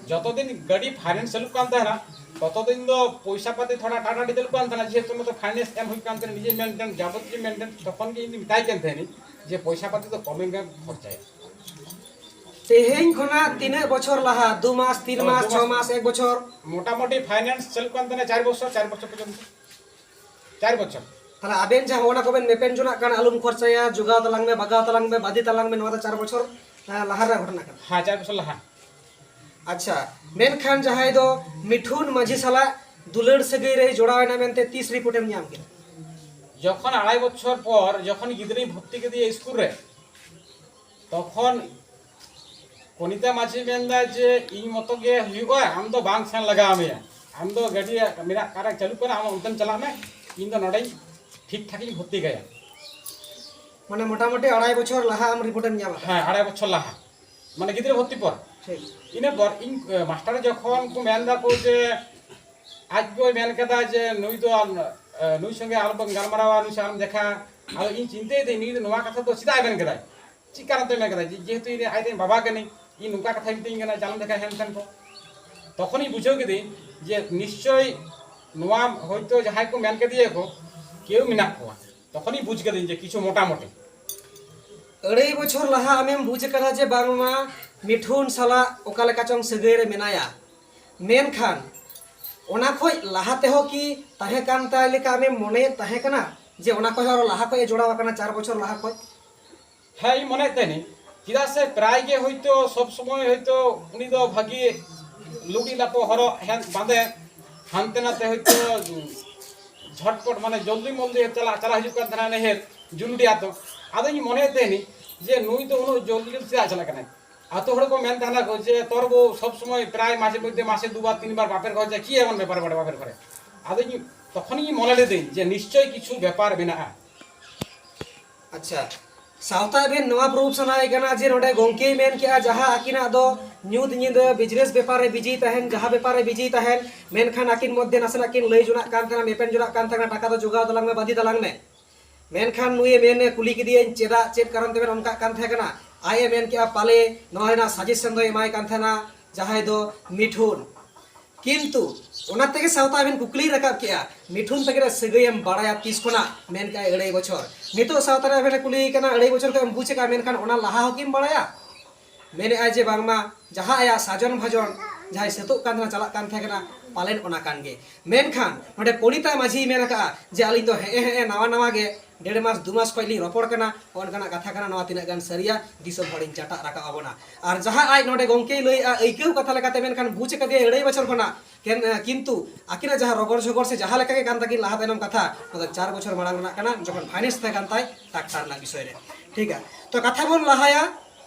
ᱡᱚᱛᱚ ᱫᱤᱱ ᱜᱟᱹᱰᱤ finance ᱪᱟᱹᱞᱩᱜ ᱠᱟᱱ ᱛᱟᱦᱮᱱᱟ, ᱛᱚᱛᱚ ᱫᱤᱱ ᱫᱚ ᱯᱚᱭᱥᱟ ᱯᱟᱛᱤ ᱛᱷᱚᱲᱟ ᱴᱟᱴᱟ ᱰᱤ ᱪᱟᱹᱞᱩᱜ ᱠᱟᱱ ᱛᱟᱦᱮᱱᱟ, ᱡᱮᱦᱮᱛᱩ ᱚᱱᱟ ᱫᱚ finance ᱮᱢ ᱦᱩᱭᱩᱜ ᱠᱟᱱ ᱛᱟᱦᱮᱱᱟ, ᱱᱤᱡᱮ maintain, ᱡᱟᱵᱚᱛᱤᱭᱚ maintain᱾ ᱛᱚᱠᱷᱚᱱ ᱜᱮ ᱤᱧ ᱫᱚ ᱢᱮᱛᱟᱭ ᱠᱟᱱ ᱛᱟᱦᱮᱱᱤᱧ ᱡᱮ ᱯᱚᱭᱥᱟ ᱯᱟᱛᱤ ᱫᱚ ᱠᱚᱢ ᱜᱮᱢ ᱠᱷᱚᱨᱪᱟᱭᱟ᱾ ᱛᱮᱦᱮᱧ ᱠᱷᱚᱱᱟᱜ ᱛᱤᱱᱟᱹᱜ ᱵᱚᱪᱷᱚᱨ ᱞᱟᱦᱟ? ᱫᱩ ᱢᱟᱥ, ᱛᱤᱱ ᱚ, ᱢᱟᱥ, ᱫᱩ ᱪᱷᱚ ᱢᱟᱥ᱾ ᱢᱟᱥ, ᱮᱠ ᱵᱚᱪᱷᱚᱨ? ᱢᱚᱴᱟᱢᱩᱴᱤ finance ᱪᱟᱹᱞᱩᱜ ᱠᱟᱱ ᱛᱟᱦᱮᱱᱟ ᱪᱟᱨ ᱵᱚᱪᱷᱚᱨ, ᱪᱟᱨ ᱵᱚᱪᱷᱚᱨ ᱯᱚᱨᱡᱚᱱᱛᱚ᱾ ᱪᱟᱨ ᱵᱚᱪᱷᱚᱨ᱾ ᱛᱟᱦᱞᱮ ᱟᱵᱮᱱ ᱡᱟᱦᱟᱸ ᱚᱱᱟ ᱠᱚᱵᱮᱱ ᱢᱮᱯᱮᱱ ᱡᱚᱱᱟᱜ ᱠᱟᱱᱟ, "ᱟᱞᱚᱢ ᱠᱷᱚᱨᱪᱟᱭᱟ, ᱡᱚᱜᱟᱣ ᱛᱟᱞᱟᱝ ᱢᱮ, ᱵᱟᱜᱟᱣ ᱛᱟᱞᱟᱝ ᱢᱮ, ᱵᱟᱫᱤ ᱛᱟᱞᱟᱝ ᱢᱮ", ᱱᱚᱣᱟ ᱫᱚ ᱪᱟᱨ ᱵᱚᱪᱷᱚᱨ, ᱮ, ᱞᱟᱦᱟ ᱨᱮᱱᱟᱜ ᱜᱷᱚᱴᱚᱱᱟ ᱠᱟᱱᱟ᱾ ᱦᱮᱸ, ᱪᱟᱨ ᱵᱚᱪᱷᱚᱨ ᱞᱟᱦᱟ᱾ ᱟᱪᱪᱷᱟ, ᱢᱮᱱᱠᱷᱟᱱ ᱡᱟᱦᱟᱸᱭ ᱫᱚ ᱢᱤᱴᱷᱩᱱ ᱢᱟᱹᱡᱷᱤ ᱥᱟᱞᱟᱜ ᱫᱩᱞᱟᱹᱲ ᱥᱟᱹᱜᱟᱹᱭ ᱨᱮᱭ ᱡᱚᱲᱟᱣ ᱮᱱᱟ ᱢᱮᱱᱛᱮ ᱛᱤᱥ ᱨᱤᱯᱳᱨᱴ ᱮᱢ ᱧᱟᱢ ᱠᱮᱫᱟ? ᱡᱚᱠᱷᱚᱱ ᱟᱲᱟᱭ ᱵᱚᱪᱷᱚᱨ ᱯᱚᱨ ᱡᱚᱠᱷᱚᱱ ᱜᱤᱫᱽᱨᱟᱹᱧ ᱵᱷᱚᱨᱛᱤ ᱠᱮᱫᱮᱭᱟ ᱥᱠᱩᱞ ᱨᱮ, ᱛᱚᱠᱷᱚᱱ ᱠᱚᱱᱤᱛᱟ ᱢᱟᱹᱡᱷᱤ ᱢᱮᱱᱫᱟ ᱡᱮ, "ᱤᱧ ᱢᱚᱛᱚ ᱜᱮ ᱦᱩᱭᱩᱜᱼᱟ, ᱟᱢ ᱫᱚ ᱵᱟᱝ ᱥᱮᱱ ᱞᱟᱜᱟᱣ ᱢᱮᱭᱟ, ᱟᱢ ᱫᱚ ᱜᱟᱹᱰᱤ ᱢᱮᱱᱟᱜ ᱠᱟᱨᱮ ᱪᱟᱹᱞᱩᱜ ᱠᱟᱱᱟ, ᱟᱢ ᱚᱱᱛᱮᱢ ᱪᱟᱞᱟᱜ ᱢᱮ, ᱤᱧ ᱫᱚ ᱱᱚᱰᱮᱧ ᱴᱷᱤᱠ ᱴᱷᱟᱠ ᱤᱧ ᱵᱷᱚᱨᱛᱤ ᱠᱟᱭᱟ᱾" ᱢᱟᱱᱮ ᱢᱚᱴᱟᱢᱩᱴᱤ ᱟᱲᱟᱭ ᱵᱚᱪᱷᱚᱨ ᱞᱟᱦᱟ ᱟᱢ ᱨᱤᱯᱳᱨᱴ ᱮᱢ ᱧᱟᱢᱟ? ᱦᱮᱸ, ᱟᱲᱟᱭ ᱵᱚᱪᱷᱚᱨ ᱞᱟᱦᱟ, ᱢᱟᱱᱮ ᱜᱤᱫᱽᱨᱟᱹ ᱵᱷᱚᱨᱛᱤ ᱯᱚᱨ᱾ ᱴᱷᱤᱠ᱾ ᱤᱱᱟᱹ ᱯᱚᱨ ᱤᱧ, ᱮ, ᱢᱟᱥᱴᱟᱨ ᱡᱚᱠᱷᱚᱱ ᱠᱚ ᱢᱮᱱ ᱫᱟ ᱠᱚ ᱡᱮ ᱟᱡ ᱜᱚᱭ ᱢᱮᱱ ᱠᱟᱫᱟ ᱡᱮ ᱱᱩᱭ ᱫᱚ ᱟᱢ, ᱮ, ᱱᱩᱭ ᱥᱚᱸᱜᱮ ᱟᱞᱚᱵᱚᱱ ᱜᱟᱞᱢᱟᱨᱟᱣᱟ, ᱱᱩᱭ ᱥᱟᱶ ᱟᱞᱚᱢ ᱫᱮᱠᱷᱟ᱾ ᱟᱫᱚ ᱤᱧ ᱪᱤᱱᱛᱟᱹᱭ ᱫᱟᱹᱧ, ᱱᱩᱭ ᱫᱚ ᱱᱚᱣᱟ ᱠᱟᱛᱷᱟ ᱫᱚ ᱪᱮᱫᱟᱜ ᱮ ᱢᱮᱱ ᱠᱟᱫᱟᱭ? ᱪᱮᱫ ᱠᱟᱨᱚᱱ ᱛᱮ ᱢᱮᱱ ᱠᱟᱫᱟᱭ? ᱡᱮ-, ᱡᱮᱦᱮᱛᱩ ᱤᱧ ᱟᱡ ᱨᱮᱱ ᱵᱟᱵᱟ ᱠᱟᱹᱱᱟᱹᱧ, ᱤᱧ ᱱᱚᱝᱠᱟ ᱠᱟᱛᱷᱟᱭ ᱢᱤᱛᱟᱹᱧ ᱠᱟᱱᱟ, ᱪᱟᱞᱟᱣ ᱞᱮᱠᱷᱟᱱ ᱦᱮᱱ ᱛᱷᱮᱱ ᱠᱚ᱾ ᱛᱚᱠᱷᱚᱱᱤᱧ ᱵᱩᱡᱷᱟᱹᱣ ᱠᱤᱫᱟᱹᱧ ᱡᱮ ᱱᱤᱥᱪᱚᱭ ᱱᱚᱣᱟ ᱦᱚᱭᱛᱳ ᱡᱟᱦᱟᱸᱭ ᱠᱚ ᱢᱮᱱ ᱠᱮᱫᱮᱭᱟ ᱠᱚ, ᱠᱮᱣ ᱢᱮᱱᱟᱜ ᱠᱚᱣᱟ᱾ ᱛᱚᱠᱷᱚᱱᱤᱧ ᱵᱩᱡᱽ ᱠᱟᱹᱫᱟᱹᱧ ᱡᱮ ᱠᱤᱪᱷᱩ ᱢᱚᱴᱟᱢᱩᱴᱤ᱾ ᱟᱹᱲᱟᱹᱭ ᱵᱚᱪᱷᱚᱨ ᱞᱟᱦᱟ ᱟᱢᱮᱢ ᱵᱩᱡᱽ ᱟᱠᱟᱫᱟ ᱡᱮ ᱵᱟᱝᱢᱟ ᱢᱤᱴᱷᱩᱱ ᱥᱟᱞᱟᱜ ᱚᱠᱟ ᱞᱮᱠᱟ ᱪᱚᱝ ᱥᱟᱹᱜᱟᱹᱭ ᱨᱮ ᱢᱮᱱᱟᱭᱟ, ᱢᱮᱱᱠᱷᱟᱱ ᱚᱱᱟ ᱠᱷᱚᱡ ᱞᱟᱦᱟ ᱛᱮᱦᱚᱸ ᱠᱤ ᱛᱟᱦᱮᱸ ᱠᱟᱱ ᱛᱟᱭ ᱞᱮᱠᱟ ᱟᱢᱮᱢ ᱢᱚᱱᱮᱭᱮᱫ ᱛᱟᱦᱮᱸ ᱠᱟᱱᱟ ᱡᱮ ᱚᱱᱟ ᱠᱷᱚᱡ ᱦᱚᱸ ᱟᱨᱚ ᱞᱟᱦᱟ ᱠᱷᱚᱡ ᱮ ᱡᱚᱲᱟᱣ ᱟᱠᱟᱱᱟ, ᱪᱟᱨ ᱵᱚᱪᱷᱚᱨ ᱞᱟᱦᱟ ᱠᱷᱚᱡ? ᱦᱮᱸ, ᱤᱧ ᱢᱚᱱᱮᱭᱮᱫ ᱛᱟᱦᱮᱱᱤᱧ, ᱪᱮᱫᱟᱜ ᱥᱮ ᱯᱨᱟᱭ ᱜᱮ ᱦᱚᱭᱛᱳ ᱥᱚᱵ ᱥᱚᱢᱚᱭ ᱦᱚᱭᱛᱳ ᱩᱱᱤ ᱫᱚ ᱵᱷᱟᱹᱜᱤ ᱞᱩᱜᱽᱲᱤ ᱞᱟᱯᱚ ᱦᱚᱨᱚᱜ ᱦᱮᱸ ᱵᱟᱸᱫᱮ ᱦᱟᱱᱛᱮ ᱱᱟᱛᱮ ᱦᱚᱭᱛᱳ ᱡᱷᱚᱴᱯᱚᱴ ᱢᱟᱱᱮ ᱡᱚᱞᱫᱤ ᱢᱚᱞᱫᱤ ᱪᱟᱞᱟᱜ ᱪᱟᱞᱟᱜ ᱦᱤᱡᱩᱜ ᱠᱟᱱ ᱛᱟᱦᱮᱱᱟ ᱱᱟᱦᱮᱞ ᱡᱩᱞᱩᱰᱤ ᱟᱛᱳ᱾ ᱟᱫᱚᱧ ᱢᱚᱱᱮᱭᱮᱫ ᱛᱟᱦᱮᱱᱤᱧ ᱡᱮ ᱱᱩᱭ ᱫᱚ ᱩᱱᱟᱹᱜ ᱡᱚᱞᱫᱤ ᱡᱚᱞᱫᱤ ᱪᱮᱫᱟᱜ ᱪᱟᱞᱟᱜ ᱠᱟᱱᱟᱭ? ᱟᱛᱳ ᱦᱚᱲ ᱠᱚ ᱢᱮᱱ ᱛᱟᱦᱮᱱᱟ ᱠᱚ ᱡᱮ ᱛᱚᱨ ᱵᱚ ᱥᱚᱵ ᱥᱚᱢᱚᱭ ᱯᱨᱟᱭ ᱢᱟᱡᱷᱮ ᱢᱚᱫᱽᱫᱷᱮ ᱢᱟᱥᱮ ᱫᱩᱵᱟᱨ ᱛᱤᱱᱵᱟᱨ ᱵᱟᱯᱮᱨ ᱠᱚ ᱦᱤᱡᱩᱜᱼᱟ, ᱪᱮᱫ ᱮᱢᱚᱱ ᱵᱮᱯᱟᱨ ᱵᱟᱲᱮ ᱵᱟᱯᱮᱨ ᱠᱚᱨᱮ? ᱟᱫᱚᱧ ᱛᱚᱠᱷᱚᱱᱤᱧ ᱢᱚᱱᱮ ᱞᱤᱫᱟᱹᱧ ᱡᱮ ᱱᱤᱥᱪᱚᱭ ᱠᱤᱪᱷᱩ ᱵᱮᱯᱟᱨ ᱢᱮᱱᱟᱜᱼᱟ᱾ ᱟᱪᱪᱷᱟ, ᱥᱟᱶᱛᱟ ᱮᱵᱷᱮᱱ ᱱᱚᱣᱟ ᱯᱨᱩᱯ ᱥᱟᱱᱟᱭᱮ ᱠᱟᱱᱟ ᱡᱮ ᱱᱚᱰᱮ ᱜᱚᱝᱠᱮᱭ ᱢᱮᱱ ᱠᱮᱜᱼᱟ ᱡᱟᱦᱟᱸ ᱟᱹᱠᱤᱱᱟᱜ ᱫᱚ ᱧᱩᱛ ᱧᱤᱫᱟᱹ ᱵᱤᱡᱽᱱᱮᱥ ᱵᱮᱯᱟᱨ ᱨᱮ ᱵᱤᱡᱤ ᱛᱟᱦᱮᱱ, ᱡᱟᱦᱟᱸ ᱵᱮᱯᱟᱨ ᱨᱮ ᱵᱤᱡᱤ ᱛᱟᱦᱮᱱ, ᱢᱮᱱᱠᱷᱟᱱ ᱟᱹᱠᱤᱱ ᱢᱚᱫᱽᱫᱷᱮ ᱱᱟᱥᱮᱱᱟᱜ ᱠᱤᱱ ᱞᱟᱹᱭ ᱡᱚᱱᱟᱜ ᱠᱟᱱ ᱛᱟᱦᱮᱱᱟ, ᱢᱮᱯᱮᱱ ᱡᱚᱱᱟᱜ ᱠᱟᱱ ᱛᱟᱦᱮᱱᱟ, ᱴᱟᱠᱟ ᱫᱚ ᱡᱚᱜᱟᱣ ᱛᱟᱞᱟᱝ ᱢᱮ, ᱵᱟᱸᱫᱤ ᱛᱟᱞᱟᱝ ᱢᱮ᱾ ᱢᱮᱱᱠᱷᱟᱱ ᱱᱩᱭᱮ ᱢᱮᱱᱮ ᱠᱩᱞᱤ ᱠᱮᱫᱮᱭᱟᱹᱧ ᱪᱮᱫᱟᱜ, ᱪᱮᱫ ᱠᱟᱨᱚᱱ ᱛᱮᱵᱮᱱ ᱚᱱᱠᱟᱜ ᱠᱟᱱ ᱛᱟᱦᱮᱸ ᱠᱟᱱᱟ? ᱟᱡ ᱮ ᱢᱮᱱ ᱠᱮᱜᱼᱟ ᱯᱟᱞᱮ ᱱᱚᱣᱟ ᱨᱮᱱᱟᱜ ᱥᱟᱡᱮᱥᱚᱱ ᱫᱚᱭ ᱮᱢᱟᱭ ᱠᱟᱱ ᱛᱟᱦᱮᱱᱟ ᱡᱟᱦᱟᱸᱭ ᱫᱚ ᱢᱤᱴᱷᱩᱱ᱾ ᱠᱤᱱᱛᱩ ᱚᱱᱟ ᱛᱮᱜᱮ ᱥᱟᱶᱛᱟ ᱟᱵᱮᱱ ᱠᱩᱠᱞᱤᱭ ᱨᱟᱠᱟᱵ ᱠᱮᱜᱼᱟ, ᱢᱤᱴᱷᱩᱱ ᱛᱟᱹᱠᱤᱱᱟᱜ ᱥᱟᱹᱜᱟᱹᱭᱮᱢ ᱵᱟᱲᱟᱭᱟ ᱛᱤᱥ ᱠᱷᱚᱱᱟᱜ? ᱢᱮᱱ ᱠᱮᱜᱼᱟᱭ ᱟᱹᱲᱟᱹᱭ ᱵᱚᱪᱷᱚᱨ᱾ ᱱᱤᱛᱚᱜ ᱥᱟᱶᱛᱟ ᱨᱮ ᱟᱵᱮᱱ ᱮ ᱠᱩᱞᱤᱭᱮ ᱠᱟᱱᱟ ᱟᱹᱲᱟᱹᱭ ᱵᱚᱪᱷᱚᱨ ᱠᱷᱚᱱ ᱮᱢ ᱵᱩᱡᱽ ᱠᱟᱜᱼᱟ, ᱢᱮᱱᱠᱷᱟᱱ ᱚᱱᱟ ᱞᱟᱦᱟ ᱦᱚᱸᱠᱤᱢ ᱵᱟᱲᱟᱭᱟ? ᱢᱮᱱᱮᱜᱼᱟᱭ ᱡᱮ ᱵᱟᱝᱢᱟ ᱡᱟᱦᱟᱸ ᱟᱭᱟᱜ ᱥᱟᱡᱚᱱ ᱵᱷᱟᱡᱚᱱ ᱡᱟᱦᱟᱸᱭ ᱥᱟᱹᱛᱚᱜ ᱠᱟᱱ ᱛᱟᱦᱮᱱᱟ, ᱪᱟᱞᱟᱜ ᱠᱟᱱ ᱛᱟᱦᱮᱸ ᱠᱟᱱᱟ, ᱯᱟᱞᱮᱱ ᱚᱱᱟ ᱠᱟᱱ ᱜᱮ᱾ ᱢᱮᱱᱠᱷᱟᱱ ᱱᱚᱰᱮ ᱯᱚᱱᱤᱛᱟ ᱢᱟᱹᱡᱷᱤᱭ ᱢᱮᱱ ᱟᱠᱟᱜᱼᱟ ᱡᱮ ᱟᱹᱞᱤᱧ ᱫᱚ ᱦᱮᱸ ᱦᱮᱸ ᱱᱟᱣᱟ ᱱᱟᱣᱟ ᱜᱮ ᱰᱮᱲ ᱢᱟᱥ ᱫᱩ ᱢᱟᱥ ᱠᱷᱚᱱ ᱞᱤᱧ ᱨᱚᱯᱚᱲ ᱠᱟᱱᱟ, ᱚᱱᱠᱟᱱᱟᱜ ᱠᱟᱛᱷᱟ ᱠᱟᱱᱟ, ᱱᱚᱣᱟ ᱛᱤᱱᱟᱹᱜ ᱜᱟᱱ ᱥᱟᱹᱨᱤᱭᱟ ᱫᱤᱥᱚᱢ ᱦᱚᱲᱤᱧ ᱪᱟᱴᱟᱜ ᱨᱟᱠᱟᱵ ᱟᱵᱚᱱᱟ᱾ ᱟᱨ ᱡᱟᱦᱟᱸ ᱟᱡ ᱱᱚᱰᱮ ᱜᱚᱢᱠᱮᱭ ᱞᱟᱹᱭᱮᱜᱼᱟ ᱟᱹᱭᱠᱟᱹᱣ ᱠᱟᱛᱷᱟ ᱞᱮᱠᱟᱛᱮ, ᱢᱮᱱᱠᱷᱟᱱ ᱵᱩᱡᱽ ᱠᱟᱫᱮᱭᱟ ᱟᱹᱲᱟᱹᱭ ᱵᱚᱪᱷᱚᱨ ᱠᱷᱚᱱᱟᱜ, ᱠᱮᱱ-, ᱠᱤᱱᱛᱩ ᱟᱹᱠᱤᱱᱟᱜ ᱡᱟᱦᱟᱸ ᱨᱚᱜᱚᱲ ᱡᱷᱚᱜᱚᱲ ᱥᱮ ᱡᱟᱦᱟᱸ ᱞᱮᱠᱟ ᱜᱮ ᱠᱟᱱ ᱛᱟᱹᱠᱤᱱ ᱞᱟᱦᱟ ᱛᱟᱭᱱᱚᱢ ᱠᱟᱛᱷᱟ, ᱚᱱᱟ ᱫᱚ ᱪᱟᱨ ᱵᱚᱪᱷᱚᱨ ᱢᱟᱲᱟᱝ ᱨᱮᱱᱟᱜ ᱠᱟᱱᱟ, ᱡᱚᱠᱷᱚᱱ ᱯᱷᱟᱭᱱᱮᱱᱥ ᱛᱟᱦᱮᱸ ᱠᱟᱱ ᱛᱟᱭ ᱴᱨᱟᱠᱴᱟᱨ ᱨᱮᱱᱟᱜ ᱵᱤᱥᱚᱭ ᱨᱮ᱾ ᱴᱷᱤᱠ ᱜᱮᱭᱟ, ᱛᱚ ᱠᱟᱛᱷᱟ ᱵᱚᱱ ᱞᱟᱦᱟᱭᱟ,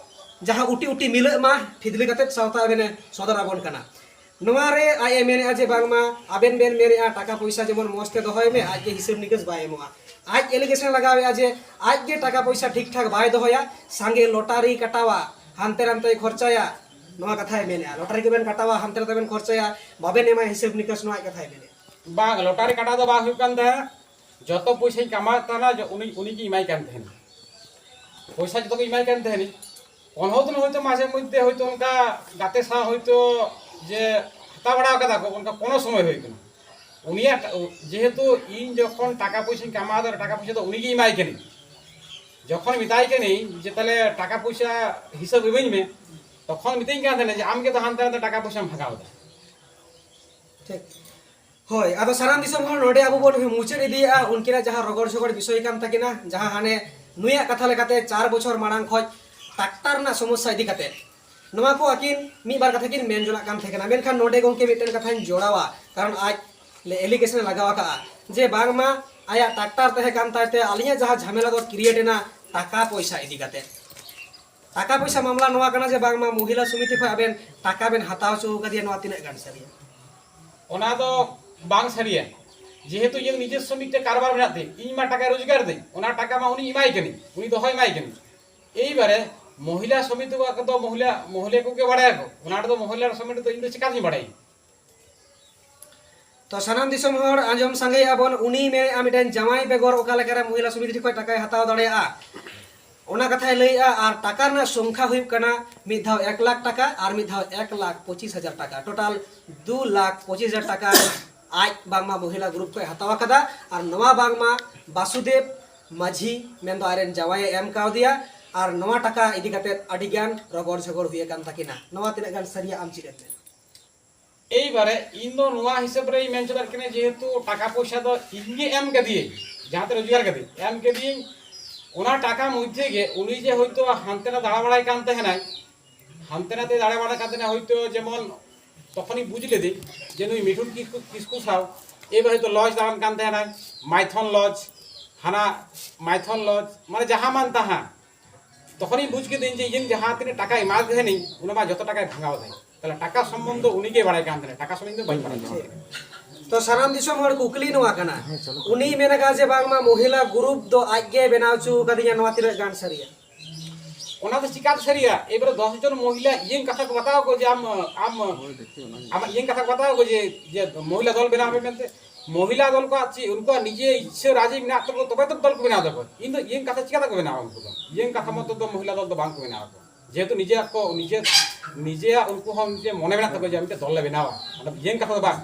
ᱡᱟᱦᱟᱸ ᱩᱴᱤ ᱩᱴᱤ ᱢᱤᱞᱟᱹᱜ ᱢᱟ, ᱯᱷᱤᱫᱽᱞᱤ ᱠᱟᱛᱮᱫ ᱥᱟᱶᱛᱟ ᱟᱵᱮᱱᱮ ᱥᱚᱫᱚᱨ ᱟᱵᱚᱱ ᱠᱟᱱᱟ᱾ ᱱᱚᱣᱟ ᱨᱮ ᱟᱡ ᱮ ᱢᱮᱱᱮᱫᱼᱟ ᱡᱮ ᱵᱟᱝᱢᱟ ᱟᱵᱮᱱ ᱵᱮᱱ ᱢᱮᱱᱮᱫᱼᱟ ᱴᱟᱠᱟ ᱯᱚᱭᱥᱟ ᱡᱮᱢᱚᱱ ᱢᱚᱡᱽ ᱛᱮ ᱫᱚᱦᱚᱭ ᱢᱮ, ᱟᱡ ᱜᱮ ᱦᱤᱥᱟᱹᱵ ᱱᱤᱠᱟᱹᱥ ᱵᱟᱭ ᱮᱢᱚᱜᱼᱟ᱾ ᱟᱡ ᱮᱞᱤᱜᱮᱥᱚᱱ ᱞᱟᱜᱟᱣᱮᱫᱼᱟ ᱡᱮ ᱟᱡ ᱜᱮ ᱴᱟᱠᱟ ᱯᱚᱭᱥᱟ ᱴᱷᱤᱠ ᱴᱷᱟᱠ ᱵᱟᱭ ᱫᱚᱦᱚᱭᱟ, ᱥᱟᱸᱜᱮ ᱞᱚᱴᱟᱨᱤ ᱠᱟᱴᱟᱣᱟ, ᱦᱟᱱᱛᱮ ᱱᱟᱱᱛᱮᱭ ᱠᱷᱚᱨᱪᱟᱭᱟ, ᱱᱚᱣᱟ ᱠᱟᱛᱷᱟᱭ ᱢᱮᱱᱮᱫᱼᱟ᱾ ᱞᱚᱴᱟᱨᱤ ᱠᱚᱵᱮᱱ ᱠᱟᱴᱟᱣᱟ, ᱦᱟᱱᱛᱮ ᱱᱟᱛᱮ ᱵᱮᱱ ᱠᱷᱚᱨᱪᱟᱭᱟ, ᱵᱟᱵᱮᱱ ᱮᱢᱟ ᱦᱤᱥᱟᱹᱵ ᱱᱤᱠᱟᱹᱥ, ᱱᱚᱣᱟ ᱟᱡ ᱠᱟᱛᱷᱟᱭ ᱢᱮᱱᱮᱫᱼᱟ᱾ ᱵᱟᱝ, ᱞᱚᱴᱟᱨᱤ ᱠᱟᱴᱟᱣ ᱫᱚ ᱵᱟᱝ ᱦᱩᱭᱩᱜ ᱠᱟᱱ ᱛᱟᱦᱮᱸᱫ᱾ ᱡᱚᱛᱚ ᱯᱚᱭᱥᱟᱧ ᱠᱟᱢᱟᱣᱮᱫ ᱛᱟᱦᱮᱱᱟ, ᱡᱚ-, ᱩᱱᱤ, ᱩᱱᱤ ᱜᱮ ᱮᱢᱟᱭ ᱠᱟᱱ ᱛᱟᱦᱮᱱᱟ᱾ ᱯᱚᱭᱥᱟ ᱡᱚᱛᱚ ᱜᱮ ᱮᱢᱟᱭ ᱠᱟᱱ ᱛᱟᱦᱮᱱᱤᱧ᱾ ᱠᱚᱱᱦᱚ ᱫᱤᱱ ᱦᱚᱭᱛᱳ ᱢᱟᱡᱷᱮ ᱢᱚᱫᱽᱫᱷᱮ ᱦᱚᱭᱛᱳ ᱚᱱᱠᱟ ᱜᱟᱛᱮ ᱥᱟᱶ ᱦᱚᱭᱛᱳ ᱡᱮ ᱦᱟᱛᱟᱣ ᱵᱟᱲᱟ ᱠᱟᱫᱟ ᱠᱚ, ᱚᱱᱠᱟ ᱠᱳᱱᱳ ᱥᱚᱢᱚᱭ ᱦᱩᱭ ᱠᱟᱱᱟ᱾ ᱩᱱᱤᱭᱟᱜ ᱴᱟ-, ᱡᱮᱦᱮᱛᱩ ᱤᱧ ᱡᱚᱠᱷᱚᱱ ᱴᱟᱠᱟ ᱯᱚᱭᱥᱟᱧ ᱠᱟᱢᱟᱣ ᱮᱫᱟ, ᱴᱟᱠᱟ ᱯᱚᱭᱥᱟ ᱫᱚ ᱩᱱᱤᱜᱮ ᱮᱢᱟᱭ ᱠᱟᱹᱱᱟᱹᱧ᱾ ᱡᱚᱠᱷᱚᱱ ᱢᱮᱛᱟᱭ ᱠᱟᱹᱱᱟᱹᱧ ᱡᱮ ᱛᱟᱦᱞᱮ ᱴᱟᱠᱟ ᱯᱚᱭᱥᱟ ᱦᱤᱥᱟᱹᱵ ᱤᱢᱟᱹᱧ ᱢᱮ, ᱛᱚᱠᱷᱚᱱ ᱢᱤᱛᱟᱹᱧ ᱠᱟᱱ ᱛᱟᱦᱮᱱᱟ ᱡᱮ ᱟᱢ ᱜᱮ ᱛᱚ ᱦᱟᱱᱛᱮ ᱱᱟᱛᱮ ᱴᱟᱠᱟ ᱯᱚᱭᱥᱟᱢ ᱵᱷᱟᱜᱟᱣ ᱮᱫᱟ᱾ ᱴᱷᱤᱠ᱾ ᱦᱳᱭ, ᱟᱫᱚ ᱥᱟᱱᱟᱢ ᱫᱤᱥᱚᱢ ᱦᱚᱲ, ᱱᱚᱰᱮ ᱟᱵᱚ ᱵᱚᱱ ᱢᱩᱪᱟᱹᱫ ᱤᱫᱤᱭᱮᱫᱼᱟ ᱩᱱᱠᱤᱱᱟᱜ ᱡᱟᱦᱟᱸ ᱨᱚᱜᱚᱲ ᱥᱚᱜᱚᱲ ᱵᱤᱥᱚᱭ ᱠᱟᱱ ᱛᱟᱹᱠᱤᱱᱟ, ᱡᱟᱦᱟᱸ ᱦᱟᱱᱮ ᱱᱩᱭᱟᱜ ᱠᱟᱛᱷᱟ ᱞᱮᱠᱟᱛᱮ ᱪᱟᱨ ᱵᱚᱪᱷᱚᱨ ᱢᱟᱲᱟᱝ ᱠᱷᱚᱱ ᱴᱨᱟᱠᱴᱟᱨ ᱨᱮᱱᱟᱜ ᱥᱚᱢᱚᱥᱥᱟ ᱤᱫᱤ ᱠᱟᱛᱮ ᱱᱚᱣᱟ ᱠᱚ ᱟᱹᱠᱤᱱ ᱢᱤᱫ ᱵᱟᱨ ᱠᱟᱛᱷᱟ ᱠᱤᱱ ᱢᱮᱱ ᱡᱚᱱᱟᱜ ᱠᱟᱱ ᱛᱟᱦᱮᱸ ᱠᱟᱱᱟ᱾ ᱢᱮᱱᱠᱷᱟᱱ ᱱᱚᱰᱮ ᱜᱚᱢᱠᱮ ᱢᱤᱫᱴᱮᱱ ᱠᱟᱛᱷᱟᱧ ᱡᱚᱲᱟᱣᱟ, ᱠᱟᱨᱚᱱ ᱟᱡ ᱮᱞᱤᱜᱮᱥᱚᱱ ᱮ ᱞᱟᱜᱟᱣ ᱟᱠᱟᱫᱼᱟ ᱡᱮ ᱵᱟᱝᱢᱟ ᱟᱭᱟᱜ ᱴᱨᱟᱠᱴᱟᱨ ᱛᱟᱦᱮᱸ ᱠᱟᱱ ᱛᱟᱭᱛᱮ ᱟᱹᱞᱤᱧᱟᱜ ᱡᱟᱦᱟᱸ ᱡᱷᱟᱢᱮᱞᱟ ᱫᱚ ᱠᱨᱤᱭᱮᱴ ᱮᱱᱟ ᱴᱟᱠᱟ ᱯᱚᱭᱥᱟ ᱤᱫᱤ ᱠᱟᱛᱮ᱾ ᱴᱟᱠᱟ ᱯᱚᱭᱥᱟ ᱢᱟᱢᱞᱟ ᱱᱚᱣᱟ ᱠᱟᱱᱟ ᱡᱮ ᱵᱟᱝᱢᱟ ᱢᱚᱦᱤᱞᱟ ᱥᱚᱢᱤᱛᱤ ᱠᱷᱚᱱ ᱟᱵᱮᱱ ᱴᱟᱠᱟ ᱵᱮᱱ ᱦᱟᱛᱟᱣ ᱦᱚᱪᱚ ᱟᱠᱟᱫᱮᱭᱟ, ᱱᱚᱣᱟ ᱛᱤᱱᱟᱹᱜ ᱜᱟᱱ ᱥᱟᱹᱨᱤᱭᱟ? ᱚᱱᱟ ᱫᱚ ᱵᱟᱝ ᱥᱟᱹᱨᱤᱭᱟ᱾ ᱡᱮᱦᱮᱛᱩ ᱤᱧᱟᱹᱜ ᱱᱤᱡᱚᱥᱥᱚ ᱢᱤᱫᱴᱮᱱ ᱠᱟᱨᱵᱟᱨ ᱢᱮᱱᱟᱜ ᱛᱤᱧ, ᱤᱧ ᱢᱟ ᱴᱟᱠᱟᱭ ᱨᱳᱡᱽᱜᱟᱨ ᱫᱟᱹᱧ, ᱚᱱᱟ ᱴᱟᱠᱟ ᱢᱟ ᱩᱱᱤ ᱮᱢᱟᱭ ᱠᱟᱹᱱᱟᱹᱧ, ᱩᱱᱤ ᱫᱚᱦᱚᱭ ᱮᱢᱟᱭ ᱠᱟᱹᱱᱟᱹᱧ᱾ ᱮᱭᱵᱟᱨᱮ ᱢᱚᱦᱤᱞᱟ ᱥᱚᱢᱤᱛᱤ ᱠᱚ ᱫᱚ ᱢᱚᱦᱤᱞᱟ, ᱢᱚᱦᱤᱞᱟ ᱠᱚᱜᱮ ᱵᱟᱲᱟᱭᱟᱠᱚ, ᱚᱱᱟ ᱨᱮᱫᱚ ᱢᱚᱦᱤᱞᱟ ᱥᱚᱢᱤᱛᱤ ᱫᱚ ᱤᱧ ᱫᱚ ᱪᱮᱠᱟᱛᱤᱧ ᱵᱟᱲᱟᱭᱟ? ᱛᱚ ᱥᱟᱱᱟᱢ ᱫᱤᱥᱚᱢ ᱦᱚᱲ ᱟᱸᱡᱚᱢ ᱥᱟᱸᱜᱮᱭᱮᱫᱼᱟ ᱵᱚᱱ, ᱩᱱᱤ ᱢᱮᱱᱮᱫᱼᱟ ᱢᱤᱫᱴᱮᱱ ᱡᱟᱶᱟᱭ ᱵᱮᱜᱚᱨ ᱚᱠᱟ ᱞᱮᱠᱟᱨᱮ ᱢᱚᱦᱤᱞᱟ ᱥᱚᱢᱤᱛᱤ ᱴᱷᱮᱱ ᱠᱷᱚᱱ ᱴᱟᱠᱟᱭ ᱦᱟᱛᱟᱣ ᱫᱟᱲᱮᱭᱟᱜᱼᱟ, ᱚᱱᱟ ᱠᱟᱛᱷᱟᱭ ᱞᱟᱹᱭᱮᱫᱼᱟ᱾ ᱟᱨ ᱴᱟᱠᱟ ᱨᱮᱱᱟᱜ ᱥᱚᱝᱠᱷᱟ ᱦᱩᱭᱩᱜ ᱠᱟᱱᱟ ᱢᱤᱫ ᱫᱷᱟᱣ ᱮᱠ ᱞᱟᱠᱷ ᱴᱟᱠᱟ ᱟᱨ ᱢᱤᱫ ᱫᱷᱟᱣ ᱮᱠ ᱞᱟᱠᱷ ᱯᱚᱸᱪᱤᱥ ᱦᱟᱡᱟᱨ ᱴᱟᱠᱟ, ᱴᱳᱴᱟᱞ ᱫᱩ ᱞᱟᱠᱷ ᱯᱚᱸᱪᱤᱥ ᱦᱟᱡᱟᱨ ᱴᱟᱠᱟ ᱟᱡ ᱵᱟᱝᱢᱟ ᱢᱚᱦᱤᱞᱟ ᱜᱨᱩᱯ ᱠᱷᱚᱱ ᱦᱟᱛᱟᱣ ᱟᱠᱟᱫᱟ᱾ ᱟᱨ ᱱᱚᱣᱟ ᱵᱟᱝᱢᱟ ᱵᱟᱥᱩᱫᱮᱵ ᱢᱟᱹᱡᱷᱤ ᱢᱮᱱᱫᱚ ᱟᱡᱨᱮᱱ ᱡᱟᱶᱟᱭᱮ ᱮᱢ ᱠᱟᱣᱫᱮᱭᱟ᱾ ᱟᱨ ᱱᱚᱣᱟ ᱴᱟᱠᱟ ᱤᱫᱤ ᱠᱟᱛᱮ ᱟᱹᱰᱤᱜᱟᱱ ᱨᱚᱜᱚᱲ ᱡᱷᱚᱜᱚᱲ ᱦᱩᱭ ᱟᱠᱟᱱ ᱛᱟᱹᱠᱤᱱᱟ᱾ ᱱᱚᱣᱟ ᱛᱤᱱᱟᱹᱜ ᱜᱟᱱ ᱥᱟᱹᱨᱤᱭᱟ, ᱟᱢ ᱪᱮᱫ ᱮᱢ ᱢᱮᱱᱟ? ᱮᱭᱵᱟᱨᱮ ᱤᱧ ᱫᱚ ᱱᱚᱣᱟ ᱦᱤᱥᱟᱹᱵ ᱨᱮᱧ ᱢᱮᱱ ᱦᱚᱪᱚ ᱫᱟᱲᱮᱭᱟᱜ ᱠᱟᱱᱟ, ᱡᱮᱦᱮᱛᱩ ᱴᱟᱠᱟ ᱯᱚᱭᱥᱟ ᱫᱚ ᱤᱧ ᱜᱮ ᱮᱢ ᱠᱟᱫᱮᱭᱟᱹᱧ, ᱡᱟᱦᱟᱸ ᱛᱮ ᱨᱳᱡᱽᱜᱟᱨ ᱠᱟᱫᱮ ᱮᱢ ᱠᱟᱫᱮᱭᱟᱹᱧ, ᱚᱱᱟ ᱴᱟᱠᱟ ᱢᱚᱫᱽᱫᱷᱮ ᱜᱮ ᱩᱱᱤ ᱡᱮ ᱦᱚᱭᱛᱳ ᱦᱟᱱᱛᱮ ᱱᱟᱛᱮ ᱫᱟᱬᱟ ᱵᱟᱲᱟᱭ ᱠᱟᱱ ᱛᱟᱦᱮᱱᱟᱭ, ᱦᱟᱱᱛᱮ ᱱᱟᱛᱮ ᱫᱟᱬᱟ ᱵᱟᱲᱟᱭ ᱠᱟᱱ ᱛᱟᱦᱮᱱᱟᱭ, ᱦᱚᱭᱛᱳ ᱡᱮᱢᱚᱱ ᱛᱚᱠᱷᱚᱱᱤᱧ ᱵᱩᱡᱽ ᱞᱮᱫᱮ ᱡᱮ ᱱᱩᱭ ᱢᱤᱴᱷᱩᱱ ᱠᱤᱥᱠᱩ, ᱠᱤᱥᱠᱩ ᱥᱟᱶ ᱮᱵᱟᱨ ᱦᱚᱭᱛᱳ ᱞᱚᱡᱽ ᱫᱟᱬᱟᱱ ᱠᱟᱱ ᱛᱟᱦᱮᱱᱟᱭ, ᱢᱟᱭᱛᱷᱚᱱ ᱞᱚᱡᱽ, ᱦᱟᱱᱟ ᱢᱟᱭᱛᱷᱚᱱ ᱞᱚᱡᱽ, ᱢᱟᱱᱮ ᱡᱟᱦᱟᱸ ᱢᱟᱱ ᱛᱟᱦᱟᱸ᱾ ᱛᱚᱠᱷᱚᱱᱤᱧ ᱵᱩᱡᱽ ᱠᱤᱫᱟᱹᱧ ᱡᱮ ᱤᱧ ᱡᱟᱦᱟᱸ ᱛᱤᱱᱟᱹᱜ ᱴᱟᱠᱟ ᱮᱢᱟ ᱫᱮ ᱛᱟᱦᱮᱱᱤᱧ, ᱚᱱᱟ ᱢᱟ ᱡᱚᱛᱚ ᱴᱟᱠᱟᱭ ᱵᱷᱟᱜᱟᱣ ᱫᱟᱭ᱾ ᱛᱟᱦᱞᱮ ᱴᱟᱠᱟ ᱥᱚᱢᱵᱚᱱᱫᱷᱚ ᱩᱱᱤ ᱜᱮ ᱵᱟᱲᱟᱭ ᱠᱟᱱ ᱛᱟᱦᱮᱱᱟ, ᱴᱟᱠᱟ ᱥᱚᱢᱵᱚᱱᱫᱷᱚ ᱵᱟᱹᱧ ᱵᱟᱲᱟᱭ ᱠᱟᱱ ᱛᱟᱦᱮᱱᱟ᱾ ᱛᱚ ᱥᱟᱱᱟᱢ ᱫᱤᱥᱚᱢ ᱦᱚᱲ ᱠᱩᱠᱞᱤ ᱱᱚᱣᱟ ᱠᱟᱱᱟ, ᱩᱱᱤ ᱢᱮᱱ ᱟᱠᱟᱫ ᱡᱮ ᱵᱟᱝᱢᱟ ᱢᱚᱦᱤᱞᱟ ᱜᱨᱩᱯ ᱫᱚ ᱟᱡ ᱜᱮ ᱵᱮᱱᱟᱣ ᱦᱚᱪᱚ ᱟᱠᱟᱫᱤᱧᱟ, ᱱᱚᱣᱟ ᱛᱤᱱᱟᱹᱜ ᱜᱟᱱ ᱥᱟᱹᱨᱤᱭᱟ? ᱚᱱᱟ ᱫᱚ ᱪᱤᱠᱟᱹᱛᱮ ᱥᱟᱹᱨᱤᱭᱟ? ᱮᱵᱟᱨᱮ ᱫᱚᱥ ᱡᱚᱱ ᱢᱚᱦᱤᱞᱟ ᱤᱭᱟᱹᱝ ᱠᱟᱛᱷᱟ ᱠᱚ ᱵᱟᱛᱟᱣ ᱟᱠᱚ ᱡᱮ ᱟᱢ, ᱟᱢ, ᱟᱢᱟᱜ ᱤᱭᱟᱹᱝ ᱠᱟᱛᱷᱟ ᱠᱚ ᱵᱟᱛᱟᱣ ᱟᱠᱚ ᱡᱮ, ᱡᱮ ᱢᱚᱦᱤᱞᱟ ᱫᱚᱞ ᱵᱮᱱᱟᱣ ᱯᱮ ᱢᱮᱱᱛᱮ᱾ ᱢᱚᱦᱤᱞᱟ ᱫᱚᱞ ᱠᱚᱣᱟᱜ ᱪᱮᱫ, ᱩᱱᱠᱩᱣᱟᱜ ᱱᱤᱡᱮ ᱤᱪᱪᱷᱟᱹ ᱨᱟᱡᱤ ᱢᱮᱱᱟᱜ ᱛᱟᱠᱚ, ᱛᱚᱵᱮ ᱛᱚ ᱫᱚᱞ ᱠᱚ ᱵᱮᱱᱟᱣ ᱛᱟᱠᱚ᱾ ᱤᱧ ᱫᱚ ᱤᱭᱟᱹᱝ ᱠᱟᱛᱷᱟ ᱪᱤᱠᱟᱹ ᱛᱮᱠᱚ ᱵᱮᱱᱟᱣᱟ? ᱩᱱᱠᱩ ᱫᱚ ᱤᱭᱟᱹᱝ ᱠᱟᱛᱷᱟ ᱢᱚᱛᱚ ᱫᱚ ᱢᱚᱦᱤᱞᱟ ᱫᱚᱞ ᱫᱚ ᱵᱟᱝ ᱠᱚ ᱵᱮᱱᱟᱣ ᱟᱠᱚ᱾ ᱡᱮᱦᱮᱛᱩ ᱱᱤᱡᱮᱨᱟᱜ ᱠᱚ, ᱱᱤᱡᱮ, ᱱᱤᱡᱮᱨᱟᱜ ᱩᱱᱠᱩ ᱦᱚᱸ ᱢᱤᱫᱴᱮᱱ ᱢᱚᱱᱮ ᱢᱮᱱᱟᱜ ᱛᱟᱠᱚᱣᱟ ᱡᱮ ᱢᱤᱫᱴᱮᱱ ᱫᱚᱞ ᱞᱮ ᱵᱮᱱᱟᱣᱟ, ᱚᱱᱟ ᱤᱭᱟᱹ ᱠᱟᱛᱷᱟ ᱫᱚ ᱵᱟᱝ᱾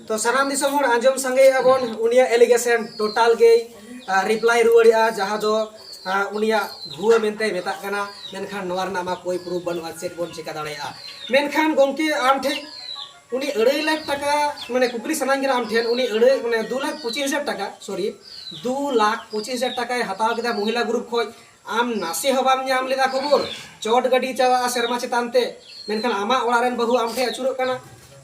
ᱛᱚ ᱥᱟᱱᱟᱢ ᱫᱤᱥᱚᱢ ᱦᱚᱲ ᱟᱸᱡᱚᱢ ᱥᱟᱸᱜᱮᱭᱮᱜᱼᱟ ᱵᱚᱱ ᱩᱱᱤᱭᱟᱜ allegation, total ᱜᱮᱭ reply ᱨᱩᱣᱟᱹᱲᱮᱜᱼᱟ, ᱡᱟᱦᱟᱸ ᱫᱚ ᱩᱱᱤᱭᱟᱜ ᱵᱷᱩᱣᱟᱹ ᱢᱮᱱᱛᱮᱭ ᱢᱮᱛᱟᱜ ᱠᱟᱱᱟ᱾ ᱢᱮᱱᱠᱷᱟᱱ ᱱᱚᱣᱟ ᱨᱮᱱᱟᱜ ᱢᱟ ᱠᱳᱭ proof ᱵᱟᱹᱱᱩᱜᱼᱟ, ᱪᱮᱫ ᱵᱚᱱ ᱪᱮᱠᱟ ᱫᱟᱲᱮᱭᱟᱜᱼᱟ? ᱢᱮᱱᱠᱷᱟᱱ ᱜᱚᱢᱠᱮ, ᱟᱢ ᱴᱷᱮᱱ ᱩᱱᱤ ᱟᱹᱲᱟᱹᱭ ᱞᱟᱠᱷ ᱴᱟᱠᱟ, ᱢᱟᱱᱮ ᱠᱩᱠᱞᱤ ᱥᱟᱱᱟᱧ ᱠᱟᱱᱟ ᱟᱢ ᱴᱷᱮᱱ, ᱩᱱᱤ ᱟᱹᱲᱟᱹᱭ, ᱢᱟᱱᱮ ᱫᱩ ᱞᱟᱠᱷ ᱯᱚᱸᱪᱤᱥ ᱦᱟᱡᱟᱨ ᱴᱟᱠᱟ, sorry, ᱫᱩ ᱞᱟᱠᱷ ᱯᱚᱸᱪᱤᱥ ᱦᱟᱡᱟᱨ ᱴᱟᱠᱟᱭ ᱦᱟᱛᱟᱣ ᱠᱮᱫᱟ ᱢᱚᱦᱤᱞᱟ group ᱠᱷᱚᱱ, ᱟᱢ ᱱᱟᱥᱮ ᱦᱚᱸ ᱵᱟᱢ ᱧᱟᱢ ᱞᱮᱫᱟ ᱠᱷᱚᱵᱚᱨ? ᱪᱚᱴ ᱜᱟᱹᱰᱤ ᱪᱟᱞᱟᱜᱼᱟ ᱥᱮᱨᱢᱟ ᱪᱮᱛᱟᱱ ᱛᱮ, ᱢᱮᱱᱠᱷᱟᱱ ᱟᱢᱟᱜ ᱚᱲᱟᱜ ᱨᱮᱱ ᱵᱟᱹᱦᱩ ᱟᱢ ᱴᱷᱮᱱ ᱟᱹᱪᱩᱨᱚᱜ ᱠᱟᱱᱟ,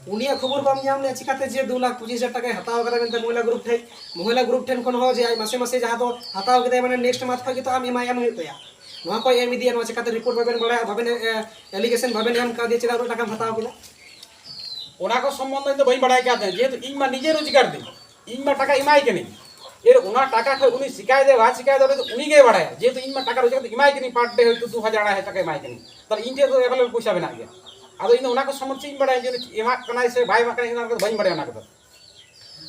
ᱩᱱᱤᱭᱟᱜ ᱠᱷᱚᱵᱚᱨ ᱵᱟᱢ ᱧᱟᱢ ᱞᱮᱫᱟ ᱪᱤᱠᱟᱹᱛᱮ ᱡᱮ ᱫᱩ ᱞᱟᱠᱷ ᱯᱚᱸᱪᱤᱥ ᱦᱟᱡᱟᱨ ᱴᱟᱠᱟᱭ ᱦᱟᱛᱟᱣ ᱠᱟᱫᱟ ᱢᱮᱱᱛᱮ ᱢᱚᱦᱤᱞᱟ group ᱴᱷᱮᱱ? ᱢᱚᱦᱤᱞᱟ group ᱴᱷᱮᱱ ᱠᱷᱚᱱ ᱦᱚᱸ ᱡᱮ ᱟᱡ ᱢᱟᱥᱮ ᱢᱟᱥᱮ ᱡᱟᱦᱟᱸ ᱫᱚ ᱦᱟᱛᱟᱣ ᱠᱮᱫᱟᱭ, ᱢᱟᱱᱮ next month ᱠᱷᱚᱱ ᱜᱮᱛᱚ ᱟᱢ ᱮᱢᱟᱭ ᱮᱢ ᱦᱩᱭᱩᱜ ᱛᱟᱭᱟ᱾ ᱱᱚᱣᱟ ᱠᱚ ᱮᱢ ᱤᱫᱤᱭᱟ, ᱱᱚᱣᱟ ᱪᱤᱠᱟᱹᱛᱮ report ᱵᱟᱵᱮᱱ ᱵᱟᱲᱟᱭᱟ, ᱵᱟᱵᱮᱱ, ᱮ, allegation ᱵᱟᱵᱮᱱ ᱮᱢ ᱠᱟᱣᱫᱮᱭᱟ, ᱪᱮᱫᱟᱜ ᱩᱱᱟᱹᱜ ᱴᱟᱠᱟᱢ ᱦᱟᱛᱟᱣ ᱠᱮᱫᱟ? ᱚᱱᱟ ᱠᱚ ᱥᱚᱢᱵᱚᱱᱫᱷᱮ ᱤᱧ ᱫᱚ ᱵᱟᱹᱧ ᱵᱟᱲᱟᱭ ᱠᱟᱱ ᱛᱟᱦᱮᱸᱫ, ᱡᱮᱦᱮᱛᱩ ᱤᱧ ᱢᱟ ᱱᱤᱡᱮ ᱨᱳᱡᱽᱜᱟᱨ ᱫᱤᱧ, ᱤᱧ ᱢᱟ ᱴᱟᱠᱟ ᱮᱢᱟᱭ ᱠᱟᱹᱱᱟᱹᱧ᱾ ᱮᱨ ᱚᱱᱟ ᱴᱟᱠᱟ ᱠᱷᱚᱱ ᱩᱱᱤ ᱪᱤᱠᱟᱭ ᱫᱟᱭ ᱵᱟᱭ ᱪᱤᱠᱟᱭ ᱫᱟ, ᱚᱱᱟ ᱫᱚ ᱩᱱᱤ ᱜᱮᱭ ᱵᱟᱲᱟᱭᱟ᱾ ᱡᱮᱦᱮᱛᱩ ᱤᱧ ᱢᱟ ᱴᱟᱠᱟ ᱨᱳᱡᱽᱜᱟᱨ ᱫᱚ ᱮᱢᱟᱭ ᱠᱟᱹᱱᱟᱹᱧ, per day ᱦᱚᱭᱛᱳ ᱫᱩ ᱦᱟᱡᱟᱨ ᱟᱲᱟᱭ ᱦᱟᱡᱟᱨ ᱴᱟᱠᱟ ᱮᱢᱟᱭ ᱠᱟᱹᱱᱟᱹᱧ, ᱛᱟᱦᱚᱞᱮ ᱤᱧ ᱴᱷᱮᱱ ᱫᱚ available ᱯᱚᱭᱥᱟ ᱢᱮᱱᱟᱜ ᱜᱮᱭᱟ᱾ ᱟᱫᱚ ᱤᱧ ᱫᱚ ᱚᱱᱟ ᱠᱚ ᱥᱚᱢᱵᱚᱱᱫᱷᱮ ᱪᱮᱫ ᱤᱧ ᱵᱟᱲᱟᱭᱟ ᱡᱮ ᱩᱱᱤ ᱮᱢᱟᱜ ᱠᱟᱱᱟᱭ ᱥᱮ ᱵᱟᱭ ᱮᱢᱟᱜ ᱠᱟᱱᱟᱭ, ᱤᱧ ᱫᱚ ᱚᱱᱟ ᱠᱚᱫᱚ ᱵᱟᱹᱧ ᱵᱟᱲᱟᱭᱟ ᱚᱱᱟ ᱠᱚᱫᱚ᱾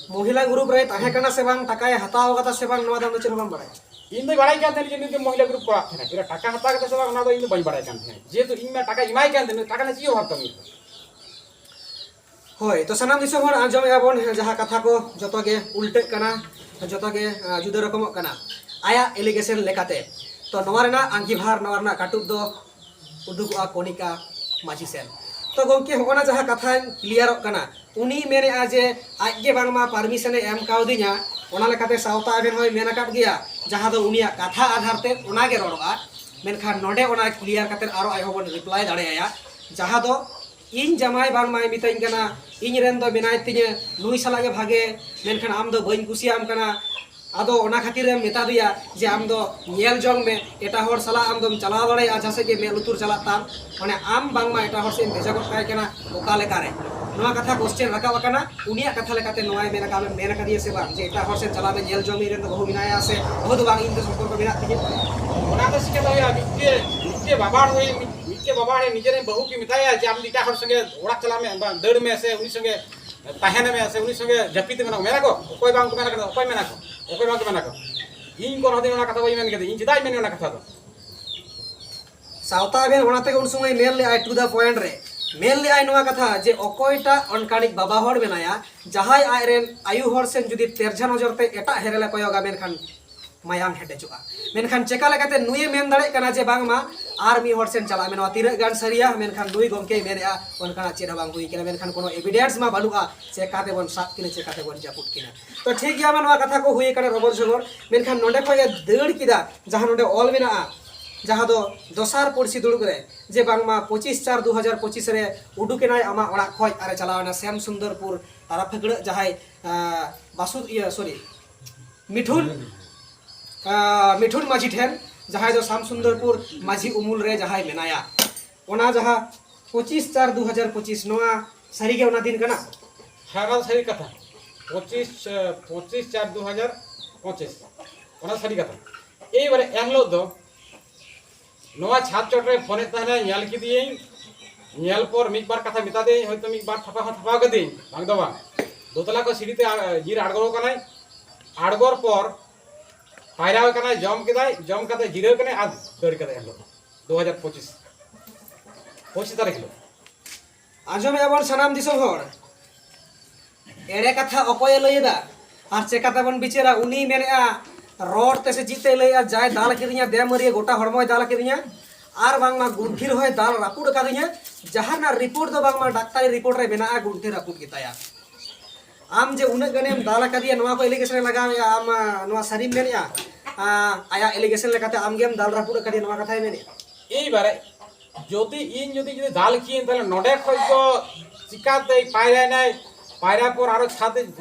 ᱢᱚᱦᱤᱞᱟ group ᱨᱮ ᱛᱟᱦᱮᱸ ᱠᱟᱱᱟ ᱥᱮ ᱵᱟᱝ, ᱴᱟᱠᱟᱭ ᱦᱟᱛᱟᱣ ᱠᱟᱫᱟ ᱥᱮ ᱵᱟᱝ, ᱱᱚᱣᱟ ᱫᱚ ᱟᱢ ᱫᱚ ᱪᱮᱫ ᱦᱚᱸ ᱵᱟᱢ ᱵᱟᱲᱟᱭᱟ? ᱤᱧ ᱫᱚᱧ ᱵᱟᱲᱟᱭ ᱠᱟᱱ ᱛᱟᱦᱮᱸᱫ ᱡᱮ ᱱᱩᱭ ᱫᱚ ᱢᱚᱦᱤᱞᱟ group ᱠᱚᱨᱟᱣ ᱛᱟᱦᱮᱸᱱᱟ, ᱮᱵᱟᱨ ᱴᱟᱠᱟ ᱦᱟᱛᱟᱣ ᱠᱟᱫᱟ ᱥᱮ ᱵᱟᱝ ᱚᱱᱟ ᱫᱚ ᱤᱧ ᱫᱚ ᱵᱟᱹᱧ ᱵᱟᱲᱟᱭ ᱠᱟᱱ ᱛᱟᱦᱮᱸᱫ, ᱡᱮᱦᱮᱛᱩ ᱤᱧ ᱢᱟ ᱴᱟᱠᱟ ᱮᱢᱟᱭ ᱠᱟᱱ ᱛᱟᱦᱮᱸᱱᱟ, ᱴᱟᱠᱟ ᱨᱮᱱᱟᱜ ᱪᱮᱫ ᱦᱚᱸ ᱵᱷᱟᱵᱽ ᱛᱟᱢ ᱦᱩᱭᱩᱜ ᱠᱟᱱᱟ᱾ ᱦᱳᱭ, ᱛᱚ ᱥᱟᱱᱟᱢ ᱫᱤᱥᱚᱢ ᱦᱚᱲ ᱟᱸᱡᱚᱢᱮᱜᱼᱟ ᱵᱚᱱ, ᱡᱟᱦᱟᱸ ᱠᱟᱛᱷᱟ ᱠᱚ ᱡᱚᱛᱚ ᱜᱮ ᱩᱞᱴᱟᱹᱜ ᱠᱟᱱᱟ, ᱡᱚᱛᱚ ᱜᱮ, ᱟᱸ, ᱡᱩᱫᱟᱹ ᱨᱚᱠᱚᱢᱚᱜ ᱠᱟᱱᱟ ᱟᱭᱟᱜ allegation ᱞᱮᱠᱟᱛᱮ᱾ ᱛᱚ ᱱᱚᱣᱟ ᱨᱮᱱᱟᱜ ᱟᱸᱜᱤᱵᱷᱟᱨ, ᱱᱚᱣᱟ ᱨᱮᱱᱟᱜ ᱠᱟᱹᱴᱩᱵ ᱫᱚ ᱩᱫᱩᱜᱚᱜᱼᱟ ᱠᱚᱱᱤᱠᱟ ᱢᱟᱹᱡᱷᱤ ᱥᱮᱱ᱾ ᱛᱚ ᱜᱚᱢᱠᱮ, ᱦᱚᱸᱜᱼᱚ ᱱᱟ ᱡᱟᱦᱟᱸ ᱠᱟᱛᱷᱟᱧ clearᱚᱜ ᱠᱟᱱᱟ, ᱩᱱᱤ ᱢᱮᱱᱮᱜᱼᱟ ᱡᱮ ᱟᱡ ᱜᱮ ᱵᱟᱝᱢᱟ permissionᱮ ᱮᱢ ᱠᱟᱣᱫᱤᱧᱟ, ᱚᱱᱟ ᱞᱮᱠᱟᱛᱮ ᱥᱟᱶᱛᱟ ᱮᱵᱷᱮᱱ ᱦᱚᱸᱭ ᱢᱮᱱ ᱟᱠᱟᱫ ᱜᱮᱭᱟ, ᱡᱟᱦᱟᱸ ᱫᱚ ᱩᱱᱤᱭᱟᱜ ᱠᱟᱛᱷᱟ ᱟᱫᱷᱟᱨ ᱛᱮ ᱚᱱᱟ ᱜᱮ ᱨᱚᱲᱚᱜᱼᱟ᱾ ᱢᱮᱱᱠᱷᱟᱱ ᱱᱚᱰᱮ ᱚᱱᱟ clear ᱠᱟᱛᱮ ᱟᱨᱚ ᱟᱡ ᱦᱚᱸᱵᱚᱱ reply ᱫᱟᱲᱮᱭᱟᱭᱟ, ᱡᱟᱦᱟᱸ ᱫᱚ ᱤᱧ ᱡᱟᱢᱟᱭ ᱵᱟᱝᱢᱟᱭ ᱢᱤᱛᱟᱹᱧ ᱠᱟᱱᱟ, ᱤᱧ ᱨᱮᱱ ᱫᱚ ᱢᱮᱱᱟᱭ ᱛᱤᱧᱟᱹ, ᱱᱩᱭ ᱥᱟᱞᱟᱜ ᱜᱮ ᱵᱷᱟᱜᱮ, ᱢᱮᱱᱠᱷᱟᱱ ᱟᱢ ᱫᱚ ᱵᱟᱹᱧ ᱠᱩᱥᱤᱭᱟᱢ ᱠᱟᱱᱟ᱾ ᱟᱫᱚ ᱚᱱᱟ ᱠᱷᱟᱹᱛᱤᱨ ᱮᱢ ᱢᱮᱛᱟ ᱫᱮᱭᱟ ᱡᱮ ᱟᱢ ᱫᱚ ᱧᱮᱞ ᱡᱚᱝ ᱢᱮ, ᱮᱴᱟᱜ ᱦᱚᱲ ᱥᱟᱞᱟᱜ ᱟᱢ ᱫᱚᱢ ᱪᱟᱞᱟᱣ ᱫᱟᱲᱮᱭᱟᱜᱼᱟ ᱡᱟᱦᱟᱸ ᱥᱮᱫ ᱜᱮ ᱢᱮᱫ ᱞᱩᱛᱩᱨ ᱪᱟᱞᱟᱜ ᱛᱟᱢ, ᱢᱟᱱᱮ ᱟᱢ ᱵᱟᱝᱢᱟ ᱮᱴᱟᱜ ᱦᱚᱲ ᱥᱮᱫ ᱮᱢ ᱵᱷᱮᱡᱟ ᱜᱚᱫ ᱠᱟᱭ ᱠᱟᱱᱟ, ᱚᱠᱟ ᱞᱮᱠᱟᱨᱮ? ᱱᱚᱣᱟ ᱠᱟᱛᱷᱟ question ᱨᱟᱠᱟᱵ ᱟᱠᱟᱱᱟ᱾ ᱩᱱᱤᱭᱟᱜ ᱠᱟᱛᱷᱟ ᱞᱮᱠᱟᱛᱮ ᱱᱚᱣᱟᱭ ᱢᱮᱱ ᱟᱠᱟᱫ, ᱢᱮᱱ ᱟᱠᱟᱫᱮᱭᱟ ᱥᱮ ᱵᱟᱝ ᱡᱮ ᱮᱴᱟᱜ ᱦᱚᱲ ᱥᱮᱫ ᱪᱟᱞᱟᱣ ᱢᱮ, ᱧᱮᱞ ᱡᱚᱝ ᱢᱮ, ᱤᱧ ᱨᱮᱱ ᱫᱚ ᱵᱟᱹᱦᱩ ᱢᱮᱱᱟᱭᱟ ᱥᱮ ᱵᱟᱹᱦᱩ ᱫᱚ ᱵᱟᱝ, ᱤᱧ ᱫᱚ ᱥᱚᱢᱯᱚᱨᱠᱚ ᱢᱮᱱᱟᱜ ᱛᱤᱧᱟᱹ? ᱚᱱᱟ ᱫᱚ ᱪᱤᱠᱟᱹᱛᱮ ᱦᱩᱭᱩᱜᱼᱟ? ᱢᱤᱫᱴᱮᱡ, ᱢᱤᱫᱴᱮᱡ ᱵᱟᱵᱟ ᱦᱚᱲ ᱦᱩᱭ, ᱢᱤᱫᱴᱮᱡ ᱵᱟᱵᱟ ᱦᱚᱲ ᱱᱤᱡᱮᱨᱮᱱ ᱵᱟᱹᱦᱩ ᱠᱤ ᱢᱮᱛᱟᱭᱟ ᱡᱮ ᱟᱢ ᱫᱚ ᱮᱴᱟᱜ ᱦᱚᱲ ᱥᱚᱸᱜᱮ ᱚᱲᱟᱜ ᱪᱟᱞᱟᱜ ᱢᱮ, ᱵᱟᱝ ᱫᱟᱹᱲ ᱢᱮ, ᱥᱮ ᱩᱱᱤ ᱥᱚᱸᱜᱮ ᱛᱟᱦᱮᱱ ᱢᱮ, ᱥᱮ ᱩᱱᱤ ᱥᱚᱸᱜᱮ ᱡᱟᱹᱯᱤᱫ ᱢᱮ, ᱢᱮᱱᱟ ᱠᱚ? ᱚᱠᱚᱭ ᱵᱟᱝ ᱠᱚ ᱢᱮᱱᱟ ᱠᱚ? ᱚᱠᱚᱭ ᱢᱮᱱᱟ ᱠᱚ? ᱚᱠᱚᱭ ᱵᱟᱝ ᱠᱚ ᱢᱮᱱᱟ ᱠᱚ? ᱤᱧ ᱠᱳᱱᱳ ᱫᱤᱱ ᱚᱱᱟ ᱠᱟᱛᱷᱟ ᱵᱟᱹᱧ ᱢᱮᱱ ᱠᱟᱫᱟ, ᱤᱧ ᱪᱮᱫᱟᱜ ᱤᱧ ᱢᱮᱱᱟ ᱚᱱᱟ ᱠᱟᱛᱷᱟ ᱫᱚ? ᱥᱟᱶᱛᱟ ᱟᱵᱮᱱ ᱚᱱᱟ ᱛᱮᱜᱮ ᱩᱱ ᱥᱚᱢᱚᱭ ᱢᱮᱱ ᱞᱮᱜᱼᱟᱭ, to the point ᱨᱮ ᱢᱮᱱ ᱞᱮᱜᱼᱟᱭ ᱱᱚᱣᱟ ᱠᱟᱛᱷᱟ ᱡᱮ ᱚᱠᱚᱭᱴᱟᱜ ᱚᱱᱠᱟᱱᱤᱡ ᱵᱟᱵᱟ ᱦᱚᱲ ᱢᱮᱱᱟᱭᱟ, ᱡᱟᱦᱟᱸᱭ ᱟᱡᱨᱮᱱ ᱟᱭᱩ ᱦᱚᱲ ᱥᱮᱱ ᱡᱩᱫᱤ ᱛᱮᱨᱡᱷᱟ ᱱᱚᱡᱚᱨ ᱛᱮ ᱮᱴᱟᱜ ᱦᱮᱨᱮᱞᱮ ᱠᱚᱭᱚᱜᱟ, ᱢᱮᱱᱠᱷᱟᱱ ᱢᱟᱭᱟᱝ ᱦᱮᱰᱮᱡᱚᱜᱼᱟ᱾ ᱢᱮᱱᱠᱷᱟᱱ ᱪᱮᱠᱟ ᱞᱮᱠᱟᱛᱮ ᱱᱩᱭᱮ ᱢᱮᱱ ᱫᱟᱲᱮᱭᱟᱜ ᱠᱟᱱᱟ ᱡᱮ ᱵᱟᱝᱢᱟ ᱟᱨ ᱢᱤᱫ ᱦᱚᱲ ᱥᱮᱱ ᱪᱟᱞᱟᱜ ᱢᱮ? ᱱᱚᱣᱟ ᱛᱤᱱᱟᱹᱜ ᱜᱟᱱ ᱥᱟᱹᱨᱤᱭᱟ? ᱢᱮᱱᱠᱷᱟᱱ ᱱᱩᱭ ᱜᱚᱢᱠᱮᱭ ᱢᱮᱱᱮᱫᱼᱟ ᱚᱱᱠᱟᱱᱟᱜ ᱪᱮᱫ ᱦᱚᱸ ᱵᱟᱝ ᱦᱩᱭ ᱠᱟᱱᱟ, ᱢᱮᱱᱠᱷᱟᱱ ᱠᱳᱱᱳ ᱮᱵᱷᱤᱰᱮᱱᱥ ᱢᱟ ᱵᱟᱹᱱᱩᱜᱼᱟ᱾ ᱪᱮᱠᱟᱛᱮ ᱵᱚᱱ ᱥᱟᱵ ᱠᱤᱱᱟ, ᱪᱮᱠᱟᱛᱮ ᱵᱚᱱ ᱡᱟᱹᱯᱩᱫ ᱠᱤᱱᱟ? ᱛᱚ ᱴᱷᱤᱠ ᱜᱮᱭᱟ, ᱢᱟ ᱱᱚᱣᱟ ᱠᱟᱛᱷᱟ ᱠᱚ ᱦᱩᱭ ᱟᱠᱟᱱᱟ ᱨᱚᱜᱚᱲ ᱡᱷᱚᱜᱚᱲ, ᱢᱮᱱᱠᱷᱟᱱ ᱱᱚᱰᱮ ᱠᱷᱚᱱ ᱮ ᱫᱟᱹᱲ ᱠᱮᱫᱟ, ᱡᱟᱦᱟᱸ ᱱᱚᱰᱮ ᱚᱞ ᱢᱮᱱᱟᱜᱼᱟ, ᱡᱟᱦᱟᱸ ᱫᱚ ᱫᱚᱥᱟᱨ ᱯᱩᱲᱥᱤ ᱫᱩᱲᱩᱵ ᱨᱮ, ᱡᱮ ᱵᱟᱝᱢᱟ ᱯᱚᱸᱪᱤᱥ ᱪᱟᱨ ᱫᱩ ᱦᱟᱡᱟᱨ ᱯᱚᱸᱪᱤᱥ ᱨᱮ ᱩᱰᱩᱠ ᱮᱱᱟᱭ ᱟᱢᱟᱜ ᱚᱲᱟᱜ ᱠᱷᱚᱱ ᱟᱨ ᱮ ᱪᱟᱞᱟᱣ ᱮᱱᱟ ᱥᱮᱢ ᱥᱩᱱᱫᱚᱨᱯᱩᱨ ᱛᱟᱨᱟ ᱯᱷᱟᱹᱠᱲᱟᱹᱜ, ᱡᱟᱦᱟᱸᱭ ᱟᱸ, ᱵᱟᱥᱩ ᱤᱭᱟᱹ ᱥᱚᱨᱤ ᱢᱤᱴᱷᱩᱱ ᱟᱸ, ᱢᱤᱴᱷᱩᱱ ᱢᱟᱹᱡᱷᱤ ᱴᱷᱮᱱ, ᱡᱟᱦᱟᱸᱭ ᱫᱚ ᱥᱟᱢ ᱥᱩᱱᱫᱚᱨᱯᱩᱨ ᱢᱟᱹᱡᱷᱤ ᱩᱢᱩᱞ ᱨᱮ ᱡᱟᱦᱟᱸᱭ ᱢᱮᱱᱟᱭᱟ᱾ ᱚᱱᱟ ᱡᱟᱦᱟᱸ ᱯᱚᱸᱪᱤᱥ ᱪᱟᱨ ᱫᱩ ᱦᱟᱡᱟᱨ ᱯᱚᱸᱪᱤᱥ, ᱱᱚᱣᱟ ᱥᱟᱹᱨᱤᱜᱮ ᱚᱱᱟ ᱫᱤᱱ ᱠᱟᱱᱟ? ᱦᱮᱸ, ᱚᱱᱟ ᱫᱚ ᱥᱟᱹᱨᱤ ᱠᱟᱛᱷᱟ᱾ ᱯᱚᱸᱪᱤᱥ ᱯᱚᱸᱪᱤᱥ ᱪᱟᱨ ᱫᱩ ᱦᱟᱡᱟᱨ ᱯᱚᱸᱪᱤᱥ, ᱚᱱᱟ ᱥᱟᱹᱨᱤ ᱠᱟᱛᱷᱟ᱾ ᱮᱭᱵᱟᱨᱮ ᱮᱱᱦᱤᱞᱳᱜ ᱫᱚ ᱱᱚᱣᱟ ᱪᱷᱟᱫᱽ ᱪᱚᱴ ᱨᱮ ᱯᱷᱳᱱᱮᱫ ᱛᱟᱦᱮᱱᱟᱭ, ᱧᱮᱞ ᱠᱮᱫᱮᱭᱟᱹᱧ᱾ ᱧᱮᱞ ᱯᱚᱨ ᱢᱤᱫ ᱵᱟᱨ ᱠᱟᱛᱷᱟ ᱢᱮᱛᱟ ᱫᱤᱭᱟᱹᱧ, ᱦᱚᱭᱛᱳ ᱢᱤᱫ ᱵᱟᱨ ᱛᱷᱟᱯᱟ ᱦᱚᱸ ᱛᱷᱟᱯᱟᱣ ᱠᱟᱹᱫᱤᱭᱟᱹᱧ, ᱵᱟᱝ ᱫᱚ ᱵᱟᱝ᱾ ᱫᱚᱛᱞᱟ ᱠᱚ ᱥᱤᱲᱤ ᱛᱮ ᱟ-, ᱧᱤᱨ ᱟᱬᱜᱚ ᱠᱟᱱᱟᱭ᱾ ᱟᱬᱜᱚᱨ ᱯᱚᱨ ᱯᱟᱭᱨᱟ ᱠᱟᱱᱟᱭ, ᱡᱚᱢ ᱠᱮᱫᱟᱭ, ᱡᱚᱢ ᱠᱟᱛᱮ ᱡᱤᱨᱟᱹᱣ ᱠᱟᱱᱟᱭ ᱟᱨ ᱫᱟᱹᱲ ᱠᱮᱫᱟᱭ ᱮᱱᱦᱤᱞᱳᱜ ᱫᱩ ᱦᱟᱡᱟᱨ ᱯᱚᱸᱪᱤᱥ ᱯᱚᱸᱪᱤᱥ ᱛᱟᱹᱨᱤᱠᱷ ᱦᱤᱞᱳᱜ᱾ ᱟᱸᱡᱚᱢᱮᱫᱼᱟ ᱵᱚᱱ ᱥᱟᱱᱟᱢ ᱫᱤᱥᱚᱢ ᱦᱚᱲ, ᱮᱲᱮ ᱠᱟᱛᱷᱟ ᱚᱠᱚᱭᱮ ᱞᱟᱹᱭ ᱮᱫᱟ? ᱟᱨ ᱪᱮᱠᱟᱛᱮ ᱵᱚᱱ ᱵᱤᱪᱟᱹᱨᱟ? ᱩᱱᱤᱭ ᱢᱮᱱᱮᱫᱼᱟ ᱨᱚᱲ ᱛᱮ ᱥᱮ ᱪᱮᱫ ᱛᱮᱭ ᱞᱟᱹᱭᱮᱫᱼᱟ, ᱡᱟᱭ ᱫᱟᱞ ᱠᱤᱫᱤᱧᱟ, ᱫᱮ ᱢᱟᱹᱨᱤᱭᱟᱹ ᱜᱚᱴᱟ ᱦᱚᱲᱢᱚᱭ ᱫᱟᱞ ᱠᱤᱫᱤᱧᱟ, ᱟᱨ ᱵᱟᱝᱢᱟ ᱜᱩᱱᱴᱷᱤ ᱨᱮᱦᱚᱸᱭ ᱫᱟᱞ ᱨᱟᱹᱯᱩᱫ ᱟᱠᱟᱫᱤᱧᱟ, ᱡᱟᱦᱟᱸ ᱨᱮᱱᱟᱜ ᱨᱤᱯᱳᱨᱴ ᱫᱚ ᱵᱟᱝᱢᱟ ᱰᱟᱠᱛᱟᱨᱤ ᱨᱤᱯᱳᱨᱴ ᱨᱮ ᱢᱮᱱᱟᱜᱼᱟ ᱜᱩᱱᱴᱷᱤ ᱨᱟᱹᱯᱩᱫ ᱜᱮᱛᱟᱭᱟ᱾ ᱟᱢ ᱡᱮ ᱩᱱᱟᱹᱜ ᱜᱟᱱᱮᱢ ᱫᱟᱞ ᱟᱠᱟᱫᱮᱭᱟ, ᱱᱚᱣᱟ ᱠᱚ ᱮᱞᱤᱜᱮᱥᱚᱱ ᱮ ᱞᱟᱜᱟᱣᱮᱫᱼᱟ, ᱟᱢ, ᱟ, ᱱᱚᱣᱟ ᱥᱟᱹᱨᱤᱢ ᱢᱮᱱᱮᱫᱼᱟ? ᱟ, ᱟᱭᱟᱜ ᱮᱞᱤᱜᱮᱥᱚᱱ ᱞᱮᱠᱟᱛᱮ ᱟᱢᱜᱮᱢ ᱫᱟᱞ ᱨᱟᱹᱯᱩᱫ ᱟᱠᱟᱫᱮᱭᱟ, ᱱᱚᱣᱟ ᱠᱟᱛᱷᱟᱭ ᱢᱮᱱᱮᱫᱼᱟ? ᱮᱭᱵᱟᱨᱮ ᱡᱩᱫᱤ ᱤᱧ ᱡᱩᱫᱤ ᱡᱩᱫᱤ ᱫᱟᱞ ᱠᱤᱭᱟᱹᱧ, ᱛᱟᱦᱞᱮ ᱱᱚᱰᱮ ᱠᱷᱚᱡ ᱫᱚ ᱪᱤᱠᱟᱛᱮ ᱯᱟᱭᱨᱟᱭᱮᱱᱟᱭ? ᱯᱟᱭᱨᱟ ᱯᱚᱨ ᱟᱨᱚ ᱪᱷᱟᱫ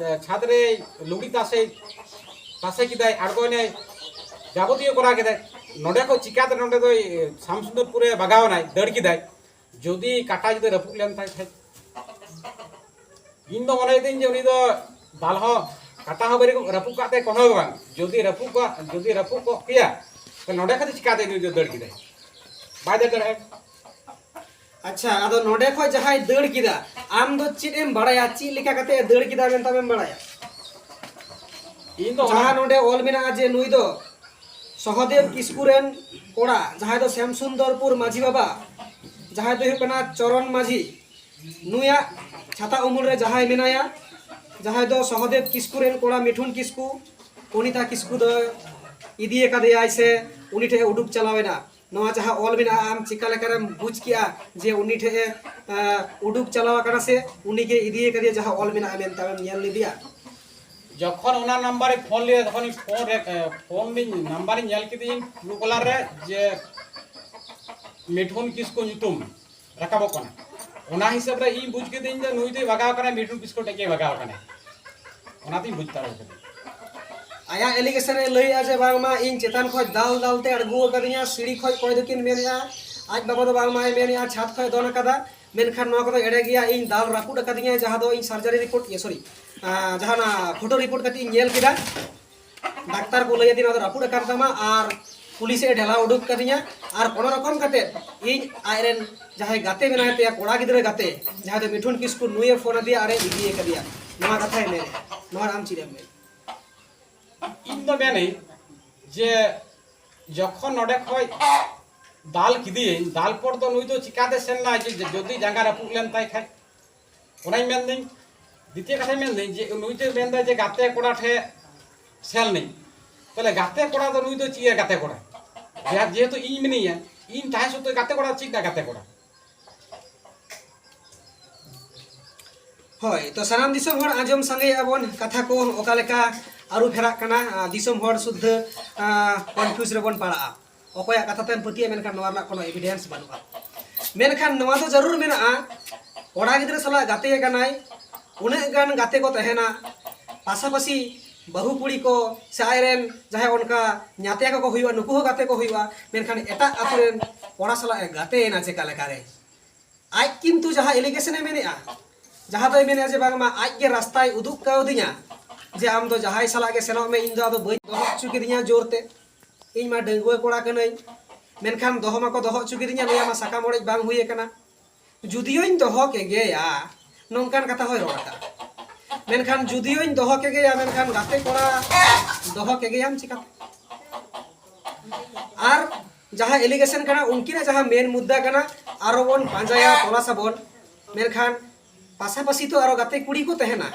ᱪᱷᱟᱫ ᱨᱮ ᱞᱩᱜᱽᱲᱤ ᱛᱟᱥᱮ ᱛᱟᱥᱮ ᱠᱮᱫᱟᱭ, ᱟᱬᱜᱚᱭᱮᱱᱟᱭ, ᱡᱟᱵᱚᱛᱤᱭᱚ ᱠᱚᱨᱟᱣ ᱠᱮᱫᱟᱭ᱾ ᱱᱚᱰᱮ ᱠᱷᱚᱡ ᱪᱤᱠᱟᱛᱮ ᱱᱚᱰᱮ ᱫᱚᱭ ᱥᱟᱢᱥᱩᱱᱫᱚᱨᱯᱩᱨ ᱨᱮ ᱵᱟᱜᱟᱣ ᱮᱱᱟᱭ, ᱫᱟᱹᱲ ᱠᱮᱫᱟᱭ? ᱡᱩᱫᱤ ᱠᱟᱴᱟ ᱡᱩᱫᱤ ᱨᱟᱹᱯᱩᱫ ᱞᱮᱱ ᱛᱟᱭ ᱠᱷᱟᱡ, ᱤᱧ ᱫᱚ ᱢᱚᱱᱮᱭᱮᱫᱟᱹᱧ ᱡᱮ ᱩᱱᱤ ᱫᱚ ᱫᱟᱞ ᱦᱚᱸ, ᱠᱟᱴᱟ ᱦᱚᱸ ᱵᱟᱹᱲᱤᱡ ᱨᱟᱹᱯᱩᱫ ᱠᱟᱜ ᱛᱟᱭ, ᱠᱳᱱᱳ ᱜᱮ ᱵᱟᱝ᱾ ᱡᱩᱫᱤ ᱨᱟᱹᱯᱩᱫ ᱠᱚᱜ ᱡᱩᱫᱤ ᱨᱟᱹᱯᱩᱫ ᱠᱚᱜ ᱠᱮᱭᱟ, ᱛᱚ ᱱᱚᱰᱮ ᱠᱷᱚᱡ ᱫᱚ ᱪᱤᱠᱟᱛᱮ ᱩᱱᱤ ᱫᱚ ᱫᱟᱹᱲ ᱠᱮᱫᱟᱭ? ᱵᱟᱭ ᱫᱟᱹᱲ ᱫᱟᱲᱮᱭᱟᱜᱼᱟ᱾ ᱟᱪᱪᱷᱟ, ᱟᱫᱚ ᱱᱚᱰᱮ ᱠᱷᱚᱡ ᱡᱟᱦᱟᱸᱭ ᱫᱟᱹᱲ ᱠᱮᱫᱟ, ᱟᱢ ᱫᱚ ᱪᱮᱫ ᱮᱢ ᱵᱟᱲᱟᱭᱟ, ᱪᱮᱫ ᱞᱮᱠᱟ ᱠᱟᱛᱮ ᱮ ᱫᱟᱹᱲ ᱠᱮᱫᱟ ᱢᱮᱱᱛᱮ ᱟᱢᱮᱢ ᱵᱟᱲᱟᱭᱟ? ᱤᱧ ᱫᱚ ᱡᱟᱦᱟᱸ ᱱᱚᱰᱮ ᱚᱞ ᱢᱮᱱᱟᱜᱼᱟ ᱡᱮ ᱱᱩᱭ ᱫᱚ ᱥᱚᱦᱚᱫᱮᱵ ᱠᱤᱥᱠᱩ ᱨᱮᱱ ᱠᱚᱲᱟ, ᱡᱟᱦᱟᱸᱭ ᱫᱚ ᱥᱮᱢᱥᱩᱱᱫᱚᱨᱯᱩᱨ ᱢᱟᱹᱡᱷᱤ ᱵᱟᱵᱟ, ᱡᱟᱦᱟᱸᱭ ᱫᱚ ᱦᱩᱭᱩᱜ ᱠᱟᱱᱟ ᱪᱚᱨᱚᱱ ᱢᱟᱹᱡᱷᱤ, ᱱᱩᱭᱟᱜ ᱪᱷᱟᱛᱟ ᱩᱢᱩᱞ ᱨᱮ ᱡᱟᱦᱟᱸᱭ ᱢᱮᱱᱟᱭᱟ, ᱡᱟᱦᱟᱸᱭ ᱫᱚ ᱥᱚᱦᱚᱫᱮᱵ ᱠᱤᱥᱠᱩ ᱨᱮᱱ ᱠᱚᱲᱟ ᱢᱤᱴᱷᱩᱱ ᱠᱤᱥᱠᱩ, ᱚᱱᱤᱛᱟ ᱠᱤᱥᱠᱩ ᱫᱚ ᱤᱫᱤ ᱟᱠᱟᱫᱮᱭᱟᱭ ᱥᱮ ᱩᱱᱤ ᱴᱷᱮᱱ ᱩᱰᱩᱠ ᱪᱟᱞᱟᱣ ᱮᱱᱟ᱾ ᱱᱚᱣᱟ ᱡᱟᱦᱟᱸ ᱚᱞ ᱢᱮᱱᱟᱜᱼᱟ, ᱟᱢ ᱪᱤᱠᱟ ᱞᱮᱠᱟᱨᱮᱢ ᱵᱩᱡᱽ ᱠᱮᱜᱼᱟ ᱡᱮ ᱩᱱᱤ ᱴᱷᱮᱱ ᱮ, ᱮ, ᱩᱰᱩᱠ ᱪᱟᱞᱟᱣ ᱟᱠᱟᱱᱟ ᱥᱮ ᱩᱱᱤ ᱜᱮ ᱤᱫᱤ ᱟᱠᱟᱫᱮᱭᱟ, ᱡᱟᱦᱟᱸ ᱚᱞ ᱢᱮᱱᱟᱜᱼᱟ ᱢᱮᱱᱛᱮ ᱟᱢᱮᱢ ᱧᱮᱞ ᱞᱮᱫᱮᱭᱟ? ᱡᱚᱠᱷᱚᱱ ᱚᱱᱟ ᱱᱟᱢᱵᱟᱨ ᱤᱧ ᱯᱷᱳᱱ ᱞᱮᱫᱟ, ᱛᱚᱠᱷᱚᱱ ᱤᱧ ᱯᱷᱳᱱ ᱨᱮ, ᱮ, ᱯᱷᱳᱱ ᱤᱧ ᱱᱟᱢᱵᱟᱨ ᱤᱧ ᱧᱮᱞ ᱠᱮᱫᱟᱹᱧ ᱴᱨᱩ ᱠᱚᱞᱟᱨ ᱨᱮ ᱡᱮ ᱢᱤᱴᱷᱩᱱ ᱠᱤᱥᱠᱩ ᱧᱩᱛᱩᱢ ᱨᱟᱠᱟᱵᱚᱜ ᱠᱟᱱᱟ᱾ ᱚᱱᱟ ᱦᱤᱥᱟᱹᱵ ᱨᱮ ᱤᱧ ᱵᱩᱡᱽ ᱠᱮᱫᱟᱹᱧ ᱡᱮ ᱱᱩᱭ ᱫᱚᱭ ᱵᱟᱜᱟᱣ ᱠᱟᱱᱟ, ᱢᱤᱴᱷᱩᱱ ᱠᱤᱥᱠᱩ ᱴᱷᱮᱡ ᱜᱮᱭ ᱵᱟᱜᱟᱣ ᱠᱟᱱᱟ, ᱚᱱᱟᱛᱤᱧ ᱵᱩᱡᱽ ᱫᱟᱲᱮ ᱠᱟᱫᱟ᱾ ᱟᱭᱟᱜ ᱮᱞᱤᱜᱮᱥᱚᱱ ᱮ ᱞᱟᱹᱭᱮᱜᱼᱟ ᱡᱮ ᱵᱟᱝᱢᱟ ᱤᱧ ᱪᱮᱛᱟᱱ ᱠᱷᱚᱡ ᱫᱟᱞ ᱫᱟᱞ ᱛᱮ ᱟᱬᱜᱚ ᱟᱠᱟᱫᱤᱧᱟ, ᱥᱤᱲᱤ ᱠᱷᱚᱡ ᱠᱚᱭ ᱫᱚᱠᱤᱱ ᱢᱮᱱᱮᱜᱼᱟ, ᱟᱡ ᱵᱟᱵᱟ ᱫᱚ ᱵᱟᱝᱢᱟᱭ ᱢᱮᱱᱮᱜᱼᱟ ᱪᱷᱟᱫ ᱠᱷᱚᱡ ᱫᱚᱱ ᱟᱠᱟᱫᱟ, ᱢᱮᱱᱠᱷᱟᱱ ᱱᱚᱣᱟ ᱠᱚᱫᱚ ᱮᱲᱮ ᱜᱮᱭᱟ, ᱤᱧ ᱫᱟᱞ ᱨᱟᱹᱯᱩᱫ ᱟᱠᱟᱫᱤᱧᱟ, ᱡᱟᱦᱟᱸ ᱫᱚ ᱤᱧ surgery report, ᱤᱭᱟᱹ, sorry, ᱡᱟᱦᱟᱸ ᱚᱱᱟ photo report ᱠᱟᱛᱮ ᱤᱧ ᱧᱮᱞ ᱠᱮᱫᱟ, ᱰᱟᱠᱛᱟᱨ ᱠᱚ ᱞᱟᱹᱭ ᱟᱹᱫᱤᱧᱟ ᱱᱚᱣᱟ ᱫᱚ ᱨᱟᱹᱯᱩᱫ ᱟᱠᱟᱱ ᱛᱟᱢᱟ ᱟᱨ ᱯᱩᱞᱤᱥ ᱮ ᱰᱷᱮᱞᱟᱣ ᱩᱰᱩᱠ ᱠᱟᱫᱤᱧᱟ᱾ ᱟᱨ ᱠᱳᱱᱳ ᱨᱚᱠᱚᱢ ᱠᱟᱛᱮ ᱤᱧ ᱟᱡᱨᱮᱱ ᱡᱟᱦᱟᱸᱭ ᱜᱟᱛᱮ ᱢᱮᱱᱟᱭ ᱛᱟᱭᱟ, ᱠᱚᱲᱟ ᱜᱤᱫᱽᱨᱟᱹ ᱜᱟᱛᱮ, ᱡᱟᱦᱟᱸᱭ ᱫᱚ ᱢᱤᱴᱷᱩᱱ ᱠᱤᱥᱠᱩ, ᱱᱩᱭᱮ ᱯᱷᱳᱱ ᱟᱫᱮᱭᱟ ᱟᱨᱮ ᱤᱫᱤᱭᱮ ᱠᱟᱫᱮᱭᱟ, ᱱᱚᱣᱟ ᱠᱟᱛᱷᱟᱭ ᱢᱮᱱᱮᱫᱼᱟ᱾ ᱱᱚᱣᱟ ᱟᱢ ᱪᱮᱫ ᱮᱢ ᱢᱮᱱ? ᱤᱧ ᱫᱚ ᱢᱮᱱᱟᱹᱧ ᱡᱮ ᱡᱚᱠᱷᱚᱱ ᱱᱚᱰᱮ ᱠᱷᱚᱡ ᱫᱟᱞ ᱠᱮᱫᱮᱭᱟᱹᱧ, ᱫᱟᱞ ᱯᱚᱨ ᱫᱚ ᱱᱩᱭ ᱫᱚ ᱪᱤᱠᱟᱛᱮ ᱥᱮᱱ ᱞᱮᱱᱟᱭ? ᱡᱮ ᱡᱩᱫᱤ ᱡᱟᱸᱜᱟ ᱨᱟᱹᱯᱩᱫ ᱞᱮᱱ ᱛᱟᱭ ᱠᱷᱟᱡ? ᱚᱱᱟᱧ ᱢᱮᱱᱫᱟᱹᱧ᱾ ᱫᱤᱛᱤᱭᱚ ᱠᱟᱛᱷᱟᱧ ᱢᱮᱱᱫᱟᱹᱧ ᱡᱮ ᱱᱩᱭ ᱫᱚᱭ ᱢᱮᱱᱫᱟ ᱡᱮ ᱜᱟᱛᱮ ᱠᱚᱲᱟ ᱴᱷᱮᱡ ᱥᱮᱱ ᱱᱟᱹᱧ, ᱛᱟᱦᱞᱮ ᱜᱟᱛᱮ ᱠᱚᱲᱟ ᱫᱚ ᱱᱩᱭ ᱫᱚ ᱪᱮᱫ ᱮ ᱜᱟᱛᱮ ᱠᱚᱲᱟ? ᱡᱮ-, ᱡᱮᱦᱮᱛᱩ ᱤᱧ ᱢᱤᱱᱟᱹᱧᱟ, ᱤᱧ ᱛᱟᱦᱮᱸ ᱥᱚᱛᱛᱮ ᱜᱟᱛᱮ ᱠᱚᱲᱟ ᱪᱮᱫ ᱨᱮᱱᱟᱜ ᱜᱟᱛᱮ ᱠᱚᱲᱟ? ᱦᱳᱭ, ᱛᱚ ᱥᱟᱱᱟᱢ ᱫᱤᱥᱚᱢ ᱦᱚᱲ ᱟᱸᱡᱚᱢ ᱥᱟᱸᱜᱮᱭᱮᱫᱼᱟ ᱵᱚᱱ ᱠᱟᱛᱷᱟ ᱠᱚ ᱚᱠᱟ ᱞᱮᱠᱟ ᱟᱹᱨᱩ ᱯᱷᱮᱨᱟᱜ ᱠᱟᱱᱟ, ᱟᱨ ᱫᱤᱥᱚᱢ ᱦᱚᱲ ᱥᱩᱫᱽᱫᱷᱟᱹ, ᱟᱸ, confuse ᱨᱮᱵᱚᱱ ᱯᱟᱲᱟᱜᱼᱟ᱾ ᱚᱠᱚᱭᱟᱜ ᱠᱟᱛᱷᱟ ᱛᱮᱢ ᱯᱟᱹᱛᱭᱟᱹᱜᱼᱟ, ᱢᱮᱱᱠᱷᱟᱱ ᱱᱚᱣᱟ ᱨᱮᱱᱟᱜ ᱠᱳᱱᱳ evidence ᱵᱟᱹᱱᱩᱜᱼᱟ᱾ ᱢᱮᱱᱠᱷᱟᱱ ᱱᱚᱣᱟ ᱫᱚ ᱡᱟᱹᱨᱩᱲ ᱢᱮᱱᱟᱜᱼᱟ, ᱠᱚᱲᱟ ᱜᱤᱫᱽᱨᱟᱹ ᱥᱟᱞᱟᱜ ᱜᱟᱛᱮ ᱟᱠᱟᱱᱟᱭ, ᱩᱱᱟᱹᱜ ᱜᱟᱱ ᱜᱟᱛᱮ ᱠᱚ ᱛᱟᱦᱮᱱᱟ, ᱯᱟᱥᱟᱯᱟᱥᱤ ᱵᱟᱹᱦᱩ ᱠᱩᱲᱤ ᱠᱚ ᱥᱮ ᱟᱡᱨᱮᱱ ᱡᱟᱦᱟᱸᱭ ᱚᱱᱠᱟ ᱧᱟᱛᱭᱟ ᱠᱚᱠᱚ ᱦᱩᱭᱩᱜᱼᱟ, ᱱᱩᱠᱩ ᱦᱚᱸ ᱜᱟᱛᱮ ᱠᱚ ᱦᱩᱭᱩᱜᱼᱟ, ᱢᱮᱱᱠᱷᱟᱱ ᱮᱴᱟᱜ ᱟᱹᱛᱩ ᱨᱮᱱ ᱠᱚᱲᱟ ᱥᱟᱞᱟᱜ ᱮ ᱜᱟᱛᱮᱭᱮᱱᱟ ᱪᱮᱠᱟ ᱞᱮᱠᱟᱨᱮ? ᱟᱡ ᱠᱤᱱᱛᱩ ᱡᱟᱦᱟᱸ allegation ᱮ ᱢᱮᱱᱮᱜᱼᱟ, ᱡᱟᱦᱟᱸ ᱫᱚᱭ ᱢᱮᱱᱮᱜᱼᱟ ᱡᱮ ᱵᱟᱝᱢᱟ ᱟᱡ ᱜᱮ ᱨᱟᱥᱛᱟᱭ ᱩᱫᱩᱜ ᱠᱟᱣᱫᱤᱧᱟ ᱡᱮ ᱟᱢ ᱫᱚ ᱡᱟᱦᱟᱸᱭ ᱥᱟᱞᱟᱜ ᱜᱮ ᱥᱮᱱᱚᱜ ᱢᱮ, ᱤᱧ ᱫᱚ ᱟᱫᱚ ᱵᱟᱹᱧ ᱫᱚᱦᱚ ᱦᱚᱪᱚ ᱠᱤᱫᱤᱧᱟ ᱡᱳᱨ ᱛᱮ, ᱤᱧ ᱢᱟ ᱰᱟᱺᱜᱩᱣᱟᱹ ᱠᱚᱲᱟ ᱠᱟᱹᱱᱟᱹᱧ, ᱢᱮᱱᱠᱷᱟᱱ ᱫᱚᱦᱚ ᱢᱟᱠᱚ ᱫᱚᱦᱚ ᱦᱚᱪᱚ ᱠᱤᱫᱤᱧᱟ, ᱱᱩᱭᱟᱜ ᱢᱟ ᱥᱟᱠᱟᱢ ᱚᱲᱮᱡ ᱵᱟᱝ ᱦᱩᱭ ᱟᱠᱟᱱᱟ, ᱡᱩᱫᱤᱭᱳᱧ ᱫᱚᱦᱚ ᱠᱮᱜᱮᱭᱟ, ᱱᱚᱝᱠᱟᱱ ᱠᱟᱛᱷᱟ ᱦᱚᱸᱭ ᱨᱚᱲ ᱟᱠᱟᱫᱼᱟ᱾ ᱢᱮᱱᱠᱷᱟᱱ ᱡᱩᱫᱤᱭᱳᱧ ᱫᱚᱦᱚ ᱠᱮᱜᱮᱭᱟ, ᱢᱮᱱᱠᱷᱟᱱ ᱜᱟᱛᱮ ᱠᱚᱲᱟ ᱫᱚᱦᱚ ᱠᱮᱜᱮᱭᱟᱢ ᱪᱤᱠᱟᱹᱛᱮ? ᱟᱨ ᱡᱟᱦᱟᱸ ᱮᱞᱤᱜᱮᱥᱚᱱ ᱠᱟᱱᱟ, ᱩᱱᱠᱤᱱᱟᱜ ᱡᱟᱦᱟᱸ ᱢᱮᱱ ᱢᱩᱫᱽᱫᱟ ᱠᱟᱱᱟ, ᱟᱨᱚ ᱵᱚᱱ ᱯᱟᱸᱡᱟᱭᱟ, ᱛᱚᱞᱟᱥ ᱟᱵᱚᱱ᱾ ᱢᱮᱱᱠᱷᱟᱱ ᱯᱟᱥᱟᱯᱟᱥᱤ ᱛᱚ ᱟᱨᱚ ᱜᱟᱛᱮ ᱠᱩᱲᱤ ᱠᱚ ᱛᱟᱦᱮᱱᱟ,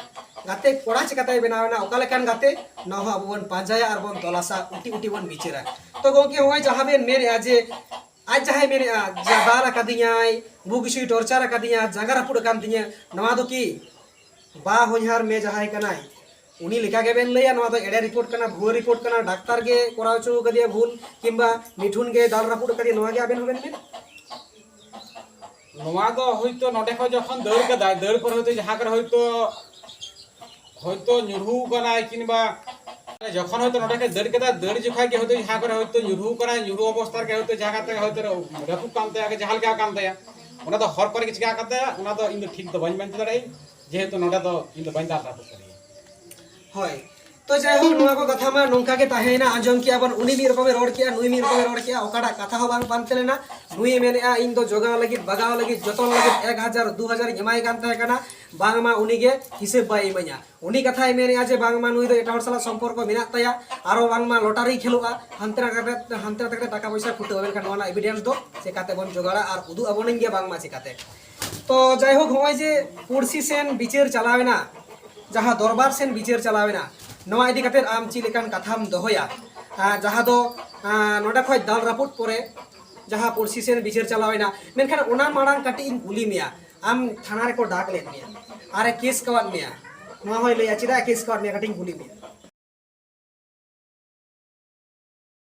ᱜᱟᱛᱮ ᱠᱚᱲᱟ ᱪᱤᱠᱟᱛᱮᱭ ᱵᱮᱱᱟᱣ ᱮᱱᱟ, ᱚᱠᱟ ᱞᱮᱠᱟᱱ ᱜᱟᱛᱮ, ᱱᱚᱣᱟ ᱦᱚᱸ ᱟᱵᱚ ᱵᱚᱱ ᱯᱟᱸᱡᱟᱭᱟ ᱟᱨ ᱵᱚᱱ ᱛᱚᱞᱟᱥᱟ, ᱩᱴᱤ ᱩᱴᱤ ᱵᱚᱱ ᱵᱤᱪᱟᱹᱨᱟ᱾ ᱛᱚ ᱜᱚᱢᱠᱮ, ᱱᱚᱜᱼᱚᱭ ᱡᱟᱦᱟᱸ ᱵᱮᱱ ᱢᱮᱱᱮᱫᱼᱟ ᱡᱮ ᱟᱡ ᱡᱟᱦᱟᱸᱭ ᱢᱮᱱᱮᱫᱼᱟ ᱡᱮ ᱫᱟᱞ ᱟᱠᱟᱫᱤᱧᱟᱭ, ᱵᱩᱦᱩ ᱠᱤᱪᱷᱩᱭ ᱴᱚᱨᱪᱟᱨ ᱟᱠᱟᱫᱤᱧᱟ, ᱡᱟᱸᱜᱟ ᱨᱟᱹᱯᱩᱫ ᱟᱠᱟᱱ ᱛᱤᱧᱟᱹ, ᱱᱚᱣᱟ ᱫᱚ ᱠᱤ ᱵᱟ ᱦᱚᱧᱦᱟᱨ ᱢᱮ ᱡᱟᱦᱟᱸᱭ ᱠᱟᱱᱟᱭ, ᱩᱱᱤ ᱞᱮᱠᱟ ᱜᱮᱵᱮᱱ ᱞᱟᱹᱭᱟ ᱱᱚᱣᱟ ᱫᱚ ᱮᱲᱮ ᱨᱤᱯᱳᱨᱴ ᱠᱟᱱᱟ, ᱵᱷᱩᱣᱟᱹ ᱨᱤᱯᱳᱨᱴ ᱠᱟᱱᱟ, ᱰᱟᱠᱛᱟᱨ ᱜᱮ ᱠᱚᱨᱟᱣ ᱦᱚᱪᱚ ᱠᱟᱫᱮᱭᱟ ᱵᱷᱩᱞ, ᱠᱤᱝᱵᱟ ᱢᱤᱴᱷᱩᱱ ᱜᱮ ᱫᱟᱞ ᱨᱟᱹᱯᱩᱫ ᱟᱠᱟᱫᱮᱭᱟ, ᱱᱚᱣᱟ ᱜᱮ ᱟᱵᱮᱱ ᱦᱚᱸᱵᱮᱱ ᱢᱮᱱᱟ? ᱱᱚᱣᱟ ᱫᱚ ᱦᱳᱭᱛᱳ ᱱᱚᱰᱮ ᱠᱷᱚᱱ ᱡᱚᱠᱷᱚᱱ ᱫᱟᱹᱲ ᱠᱟᱫᱟᱭ, ᱫᱟᱹᱲ ᱯᱚᱨᱮ ᱦᱳᱭᱛᱳ ᱡᱟᱦᱟᱸ ᱠᱚᱨᱮ ᱦᱳᱭᱛᱳ, ᱦᱳᱭᱛᱳ ᱧᱩᱨᱦᱩ ᱠᱟᱱᱟᱭ, ᱠᱤᱝᱵᱟ ᱡᱚᱠᱷᱚᱱ ᱦᱳᱭᱛᱳ ᱱᱚᱰᱮ ᱠᱷᱚᱱ ᱫᱟᱹᱲ ᱠᱮᱫᱟ, ᱫᱟᱹᱲ ᱡᱚᱠᱷᱟᱡ ᱜᱮ ᱦᱳᱭᱛᱳ ᱡᱟᱦᱟᱸ ᱠᱚᱨᱮ ᱦᱳᱭᱛᱳ ᱧᱩᱨᱦᱩ ᱠᱟᱱᱟᱭ, ᱧᱩᱨᱦᱩ ᱚᱵᱚᱥᱛᱟ ᱨᱮᱜᱮ ᱦᱳᱭᱛᱳ ᱡᱟᱦᱟᱸ ᱠᱟᱛᱮ ᱦᱳᱭᱛᱳ ᱨᱟᱹᱯᱩᱫ ᱠᱟᱱ ᱛᱟᱭᱟ, ᱡᱟᱦᱟᱸ ᱞᱮᱠᱟ ᱠᱟᱱ ᱛᱟᱭᱟ, ᱚᱱᱟ ᱫᱚ ᱦᱚᱨ ᱠᱚᱨᱮ ᱜᱮ ᱪᱤᱠᱟ ᱠᱟᱱ ᱛᱟᱭᱟ, ᱚᱱᱟ ᱫᱚ ᱤᱧ ᱫᱚ ᱴᱷᱤᱠ ᱫᱚ ᱵᱟᱹᱧ ᱢᱮᱱ ᱦᱚᱪᱚ ᱫᱟᱲᱮᱭᱟᱜᱼᱟᱹᱧ, ᱡᱮᱦᱮᱛᱩ ᱱᱚᱰᱮ ᱫᱚ ᱤᱧ ᱫᱚ ᱵᱟᱹᱧ ᱫᱟᱞ ᱨᱟᱹᱯᱩᱫ ᱠᱟᱫᱮᱭᱟ᱾ ᱦᱳᱭ, ᱛᱚ ᱡᱟᱭᱦᱳᱠ, ᱱᱚᱣᱟ ᱠᱚ ᱠᱟᱛᱷᱟ ᱢᱟ ᱱᱚᱝᱠᱟ ᱜᱮ ᱛᱟᱦᱮᱸᱭᱮᱱᱟ, ᱟᱸᱡᱚᱢ ᱠᱮᱜᱼᱟ ᱵᱚᱱ, ᱩᱱᱤ ᱢᱤᱫ ᱨᱚᱠᱚᱢᱮ ᱨᱚᱲ ᱠᱮᱜᱼᱟ, ᱱᱩᱭ ᱢᱤᱫ ᱨᱚᱠᱚᱢᱮ ᱨᱚᱲ ᱠᱮᱜᱼᱟ, ᱚᱠᱟᱴᱟᱜ ᱠᱟᱛᱷᱟ ᱦᱚᱸ ᱵᱟᱝ ᱯᱟᱱᱛᱮ ᱞᱮᱱᱟ᱾ ᱱᱩᱭᱮ ᱢᱮᱱᱮᱜᱼᱟ, ᱤᱧ ᱫᱚ ᱡᱚᱜᱟᱣ ᱞᱟᱹᱜᱤᱫ, ᱵᱟᱜᱟᱣ ᱞᱟᱹᱜᱤᱫ, ᱡᱚᱛᱚᱱ ᱞᱟᱹᱜᱤᱫ ᱮᱠ ᱦᱟᱡᱟᱨ, ᱫᱩ ᱦᱟᱡᱟᱨ ᱤᱧ ᱮᱢᱟᱭ ᱠᱟᱱ ᱛᱟᱦᱮᱸ ᱠᱟᱱᱟ, ᱵᱟᱝᱢᱟ ᱩᱱᱤ ᱜᱮ ᱦᱤᱥᱟᱹᱵ ᱵᱟᱭ ᱤᱢᱟᱹᱧᱟ᱾ ᱩᱱᱤ ᱠᱟᱛᱷᱟᱭ ᱢᱮᱱᱮᱜᱼᱟ ᱡᱮ ᱵᱟᱝᱢᱟ ᱱᱩᱭ ᱫᱚ ᱮᱴᱟᱜ ᱦᱚᱲ ᱥᱟᱞᱟᱜ ᱥᱚᱢᱯᱚᱨᱠᱚ ᱢᱮᱱᱟᱜ ᱛᱟᱭᱟ, ᱟᱨᱚ ᱵᱟᱝᱢᱟ ᱞᱚᱴᱟᱨᱤ ᱠᱷᱮᱞᱳᱜᱼᱟ, ᱦᱟᱱᱛᱮ ᱱᱟᱛᱮ ᱠᱟᱛᱮ, ᱦᱟᱱᱛᱮ ᱱᱟᱛᱮ ᱠᱟᱛᱮ ᱴᱟᱠᱟ ᱯᱚᱭᱥᱟ ᱯᱷᱩᱴᱟᱹᱣᱟ᱾ ᱢᱮᱱᱠᱷᱟᱱ ᱱᱚᱣᱟ ᱨᱮᱱᱟᱜ ᱮᱵᱷᱤᱰᱮᱱᱥ ᱫᱚ ᱪᱮᱠᱟᱛᱮ ᱵᱚᱱ ᱡᱚᱜᱟᱲᱟ ᱟᱨ ᱩᱫᱩᱜ ᱟᱵᱚᱱᱟᱹᱧ ᱜᱮᱭᱟ ᱵᱟᱝᱢᱟ ᱪᱮᱠᱟᱛᱮ? ᱛᱚ ᱡᱟᱭᱦᱳᱠ, ᱱᱚᱜᱼᱚᱭ ᱡᱮ ᱯᱩᱲᱥᱤ ᱥᱮᱱ ᱵᱤᱪᱟᱹᱨ ᱪᱟᱞᱟᱣᱮᱱᱟ, ᱡᱟᱦᱟᱸ ᱫᱚᱨᱵᱟᱨ ᱥᱮᱱ ᱵᱤᱪᱟᱹᱨ ᱪᱟᱞᱟᱣᱮᱱᱟ, ᱱᱚᱣᱟ ᱤᱫᱤ ᱠᱟᱛᱮ ᱟᱢ ᱪᱮᱫ ᱞᱮᱠᱟᱱ ᱠᱟᱛᱷᱟᱢ ᱫᱚᱦᱚᱭᱟ? ᱟᱨ ᱡᱟᱦᱟᱸ ᱫᱚ, ᱟᱨ, ᱱᱚᱰᱮ ᱠᱷᱚᱡ ᱫᱟᱞ ᱨᱟᱹᱯᱩᱫ ᱯᱚᱨᱮ ᱡᱟᱦᱟᱸ ᱯᱩᱲᱥᱤ ᱥᱮᱱ ᱵᱤᱪᱟᱹᱨ ᱪᱟᱞᱟᱣᱮᱱᱟ, ᱢᱮᱱᱠᱷᱟᱱ ᱚᱱᱟ ᱢᱟᱲᱟᱝ ᱠᱟᱹᱴᱤᱡ ᱤᱧ ᱠᱩᱞᱤ ᱢᱮᱭᱟ, ᱟᱢ ᱛᱷᱟᱱᱟ ᱨᱮᱠᱚ ᱰᱟᱠ ᱞᱮᱫ ᱢᱮᱭᱟ, ᱟᱨᱮ ᱠᱮᱥ ᱠᱟᱣᱟᱫ ᱢᱮᱭᱟ, ᱱᱚᱣᱟ ᱦᱚᱸᱭ ᱞᱟᱹᱭᱟ ᱪᱮᱫᱟᱜ ᱮ ᱠᱮᱥ ᱠᱟᱣᱟᱫ ᱢᱮᱭᱟ, ᱠᱟᱹᱴᱤᱡ ᱤᱧ ᱠᱩᱞᱤ ᱢᱮᱭᱟ᱾